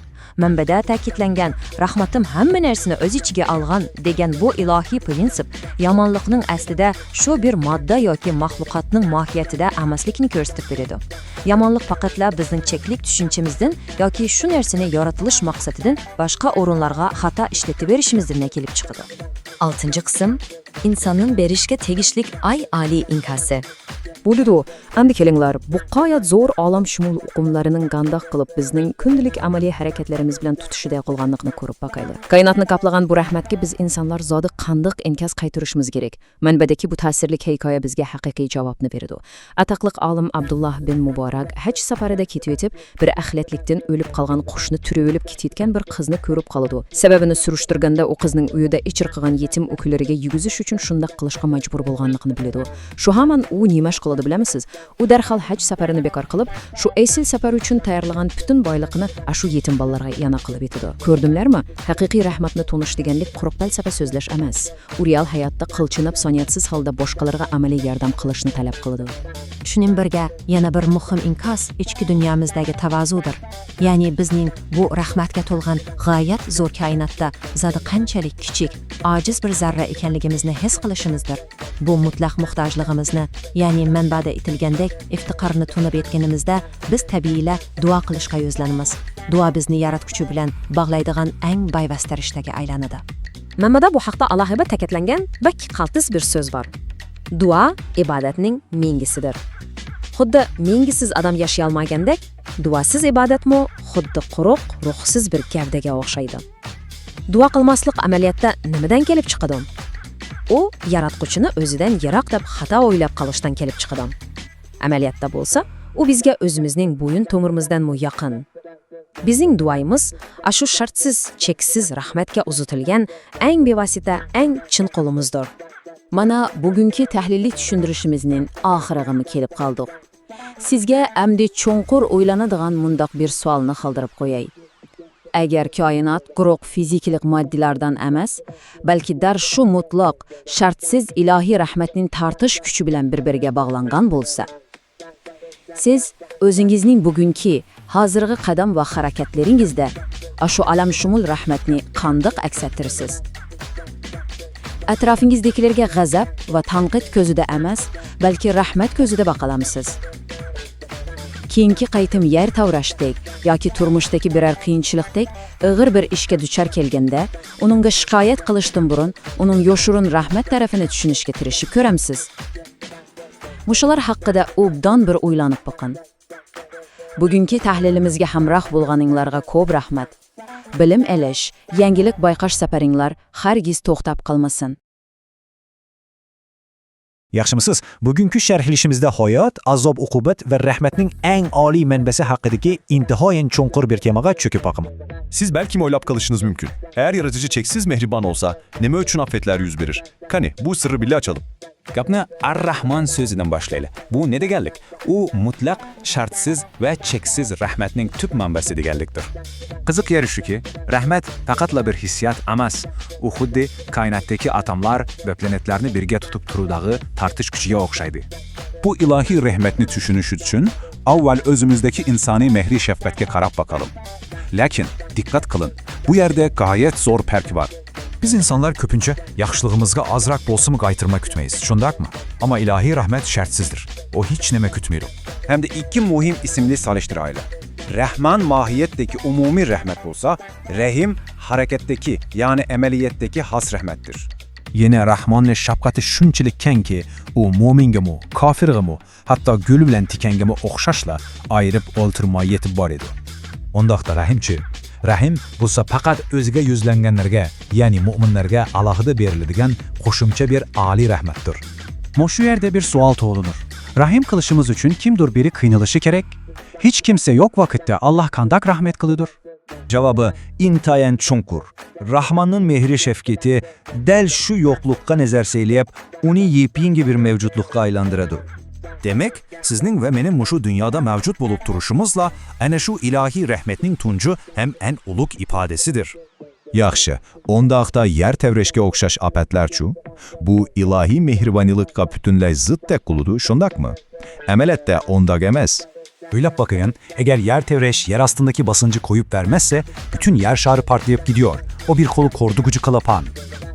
مەنبەدە تەكىتلەنگەن «رەھمىتىم ھەممە نەرسىنى ئۆز ئىچىگە ئالغان» دېگەن بۇ ئىلاھىي پرىنسىپ يامانلىقنىڭ ئەسلىدە شۇ بىر ماددا ياكى مەخلۇقاتنىڭ ماھىيىتىدە ئەمەسلىكىنى كۆرسىتىپ بېرىدۇ. يامانلىق پەقەتلا بىزنىڭ چەكلىك چۈشەنچىمىزدىن ياكى شۇ نەرسىنى يارىتىلىش مەقسىتىدىن باشقا ئورۇنلارغا خاتا ئىشلىتىۋېرىشىمىزدىنلا كېلىپ چىقىدۇ. ئالتىنچى قىسىم، ئىنساننىڭ بېرىشكە تېگىشلىك ئەڭ ئالىي ئىنكاسى. بولىدۇ. ئەمدى كېلىڭلار، بۇ غايەت زور ئالەمشۇمۇل ئۇقۇملارنىڭ قانداق قىلىپ بىزنىڭ كۈندىلىك ئەمەلىي ھەرىكەتلىرىمىز بىلەن تۇتىشىدا قىلغانلىقىنى كۆرۈپ باقايلى. كائىناتنى قاپلىغان بۇ رەھمەتكە بىز ئىنسانلار زادى قانداق ئىنكاس قايتۇرۇشىمىز كېرەك؟ مەنبەدىكى بۇ تەسىرلىك ھېكايە بىزگە ھەقىقىي جاۋابنى بېرىدۇ. ئاتاقلىق ئالىم ئابدۇللا بىن مۇبارەك ھەج ساپىرىدا كېتىۋېتىپ، بىر ئەخلەتلىكتىن ئۆلۈپ قالغان قۇشنى تۈرۈۋېلىپ كېتىۋېتكەن بىر قىزنى كۆرۈپ قالىدۇ. سەۋەبىنى سۈرۈشتۈرگەندە، ئۇ قىزنىڭ ئۆيىدە ئېچىرقىغان يېتىم ئۇكىلىرىگە يېگۈزۈش ئۈچۈن شۇنداق قىلىشقا مەجبۇر بولغانلىقىنى بىلىدۇ. شۇ ھامان ئۇ نېمە ئىش قىلىدۇ بىلەمسىز؟ ئۇ دەرھال ھەج سەپىرىنى بىكار قىلىپ، شۇ ئېسىل سەپەر ئۈچۈن تەييارلىغان پۈتۈن بايلىقىنى ئاشۇ يېتىم بالىلارغا ئىئانە قىلىۋېتىدۇ. كۆردۈڭلارمۇ؟ ھەقىقىي رەھمەتنى تونۇش دېگەنلىك قۇرۇق پەلسەپە سۆزلەش ئەمەس. ئۇ رېئال ھاياتتا قىلچىنىپ، سانىيەتسىز ھالدا باشقىلارغا ئەمەلىي ياردەم قىلىشنى تەلەپ قىلىدۇ. شۇنىڭ بىرگە يەنە بىر مۇھىم ئىنكاس ئىچكى دۇنيامىزدىكى تاۋازۇدۇر. يەنى بىزنىڭ بۇ رەھمەتكە تولغان غايەت زور كائىناتتا زادى قانچىلىك كىچىك، ئاجىز بىر زەررە ئىكەنلىكىمىزنى ھېس قىلىشىمىزدۇر. بۇ مۇتلەق موھتاجلىقىمىزنى، يەنى مەنبەدە ئېيتىلگەندەك، ئىپتىقارنى تونۇپ يەتكىنىمىزدە، بىز تەبىئىيلا دۇئا قىلىشقا يۈزلىنىمىز. دۇئا بىزنى ياراتقۇچى بىلەن باغلايدىغان ئەڭ بايۋەستە رىشتىگە ئايلىنىدۇ. مەنبەدە بۇ ھەقتە ئالاھىدە تەكىتلەنگەن بەك قالتىس بىر سۆز بار. دۇئا ئىبادەتنىڭ مېڭىسىدۇر. خۇددى مېڭىسىز ئادەم ياشىيالمايدىغاندەك، دۇئاسىز ئىبادەتمۇ خۇددى قۇرۇق، روھسىز بىر گەۋدىگە ئوخشايدۇ. دۇئا قىلماسلىق ئەمەلىيەتتە نېمىدىن كېلىپ چىقىدۇ؟ ئۇ ياراتقۇچىنى ئۆزىدىن يىراق دەپ خاتا ئويلاپ قېلىشتىن كېلىپ چىقىدۇ. ئەمەلىيەتتە بولسا، ئۇ بىزگە ئۆزىمىزنىڭ بويۇن تومۇرىمىزدىنمۇ يېقىن. بىزنىڭ دۇئايىمىز ئاشۇ شەرتسىز، چەكسىز رەھمەتكە ئۇزىتىلگەن ئەڭ بىۋاسىتە، ئەڭ چىن قولىمىزدۇر. مانا، بۈگۈنكى تەھلىلىي چۈشەندۈرۈشىمىزنىڭ ئاخىرىغىمۇ كېلىپ قالدۇق. سىزگە ئەمدى چوڭقۇر ئويلىنىدىغان مۇنداق بىر سوئالنى قالدۇرۇپ قوياي. ئەگەر كائىنات قۇرۇق فىزىكىلىق ماددىلاردىن ئەمەس، بەلكى دەل شۇ مۇتلەق، شەرتسىز ئىلاھىي رەھمەتنىڭ تارتىش كۈچى بىلەن بىر-بىرىگە باغلانغان بولسا، سىز ئۆزىڭىزنىڭ بۈگۈنكى، ھازىرقى قەدەم ۋە ھەرىكەتلىرىڭىزدە ئاشۇ ئالەمشۇمۇل رەھمەتنى قانداق ئەكس ئەتتۈرىسىز؟ ئەتراپىڭىزدىكىلەرگە غەزەپ ۋە تەنقىد كۆزىدە ئەمەس، بەلكى رەھمەت كۆزىدە باقالامسىز؟ كېيىنكى قېتىم يەر تەۋرەشتەك ياكى تۇرمۇشتىكى بىرەر قىيىنچىلىقتەك ئېغىر بىر ئىشكە دۇچار كەلگەندە، ئۇنىڭغا شىكايەت قىلىشتىن بۇرۇن، ئۇنىڭ يوشۇرۇن رەھمەت تەرىپىنى چۈشىنىشكە تىرىشىپ كۆرەمسىز؟ مۇشۇلار ھەققىدە ئوبدان بىر ئويلىنىپ بېقىڭ. بۈگۈنكى تەھلىلىمىزگە ھەمراھ بولغىنىڭلارغا كۆپ رەھمەت. بىلىم ئېلىش، يەڭگىلىك بايقاش سەپىرىڭلار ھەرگىز توختاپ قالمىسۇن. ياخشىمۇسىز؟ بۈگۈنكى شەرھلىشىمىزدە ھايات، ئازاب-ئوقۇبەت ۋە رەھمەتنىڭ ئەڭ ئالىي مەنبەسى ھەققىدىكى ئىنتايىن چوڭقۇر بىر تېمىغا چۆكۈپ باقىمىز. سىز بەلكىم ئويلاپ قېلىشىڭىز مۇمكىن، ئەگەر يارىتىجى چەكسىز مېھرىبان بولسا، نېمە ئۈچۈن ئاپەتلەر يۈز بېرىر؟ قېنى، بۇ سىرنى بىللە ئاچايلى. گەپنى ئەر-راھمان سۆزىدىن باشلايلى. بۇ نە دېگەنلىك؟ ئۇ مۇتلەق، شەرتسىز ۋە چەكسىز رەھمەتنىڭ تۈپ مەنبەسى دېگەنلىكتۇر. قىزىق يېرى شۇكى، رەھمەت پەقەتلا بىر ھېسسىيات ئەمەس، ئۇ خۇددى كائىناتتىكى ئاتوملار ۋە پلانېتلارنى بىرگە تۇتۇپ تۇرىدىغان تارتىش كۈچىگە ئوخشايدۇ. بۇ ئىلاھىي رەھمەتنى چۈشىنىش ئۈچۈن ئاۋۋال ئۆزىمىزدىكى ئىنسانىي مېھرى-شەپقەتكە قاراپ باقايلى. لېكىن، دىققەت قىلىڭ، بۇ يەردە غايەت زور پەرق بار. بىز ئىنسانلار كۆپىنچە ياخشىلىقىمىزغا ئازراق بولسىمۇ قايتۇرما كۈتىمىز، شۇنداقمۇ؟ ئەمما ئىلاھىي رەھمەت شەرتسىزدۇر. ئۇ ھېچنېمە كۈتمەيدۇ. ھەمدە ئىككى مۇھىم ئىسىمنى سېلىشتۇرايلى. رەھمان ماھىيەتتىكى ئومۇمىي رەھمەت بولسا، رەھىم ھەرىكەتتىكى، يەنى ئەمەلىيەتتىكى خاس رەھمەتتۇر. يەنى راھماننىڭ شەپقىتى شۇنچىلىك كەڭكى، ئۇ مۆمىنگىمۇ، كاپىرغىمۇ، ھەتتا گۈل بىلەن تىكەنگىمۇ ئوخشاشلا ئايرىپ ئولتۇرماي يېتىپ بارىدۇ. ئۇنداقتا رەھىمچى؟ رەھىم بولسا پەقەت ئۆزىگە يۈزلەنگەنلەرگە، يەنى مۆمىنلەرگە ئالاھىدە بېرىلىدىغان قوشۇمچە بىر ئالىي رەھمەتتۇر. مۇشۇ يەردە بىر سوئال تۇغۇلۇر. رەھىم قىلىشىمىز ئۈچۈن كىمدۇر بىرى قىينىلىشى كېرەك؟ ھېچ كىمسە يوق ۋاقىتتا ئاللاھ قانداق رەھمەت قىلىدۇر؟ جاۋابى ئىنتايىن چوڭقۇر. راھماننىڭ مېھرى-شەپقىتى دەل شۇ يوقلۇققا نەزەر سېلىپ، ئۇنى يېپيېڭى بىر مەۋجۇتلۇققا ئايلاندۇرىدۇ. دېمەك، سىزنىڭ ۋە مېنىڭ مۇشۇ دۇنيادا مەۋجۇت بولۇپ تۇرۇشىمىزلا ئەنە شۇ ئىلاھىي رەھمەتنىڭ تۇنجى ھەم ئەڭ ئۇلۇغ ئىپادىسىدۇر. ياخشى، ئۇنداقتا يەر تەۋرەشكە ئوخشاش ئاپەتلەرچۇ؟ بۇ ئىلاھىي مېھرىبانلىققا پۈتۈنلەي زىتتەك قىلىدۇ، شۇنداقمۇ؟ ئەمەلىيەتتە ئۇنداق ئەمەس. ئويلاپ باقىڭ، ئەگەر يەر تەۋرەش يەر ئاستىندىكى باسقۇنچى قويۇپ بەرمەسسە، پۈتۈن يەر شارى پارتلاپ كېتىدۇ. ئۇ بىر خىل قورقۇتقۇچ قىلىپ.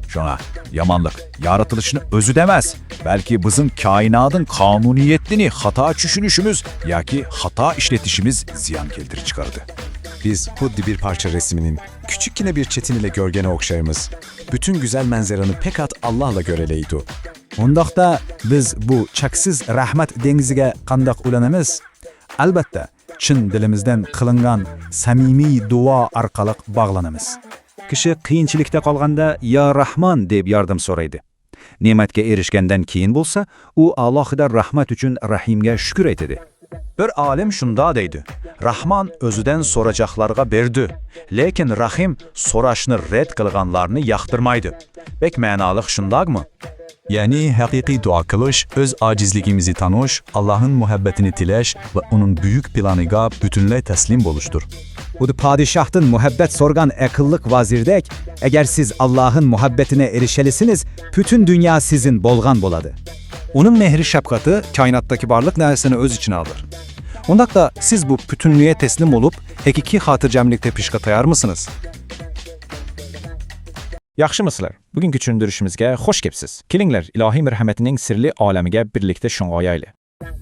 شۇڭا يامانلىق يارىتىلىشنىڭ ئۆزىدە ئەمەس، بەلكى بىزنىڭ كائىناتنىڭ قانۇنىيىتىنى خاتا چۈشىنىشىمىز ياكى خاتا ئىشلىتىشىمىز زىيان كەلتۈرۈپ چىقىرىدۇ. بىز خۇددى بىر پارچە رەسىمنىڭ كىچىككىنە بىر چېتىنىلا كۆرگەن ئوخشايمىز. پۈتۈن گۈزەل مەنزىرىنى پەقەت ئاللاھلا كۆرەلەيدۇ. ئۇنداقتا بىز بۇ چەكسىز رەھمەت دېڭىزىگە قانداق ئۇلىنىمىز؟ ئەلۋەتتە، چىن دىلىمىزدىن قىلىنغان سەمىمىي دۇئا ئارقىلىق باغلىنىمىز. كىشى قىيىنچىلىقتا قالغاندا، يا راھمان دەپ ياردەم سورايدۇ. نېمەتكە ئېرىشكەندىن كېيىن بولسا، ئۇ ئالاھىدە رەھمەت ئۈچۈن رەھىمگە شۈكۈر ئېيتىدۇ. بىر ئالىم شۇنداق دەيدۇ، راھمان ئۆزىدىن سوراجاقلارغا بېرىدۇ، لېكىن رەھىم سوراشنى رەت قىلغانلارنى ياقتۇرمايدۇ. بەك مەنالىق، شۇنداقمۇ؟ يەنى ھەقىقىي دۇئا قىلىش، ئۆز ئاجىزلىقىمىزنى تونۇش، ئاللاھنىڭ مۇھەببىتىنى تىلەش ۋە ئۇنىڭ بۈيۈك پىلانىغا پۈتۈنلەي تەسلىم بولۇشتۇر. خۇددى پادىشاھتىن مۇھەببەت سورىغان ئەقىللىق ۋەزىردەك، ئەگەر سىز ئاللاھنىڭ مۇھەببىتىنى ئېرىشەلىسىڭىز، پۈتۈن دۇنيا سىزنىڭ بولغان بولىدۇ. ئۇنىڭ مېھرى-شەپقىتى كائىناتتىكى بارلىق نەرسىنى ئۆز ئىچىنە ئالىدۇ. ئۇنداقتا سىز بۇ پۈتۈنلۈككە تەسلىم بولۇپ، ھەقىقىي خاتىرجەملىك تېپىشقا تەييارمۇسىڭىز؟ ياخشىمۇسىلەر؟ بۈگۈنكى چۈشەندۈرۈشىمىزگە خوش كەپسىز. كېلىڭلەر، ئىلاھىي مەرھەمەتنىڭ سىرلىق ئالىمىگە بىرلىكتە شۇڭغۇيايلى.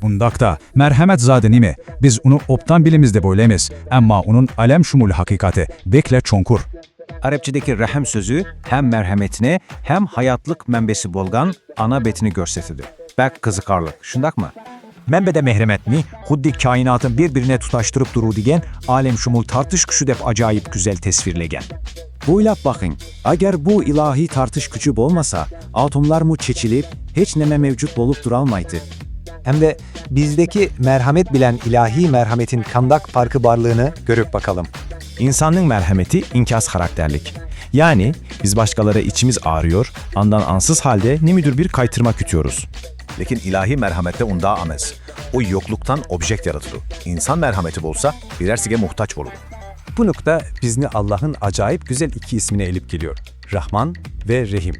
ئۇنداقتا، مەرھەمەت زادى نېمە؟ بىز ئۇنى ئوبدان بىلىمىز دەپ ئويلايمىز، ئەمما ئۇنىڭ ئالەمشۇمۇل ھەقىقىتى بەكلا چوڭقۇر. ئەرەبچىدىكى رەھىم سۆزى ھەم مەرھەمەتنى، ھەم ھاياتلىق مەنبىسى بولغان ئانا بېتىنى كۆرسىتىدۇ. بەك قىزىقارلىق، شۇنداقمۇ؟ مەنبەدە مەرھەمەتنى خۇددى كائىناتنى بىر-بىرىگە تۇتاشتۇرۇپ تۇرىدىغان ئالەمشۇمۇل تارتىش كۈچى دەپ ئاجايىپ گۈزەل تەسۋىرلىگەن. ئويلاپ باقىڭ، ئەگەر بۇ ئىلاھىي تارتىش كۈچى بولمىسا، ئاتوملارمۇ چېچىلىپ، ھېچنېمە مەۋجۇت بولۇپ تۇرالمايتتى. ئەمدى بىزدىكى مەرھەمەت بىلەن ئىلاھىي مەرھەمەتنىڭ قانداق پەرقى بارلىقىنى كۆرۈپ باقايلى. ئىنساننىڭ مەرھەمىتى ئىنكاس خاراكتېرلىك. يەنى، بىز باشقىلارغا ئىچىمىز ئاغرىيور، ئاندىن ئاڭسىز ھالدا نېمىدۇر بىر قايتۇرما كۈتىيورۇز. لېكىن ئىلاھىي مەرھەمەتتە ئۇنداق ئەمەس. ئۇ يوقلۇقتىن ئوبيېكت يارىتىدۇ. ئىنسان مەرھەمىتى بولسا، بىرەرسىگە موھتاج بولىدۇ. بۇ نۇقتا بىزنى ئاللاھنىڭ ئاجايىپ گۈزەل ئىككى ئىسمىنى ئېلىپ كېلىيور، راھمان ۋە رەھىم.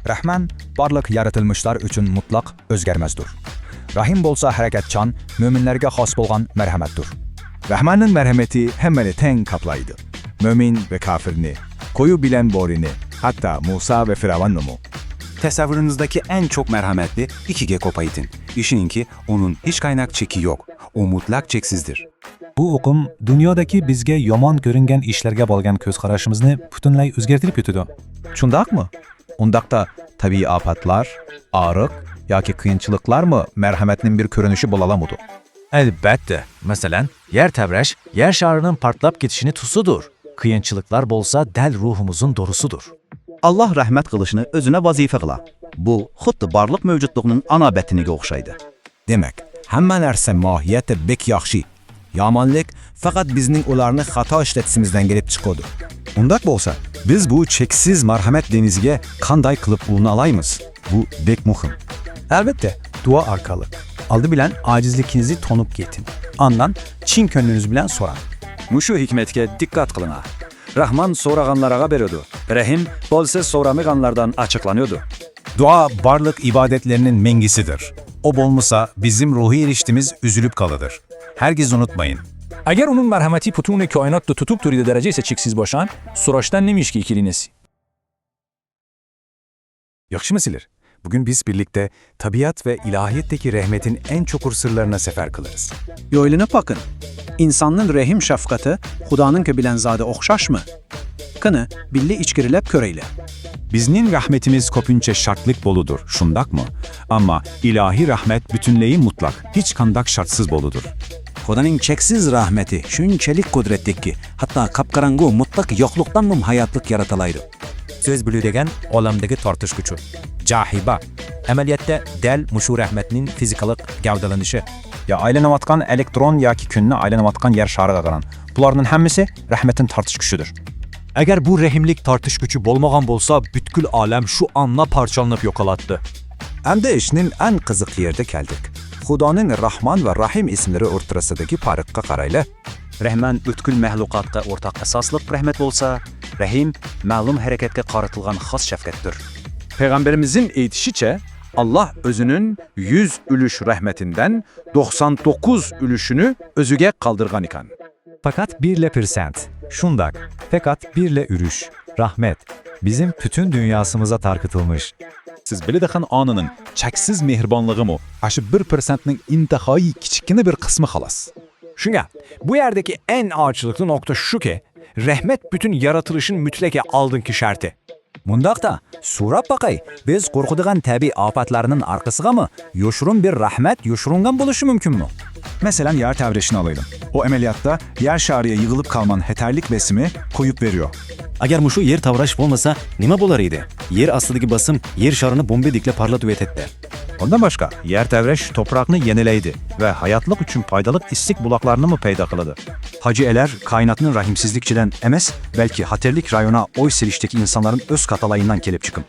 راھمان بارلىق يارىتىلمىشلار ئۈچۈن مۇتلەق ئۆزگەرمەستۇر. رەھىم بولسا ھەرىكەتچان، مۆمىنلەرگە خاس بولغان مەرھەمەتتۇر. راھماننىڭ مەرھەمىتى ھەممىنى تەڭ قاپلايدۇ. مۆمىن ۋە كاپىرنى، قويۇ بىلەن بۆرىنى، ھەتتا مۇسا ۋە فىرئەۋننىمۇ. Tasavvurunızdaki en çok merhametli iki geko paytin. İşininki, onun hiç kaynak çeki yok. O mutlak çeksizdir. Bu oqum dunyodagi bizga yomon ko'ringan ishlarga bo'lgan ko'zqarashimizni butunlay o'zgartirib ketadi. Shundaqmi? Undaqda tabiiy ofatlar, og'riq yoki qiyinchiliklarmi marhamatning bir ko'rinishi bo'lalamudi? Albatta, masalan, yer tavrash yer sharining portlab ketishini tusidir. Qiyinchiliklar bo'lsa dal ruhimizning do'risidir. Alloh rahmat qilishni o'zini vazifa qila. Bu xuddi barliq mavjudlikning ana batiniga o'xshaydi. Demak, hamma narsa mohiyati bek yaxshi. Yomonlik faqat bizning ularni xato ishlatisimizdan kelib chiqadi. Undaq bo'lsa, biz bu cheksiz marhamat deniziga qanday qilib ulana olamiz? Bu bek muhim. Albatta, duo orqali. Oldi bilan ojizligingizni tonib keting. Andan chin ko'nglingiz bilan so'rang. Mushu hikmatga diqqat qiling. Rahmon so'raganlarga beradi. Rahim bo'lsa so'ramaganlardan ochiqlanadi. Duo barliq ibodatlarning mengisidir. O bo'lmasa, bizim ruhiy rishtamız üzülüp kalıdır. Herkes unutmayın. Agar uning marhamati butun koinotni tutib turadi daraja esa cheksiz bo'lsa, so'rashdan nima ishga kiriniz? Yaxshimisiler? Bugün biz birlikte tabiat ve ilahiyetteki rahmetin en çukur sırlarına sefer kılarız. Yo'lini paqin. Insonning rahim shafqati Xudoninki bilan zodi o'xshashmi? Qani, birga ichkirilab ko'rayli. Bizning rahmetimiz ko'pincha shartlik boludur, shundaqmi? Ammo ilohiy rahmat butunlayi mutlaq, hech qandaq shartsiz boludur. Xudoning cheksiz rahmati shunchalik qudratlikki, hatto qapqarang'u mutlaq yo'qliqdan ham hayotlik yaratalaydi. So'z bili degan olamdagi tortish kuchi. Jahiba. Amaliyotda dal mushu rahmatning fizikalik gavdalanishi. Ya aylanayotgan elektron yoki kunni aylanayotgan yer shariga qarang. Bularning hammasi rahmatning tortish kuchidir. Agar bu rahimlik tortish kuchi bo'lmagan bo'lsa, butkul olam shu anda parchalanib yo'qoladi. Endi ishning eng qiziq yerida keldik. Xudoning Rahmon va Rahim ismlari o'rtasidagi farqqa qarayli. Rahmon butkul maxluqotga o'rtaq asosliq rahmat bo'lsa, Rahim ma'lum harakatga qaratilgan xos shafqatdir. Payg'ambarimizning aytishicha, Alloh o'zining yuz ulush rahmatidan to'qson to'qqiz ulushini o'ziga qoldirgan ekan. Faqat bir la persent. Shundaq, faqat bir la ulush rahmat bizim bütün dünyasımıza tarqatılmış. Siz biladigan onaning cheksiz mehribonligimi ashu bir persentning intihoyiy kichikkina bir qismi xolos. Shunga, bu yerdagi eng ochiqlikli nuqta shuki, rahmat butun yaratilishning mutlaqo oldingi sharti. Mundaqda, so'rab boqay, biz qo'rqadigan tabiiy ofatlarning orqasigami yoshirin bir rahmat yoshiringan bo'lishi mumkinmi? Masalan, yer tavrashini olaylik. O amaliyotda yer shariga yig'ilib qolgan xatarlik besimi qo'yib beriyor. Agar mushu yer tavrash bo'lmasa, nima bo'lar edi? Yer ostidagi bosim yer sharini bombadek parlatib o'tadi. Undan boshqa, yer tavrash to'proqni yenilaydi va hayotlik uchun foydali issiq buloqlarni paydo qiladi. Fojialar koinotni rahimsizlikchidan emas, balki xatarlik rayoni o'y selishdagi insonlarning o'z xatolayidan kelib chiqim.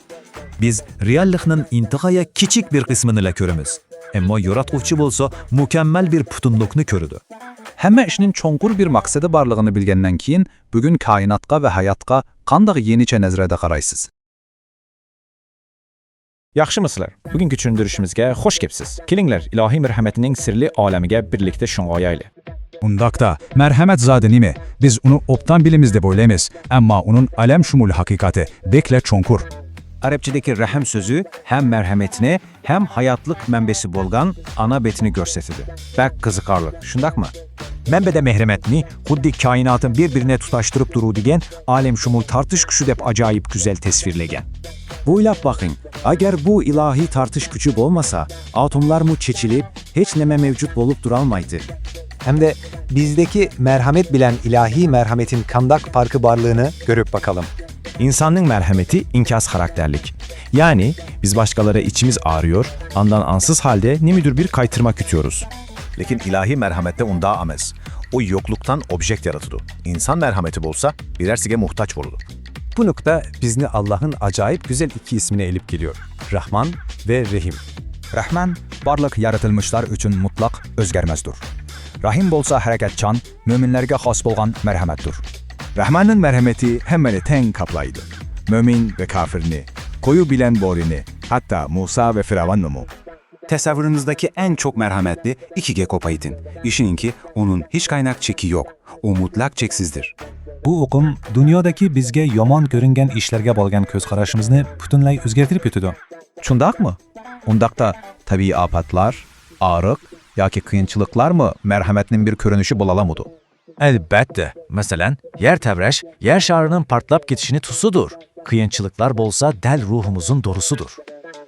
Biz reallikning intihoya kichik bir qismini la ko'ramiz. Ammo Yaratuvchi bo'lsa mukammal bir butunlikni ko'radi. Hamma ishning cho'nqur bir maqsadi borligini bilgandan keyin, bugun koinotga va hayotga qanday yangicha nazarda qaraysiz? Yaxshimisizlar? Bugungi tushuntirishimizga xush kelibsiz. Kelinglar, ilohiy marhamatining sirli olamiga birlikda sho'ng'ayayli. Undaqda, marhamat zodi nima? Biz uni obdan bilamiz deb o'ylaymiz, ammo uning olamshumul haqiqati bekla cho'nqur. Arabchadagi rahm so'zi ham marhamatni, ham hayotlik manbasi bo'lgan ana betini ko'rsatadi. Bak qiziqarli, shundaqmi? Manbada marhamatni xuddi koinotni bir-birine tutashtirib turadigan olamshumul tortish kuchi deb ajoyib go'zal tasvirlagan. O'ylab boqing, agar bu ilohiy tortish kuchi bo'lmasa, atomlarmi chechilib, hech nima mavjud bo'lib turolmaydi. Hamda bizdagi marhamat bilan ilohiy marhamatning qandoq farqi borligini ko'rib boqaylik. İnsanın merhameti inkas karakterlik. Yani biz başkalara içimiz ağrıyor, andan ansız halde ne müdür bir kaytırma kütüyoruz. Lekin ilohiy marhamatda unda emas. O yo'qlikdan objekt yaratıdı. İnsan merhameti bolsa birersiga muhtaç boludi. Bu nuqta bizni Allohning ajoyib go'zal ikki ismini elib keliyor. Rahman ve Rehim. Rahman barlıq yaratılmışlar uchun mutlaq o'zgarmasdir. Rahim bo'lsa harakatchan, mo'minlarga xos bo'lgan marhamatdir. Rahmanning marhamati hammani teng qoplaydi. Mo'min va kofirni, qo'y bilan bo'rini, hatto Musa va Firavunni. Tasavvurunızdaki en çok merhametli iki geko paytin. İşininki, onun hiç kaynak çeki yok. O mutlak çeksizdir. Bu oqum dunyodagi bizga yomon ko'ringan ishlarga bo'lgan ko'zqarashimizni butunlay o'zgartirib ketadi. شۇنداقمۇ؟ ئۇنداقتا تەبىئىي ئاپەتلەر، ئاغرىق ياكى قىيىنچىلىقلارمۇ مەرھەمەتنىڭ بىر كۆرۈنۈشى بولالامىدۇ؟ ئەلبەتتە. مەسىلەن، يەر تەۋرەش يەر شارىنىڭ پارتلاپ كېتىشىنى تۇسىدۇر. قىيىنچىلىقلار بولسا دەل روھىمىزنىڭ دورىسىدۇر.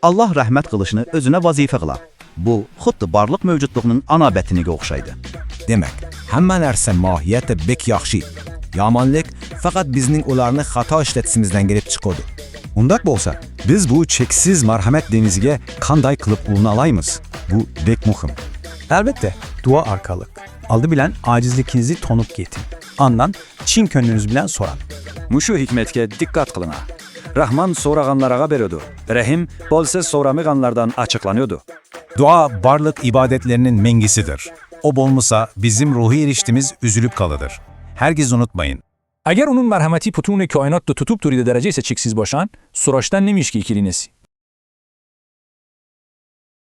ئاللاھ رەھمەت قىلىشنى ئۆزىنە ۋەزىپە قىلا. بۇ خۇددى بارلىق مەۋجۇتلۇقنىڭ ئانا بەتىنىگە ئوخشايدۇ. دېمەك، ھەممە نەرسە ماھىيەتتە بەك ياخشى. يامانلىق پەقەت بىزنىڭ ئۇلارنى خاتا ئىشلىتىشىمىزدىن كېلىپ چىقىدۇ. ئۇنداق بولسا، بىز بۇ چەكسىز مەرھەمەت دېڭىزىگە قانداق قىلىپ ئۇلىنالايمىز؟ بۇ بەك مۇھىم. ئەلبەتتە، دۇئا ئارقىلىق. ئالدى بىلەن ئاجىزلىكىڭىزنى تونۇپ يېتىڭ. ئاندىن چىن كۆڭلىڭىز بىلەن سوراڭ. مۇشۇ ھېكمەتكە دىققەت قىلىڭا. رەھمان سورىغانلارغا بېرىدۇ، رەھىم بولسا سورىمىغانلاردىن ئاچچىقلىنىدۇ. دۇئا بارلىق ئىبادەتلەرنىڭ مەڭگىسىدۇر. ئۇ بولمىسا، بىزنىڭ روھىي رىشتىمىز ئۈزۈلۈپ قالىدۇر. ھەرگىز ئۇنتۇماڭ. ئەگەر ئۇنىڭ مەرھەمىتى پۈتۈن كائىناتتا تۇتۇپ تۇرىدۇ دەرىجە ئىسە چەكسىز بولسا، سوراشتىن نېمە ئىشكە ئېرىنىسىز؟